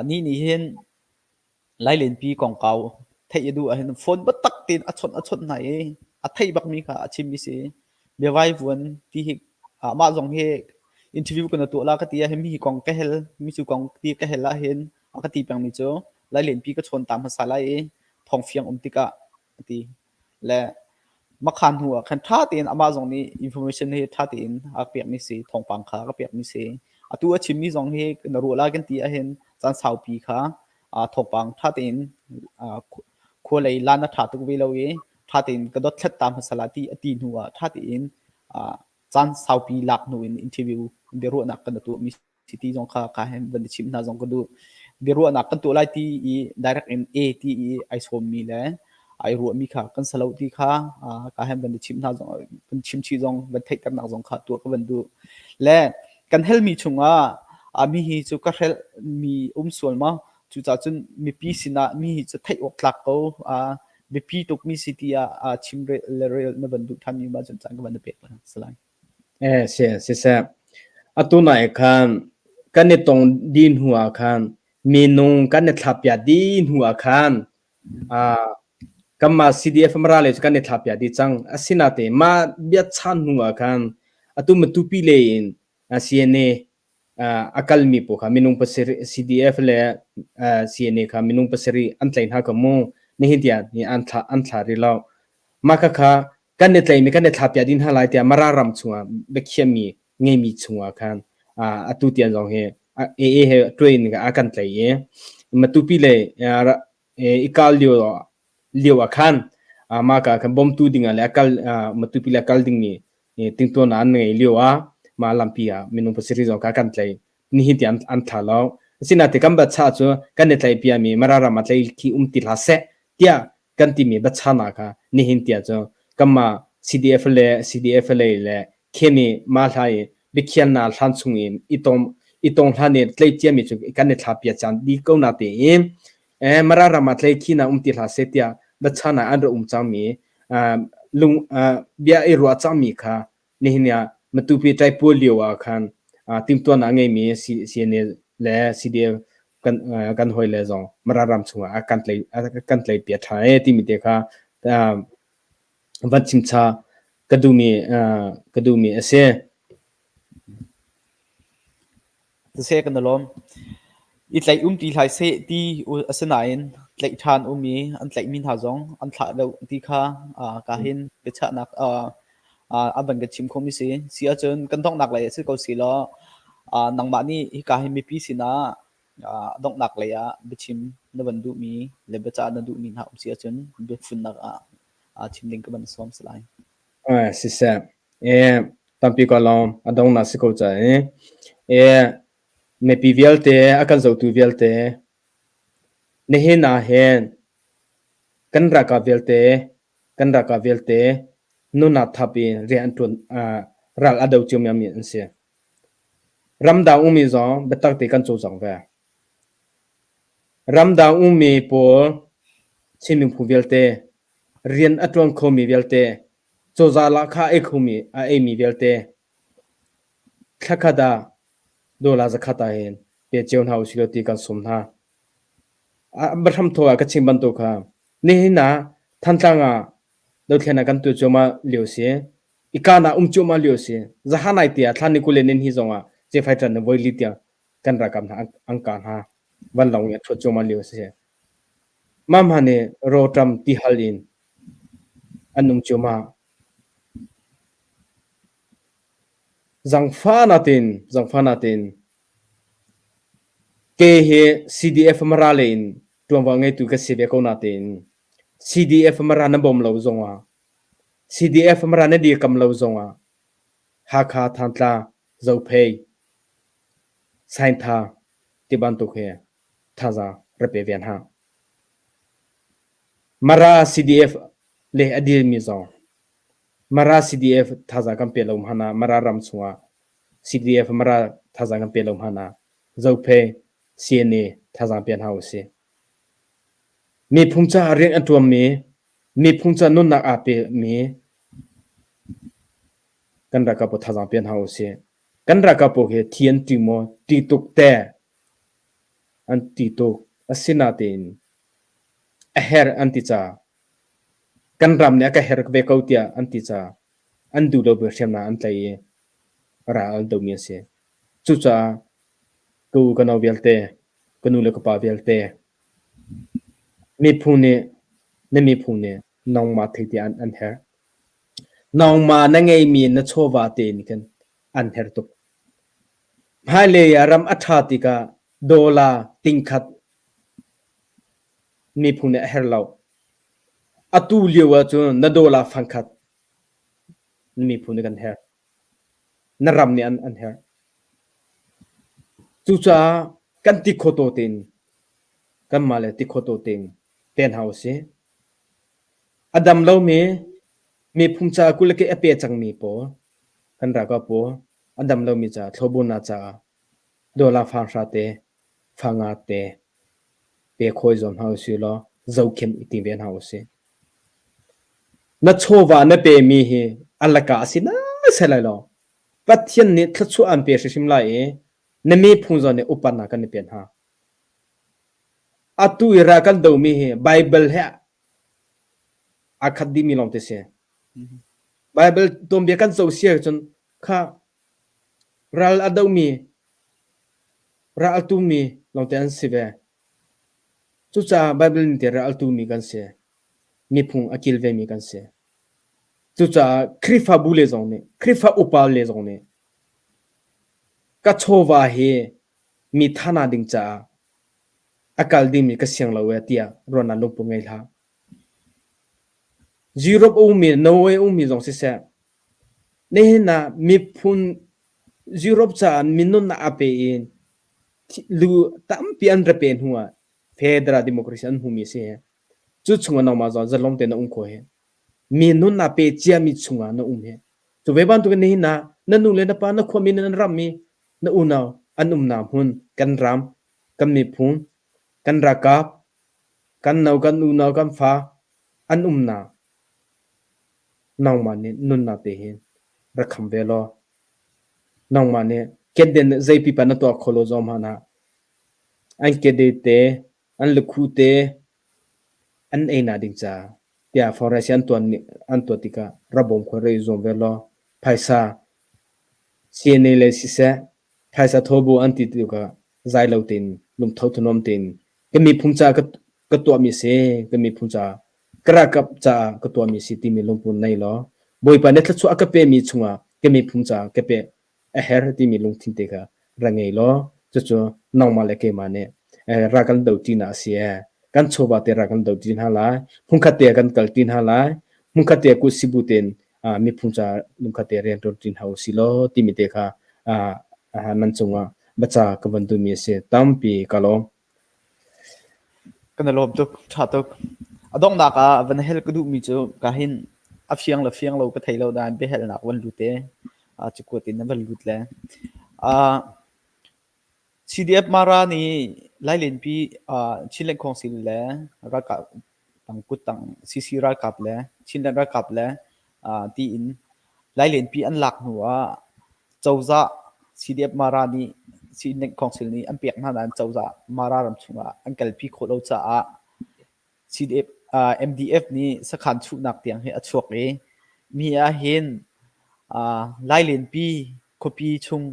ni nih hin Lailenpi kongkau theih a duh ahhin phone biatak tein a chawnh a chawnh hna i a theih bakmi kha a chimmi si. Biavaivuan ti hi amah zong hi interview kan tuah la ka ti ahhin mi hi kong ka hel, mi cu kong ti ka hel ahhin a ka ti pengmi cu Lailenpi ka chawn ta hmasa lai i thawngfiang um tikah a ti. Le makhan hnu ah khan ṭha tein amah zong nih information hi ṭha tein a ka pekmi si, thawngpang kha a ka pekmi si. Atu a chimmi zong hi na ruah lai kan ti ahhin caan saupi kha thawngpang ṭha tein khua lei lan a ṭha tuk ve lo i ṭha tein ka dothlat ta hmasa la ti a ti hnu ah ṭha tein caan saupi lak hnu in interview biaruahnak kan tuahmi si ti zong kha ka hen van i chimh hna zong ka duh. Biaruahnak kan tuah lai ti i direct in A ti i ai sawmmi le ai ruahmi kha kan salo ti kha ka hen van i chimh hna zong van chim chih zong van theihternak zong kha tuah ka van duh. Le kan helmi chungah mi hi cu ka hrelh mi um sual ma cucaah cun mipi sinah mi hi cu theih awk tlak ko biapi tuk mi si ti ah chim le rel na van duh than mi ma cun caan ka van na pek la salai. Eh, si, siseh. Atu nai khan kan i tong dih hnu ah khan minung kan i thlahpiah dih hnu ah khan ah kanmah CDF Mara le cu kan i thlahpiah dih cang. Asinain mah biachan hnu ah khan atu Matupi lei in CNA a kalmi pawl kha minung pasarih CDF le CNA kha minung pasarih an tlaih hna ko mu. Nihin tiang ni an thlah an thlah rih lo. Mah khakha kan i tlaimi kan i thlahpiah dih hna lai tiah Mara ram chungah biakhiahmi ngeimi chungah khan atu tiang zong hi AA he train a kan tlai i Matupi le i kal lio lio ah khan mah ka khan bawmtu ding ah le a kal Matupi le kal dingmi tingtuan an ngei lio ah mah lampi ah minung pasarih zong kha kan tlai nihin tiang an thla lo asinain kan bacha cu kan i tlai piami Mara ram ah tlai khi um ti hlah seh tiah kan timi bachana kha nihin tiah cu kanmah CDF le CDF lei le khemi ma hla i biakhialnak hlan chung in i tom i tong hlan i tlei ciami cu kan i thla pia caan di ko na te i eh mara ram ah tlei khi na um ti hlah se tiah bachana an ra um cangmi lung bia i ruah cangmi kha nihin ah Matupi ṭaipual lio ah khan timhtuahnak a ngeimi CNA le CDF kan kan hawi le zong Mara ram chungah a kan tlai a kan tlai piak ṭha e timi te kha van chimcha ka duhmi ka duhmi a si. Siseh kan i lawm. I tlaih um ti hlai seh ti a si nain tlaih ṭhan um i an tlaihmi hna zong an thlah deuh ti kha ka hin biachahnak a van kan chim khomi si. Si ahcun kan donghnak lei ah si ko si law nangmah nih hika hin mipi sinah donghnak lei ah biachim na van duhmi le biacah na duhmi hna um si ahcun biafunnak ah chim ding ka van sawm si lai. Siseh, tampi ka lawm. A donghnak si ko ca i. Mipi vialte, a kan zohtu vialte, nihin ah hin kan ralkap vialte, kan ralkap vialte nunnak thap in rian an ṭuan, ral a do ciomi an si. Ramdang ummi zong biatak te kan cawlcang ve. Ramdang ummi pawl Chin miphun vialte rian a ṭuan khomi vialte, cozah lahkhah a ei khomi a eimi vialte thlakhat ah dollar zakhat ah hin pe cio hna usih law ti kan sawm hna. A hramthawk ah ka chim bantuk kha nihin ah Thantlang ah dothlen ah kan tuah cuahmah lio si. I kaan ah um cuahmah lio si. Zahan ai tiah thla ni 20 le ni zong ah Cephai na voi li tiang kan ralkap hna an kah hna. Vanlawng in a ṭhuat cuahmah lio si. Mah hma nih rawṭam tihal in an um cuahmah. Zangfah natin kei hi CDF Mara lei in ṭuanvo ngeitu ka si ve ko natein CDF Mara na bawm lo zongah CDF Mara na dirkam lo zongah Hakha, Thantlang, Zophei, Saintha tibantuk hi thazaang rak pe ve hna. Mara CDF le a dirmi zong Mara CDF thazaang kan pe lo hmanh ah Mara ram chungah CDF Mara thazaang kan pe lo hmanh ah Zophei CNA thazaang pe hna usih. Miphung caah rian a ṭuanmi, miphung ca nunnak aa pemi kan ralkap pawl thazaang pe hna usih. Kan ralkap pawl hi thi an ṭi maw? Ṭi tuk te. An ṭi tuk. Asinain a herh an ti caah kan ram nih a ka herh ve ko tiah an ti caah an duh lo bu hriamnam an tlaih i ral an domi a si. Cucaah ka u ka nau vialte, ka nu le ka pa vialte, miphun nih na miphun nih nangmah thei tiah an herh. Nangmah na ngeimi na chawva te nih khin an herh tuk. Hmailei ah ram a ṭha tikah dollar tingkhat miphun nih a herh lo. Atu lio ahcun na dollar fangkhat na miphun nih kan herh. Na ram nih an herh. Cucaah kan ti khawtaw tein kanmah le ti khawtaw tein pe hna usih. A dam lomi miphun caah kul le ke a pe cangmi pawl kan ralkap pawl a dam lomi caah thlopbulnak caah dollar fanghra te, fanga te pe khawi zuam hna usih law zohkhenh i ti ve hna usih. Na chawva na pemi hi a laka a si naisai lai lo. Pathian nih thluachuah an pe hrimhrim lai i na miphun zong nih upatnak kan i pe hna. Atu i ral kan domi hi Baibal he aa khat dihmi lawngte si. Baibal tuanbia kan zoh si ahcun kha ral a domi, ral a tumi lawngte an si ve. Cucaah Baibal nih ti ral a tumi kan si. Miphung a kilvemi kan si. Cucaah Khrihfabu le zong nih, Khrihfa upa le zong nih ka chawva hi mi thana ding caah a kal dingmi ka siang lo ee tiah ruahnak lungput ngei hlah. Europe ummi, Norway ummi zong siseh, nihin ah miphun Europe caah minunnak a pe i lu tampi an ra pe hnu ah federal democracy an hmumi a si. Cu chungah nangmah zong zalong tein na um khawh hi. Mi nunnak pe ciami chungah na um hi. Cu ve bantukin nihin ah na nu le na pa, na khuami, na rammi, na unau an umnak hmun kan ram, kan miphun, kan ralkap, kan no, kan unau, kan fa an umnak nangmah nih nunnak te hin rak kham ve law nangmah nih keden zei pipa na tuah kho lo zong hmanh ah an kede te an lukhu te an ei na ding ca tiah forest an tuan an tuah tikah rabawm khua rei zuam ve law phaisa CNA le siseh phaisa thobu an ti tikah zai lo tein lungtho thanuam tein ka miphun ca ka tuahmi si ka miphun ca ka ralkap caah ka tuahmi si timi lungput nei law Bawipa nih thluachuah a ka pemi chungah ka miphun caah ka pe a her timi lungthin te kha ra ngei law cucu nangmah le keimah nih ral kan do ṭinak a si ee. Kan chawva te ral kan do ṭi hna lai. Hmunkhat te ah kan kal ṭi hna lai. Hmunkhat te ah kut sibu tein miphun caah lungkhat te rian ṭuan ṭi hna usih law timi te kha nan cungah baca ka van duhmi a si. Tampi ka lawm. Kan i lawm tuk. Ṭha tuk. A donghnak ah van hel ka duhmi cu ka hin a fiang le fiang lo ka thei lo nain biahalnak van lut i cakuat in a van lut le CDF Mara nih Lailenpi Chinland Council le ralkap tang kuttang CC ralkap le Chinland ralkap le tiin Lailenpi an lak hnu ah cozah CDF Mara nih Chinland Council nih an pek hna nain cozah Mara ram chungah an kalpi khawh lo caah CDF, MDF nih sakhan chuhnak tiang hi a chuak i mi ahhin Lailenpi khuapi chung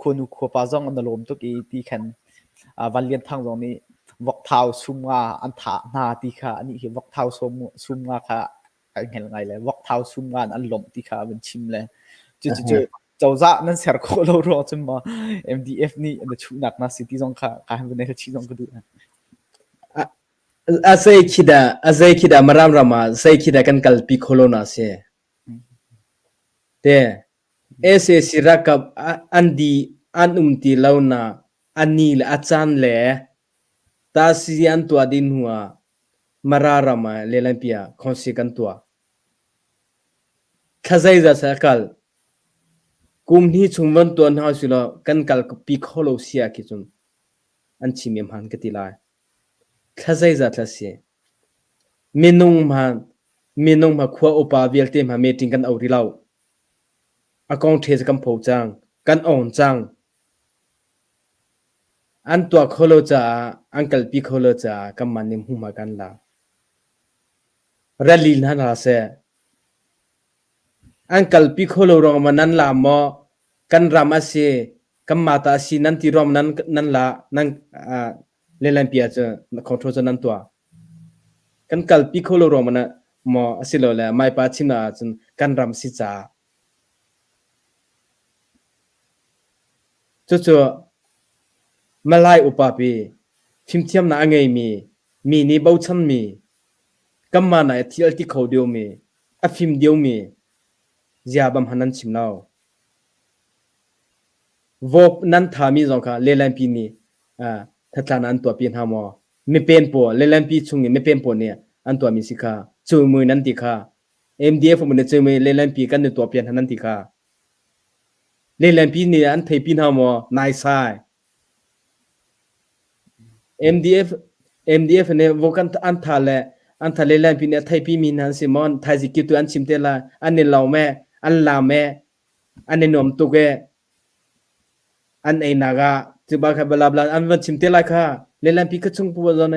khuanu khuapa zong an i lawm tuk i ti khan Van Lian Thang zong nih Vokthau sumnga an thah hna ti kha anih hi vokthau sumnga kha ai hngal ngai le vokthau sumnga in an lawmh ti kha a van chim le cucu cozah nan ser khawh lo ruang cun maw MDF nih na chuhnak na si ti zong kha ka han van chih zong ka duh. A zei khi dah a zei khi dah Maram ram ah zei khi dah kan kalpi kho lo na si. Te SAC ralkap an di an um ti lo na a ni le a caan le tasi an tuah dih hnu ah Mara ram ah lelanpi ah khawngsi kan tuah. Thla zeizat seh a kal. Kum hnih chung van tuah hna usih law kan kalpi kho lo si ah khi cun an chim i hmaan ka ti lai. Thla zeizat thla si. Minung hma minung hma khua upa vialte hma meeting kan au rih lo. A kong ṭhe cu kan pho cang. Kan awn cang. An tuah kho lo caah an kalpi kho lo caah kanmah nih hmuhma kan lak. Rally hna hna seh. An kalpi kho lo ruang maw nan la maw? Kan ram a si, kanmah ta a si nan ti ruang nan nan la nan uh, lelanpi ah cun control cu nan tuah. Kan kalpi kho lo ruang maw maw asilole maipa chim ahcun kan ram si caah. Cucu Malay upa pi fimthiamnak a ngeimi, mi nih bochanmi, kanmah nak i thil a ti kho deuhmi, a fim deuhmi zia bam han nan chim lo. Vawp nan thami zong kha lelanpi nih thatlan an tuahpi hna maw? Mipen pawl lelanpi chung i mipen pawl nih an tuahmi si kha cumui nan ti kha MDF um nih cumui lelanpi kan i tuahpi hna nan ti kha lelanpi nih an theipi hna maw? Naisai. MDF MDF nih vokan an tha le an tha lelanpi nih a theipi mi hna an si maw? Thaizik tu an chim te lai an i lo me an la me an i nuam tuk e an einak ah cuba kha bla bla an van chim te lai kha lelanpi kha chung pu zon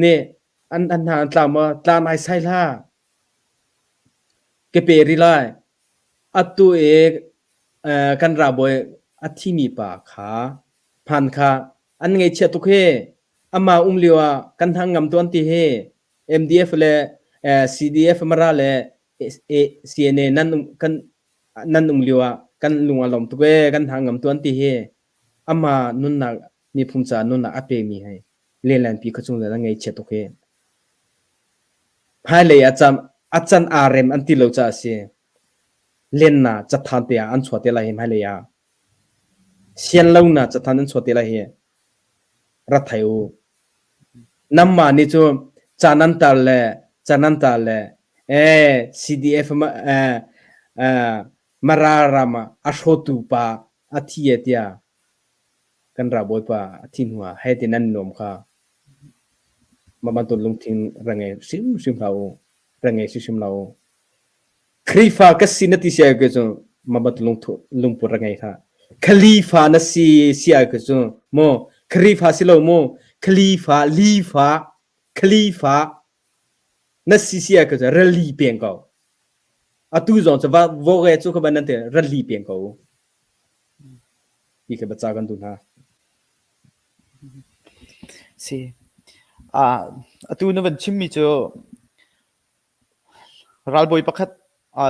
nih an an hna an tla maw tla nai sai hla ke pe ri lai atu e kan rabawi a thimi pa kha phan kha an ngaihchia tuk he ama um lio ah kan hang ngam tu an ti he MDF le CDF Mara le CNA nan kan nan um lio ah kan lung a lawm tuk ee kan hna ngam tuan ti hi ama nunnak miphun ca nunnak a pemi hi lenlanpi khuachung le ngaihchia tuk hi hmailei a cam a can aa rem an ti lo caah a si lenna cathan te ah an chuah te lai hi hmailei ah sian lo na cathan an chuah te lai hi rat thai u Nanmah nih cu ca nan tar le ca nan tar le ee CDF Mara ram ah a hrawtu pa a thi e tiah kan ralbawipa a thi hnu ah hei ti nan nuam kha. Mah bantuk lungthin ra ngei hrimhrim hlah u. Ra ngei hrimhrim hlah u. Khrihfa ka si na ti si ai cu mah bantuk lungput ra ngei hlah. Khalifa na si si ai cu mu Khrihfa si lo mu Khalifa lifa Khalifa na si si ai cu rali peng ko. Atu zong cu va voge cu kha ban nan te rali peng ko. Ti kha baca kan duh hna. Si. Ah, atu na van chimmi cu Ralbawi pakhat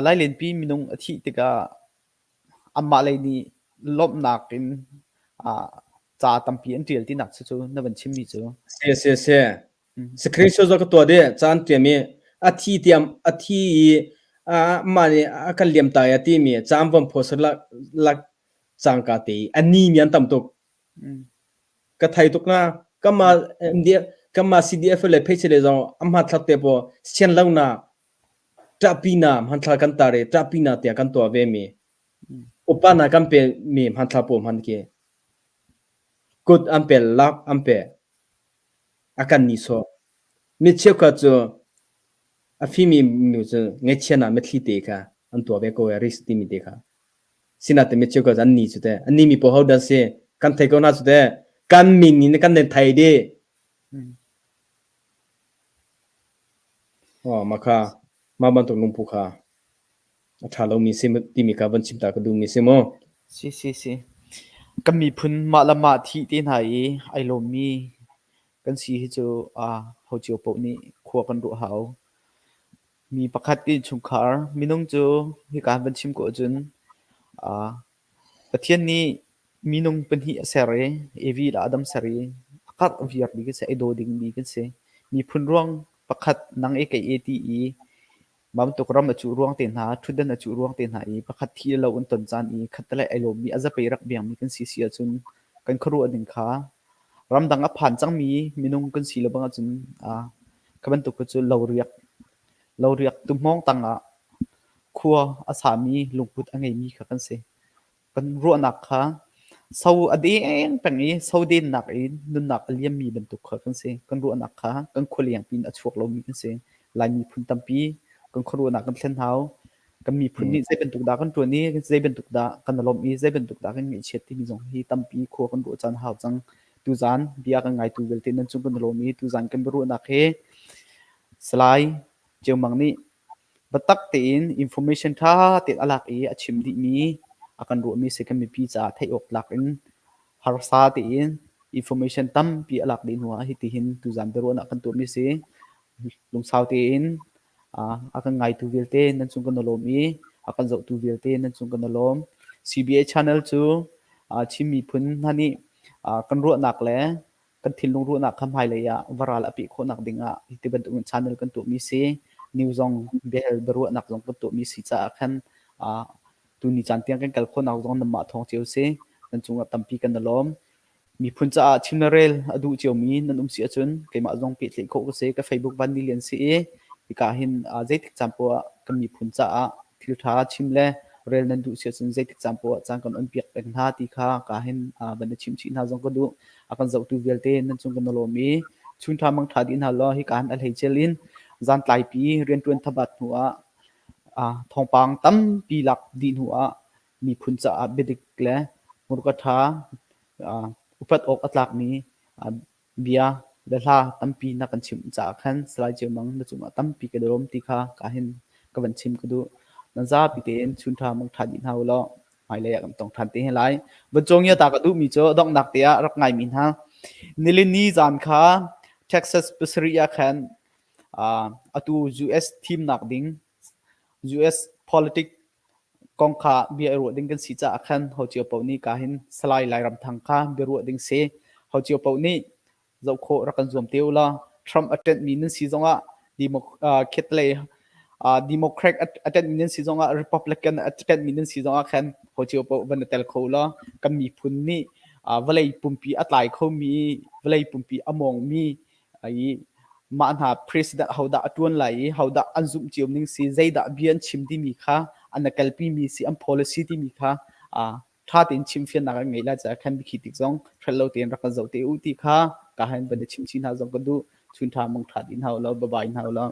Lailenpi minung a thih tikah anmah lei nih lawmhnak in ca tampi an ṭial tinak cucu na van chimmi cu. Si si si. Screenshot zong ka tuah dih. Ca an ṭiam i a thi tiam a thi i amah nih a kan liam ta a timi ca an von post lak lak cangka te i a ni mi an tam tuk. Ka thei tuk na. Kanmah MDF kanmah CDF le pheiche le zong a hmanthlak te pawl sian lo na ṭahpi na hmanthlak kan tar i ṭahpi na tiah kan tuah ve mi. Upa na kan pe mi hmanthlak pawl hman khi kut an pe lak an pe a kan ni sawh. Mi cheukhat cu a fimi nu cu ngaihchia na mitthli te kha an tuah ve ko e risk timi te kha. Sinain mi cheukhat an ni cu teh an ni mi pawl ho dah si kan thei ko hna cu teh kan min in kan nan thei dih. Oh mah kha mah bantuk lungpu kha a ṭha lomi si timi kha van chim ta ka duhmi si mu. Si si si. Kan miphun mah le mah thih te hna i ai lawmmi. Kan si hi cu ho cio paoh nih khua kan ruah hau. Mi pakhat innchungkhar minung cu hika van chim ko ahcun Pathian nih minung pahnih a ser i Evi le Adam ser i a karh viarmi kan si, ai daw dingmi kan si. Miphun ruang pakhat nang e kei e ti i mah bantuk ram a cuh ruang te hna, ṭhutdan a cuh ruang te hna i pakhat thi le lo an ton caan i khattelei ai lawmmi a zapei rak biangmi kan si si ahcun kan khuaruah ning kha ramdang a phan cangmi minung kan si lo bang ahcun kha bantuk kha cu loriak loriak tuhmawng tangah khua a sami lungput a ngeimi kha kan si. Kan ruahnak kha so a deng peng i so dennak in nunnak a liammi bantuk kha kan si. Kan ruahnak kha kan khualeng pin a chuak lomi kan si. Lai miphun tampi kan khuaruahnak kan thlen hau. Kan miphun nih zei bantuk dah kan ṭuan i zei bantuk dah kan i lawmh i zei bantuk dah kan ngaihchiat timi zong hi tampi khua kan ruah caan a hau cang. Tuzaan bia kan ngaitu vialte nan cung kan i lawm i tuzaan kan biaruahnak hi Salai Ceu Mang nih biatak tein information ṭha tein a lak i a chim dihmi a kan ruahmi si kan mipi caah theih awk tlak in harsa tein information tampi a lak dih hnuah hitihin tuzaan biaruahnak kan tuahmi si. Lungsau tein a kan ngaitu vialte nan cung kan i lawm i a kan zohtu vialte nan cung kan i lawm. CBA channel cu Chin miphun hna nih kan ruahnak le kan thinlung ruahnak kha hmailei ah varal a peh khawhnak ding ah hi bantuk in channel kan tuahmi si. New zong biahal biaruahnak zong kan tuahmi si caah khan tuni caan tiang kan kal khawhnak zong nanmah thawng cio si. Nan cungah tampi kan i lawm. Miphun caah chim le rel a duh ciomi nan um si ahcun keimah zong pehtlaih khawh ka si. Ka Facebook van ni lian si i hika hin zeitik caan poah ah kan miphun caah thil ṭha chim le rel nan duh si ahcun zeitik caan poah ah caan kan on piak peng hna ti kha ka hin van i chimh chih hna zong ka duh. A kan zohtu vialte nan cung kan i lawm i chun ṭha mang ṭha dih hna law hika hin a hleicel in zan tlaipi rianṭuan thabat hnu ah thawngpang tampi lak dih hnu ah miphun caah biadik le hmurka ṭha upat awk a tlakmi bia le hla tampi na kan chimh caah khan Salai Ceu Mang na cungah tampi ka lawm ti kha ka hin ka van chim ka duh. Nan zapi tein chun ṭha mang ṭha dih hna u law hmailei ah kan tong ṭhan te he lai. Vancung ta ka duhmi cu donghnak te ah rak ngaimi hna. Nilini zan kha Texas pasarih ah khan atu US thimnak ding US politic Kong kha bia i ruah ding kan si caah khan ho cio paoh nih ka hin Salai Lairamthang kha biaruah ding si. Ho cio paoh nih zoh khawh rak kan zuam te u law Trump a ṭanhmi nan si zongah khetlei Democrat a ṭanhmi nan si zongah Republican a ṭanhmi nan si zongah khan ho cio paoh van i tel kho u law kan miphun nih vawlei pumpi a tlai khomi vawlei pumpi a mawngmi i mah hna president hodah a ṭuan lai i hodah an zumh cio ning si zeidah bia an chim timi kha an kalpi mi si an policy timi kha ṭha tein chimfiannak an ngeih lai caah khan biakhi tik zong hrelh lo tein rak kan zoh te u ti kha ka han van i chim chih hna zong ka duh chun ṭha mong ṭha dih hna u law bye bye hna u law.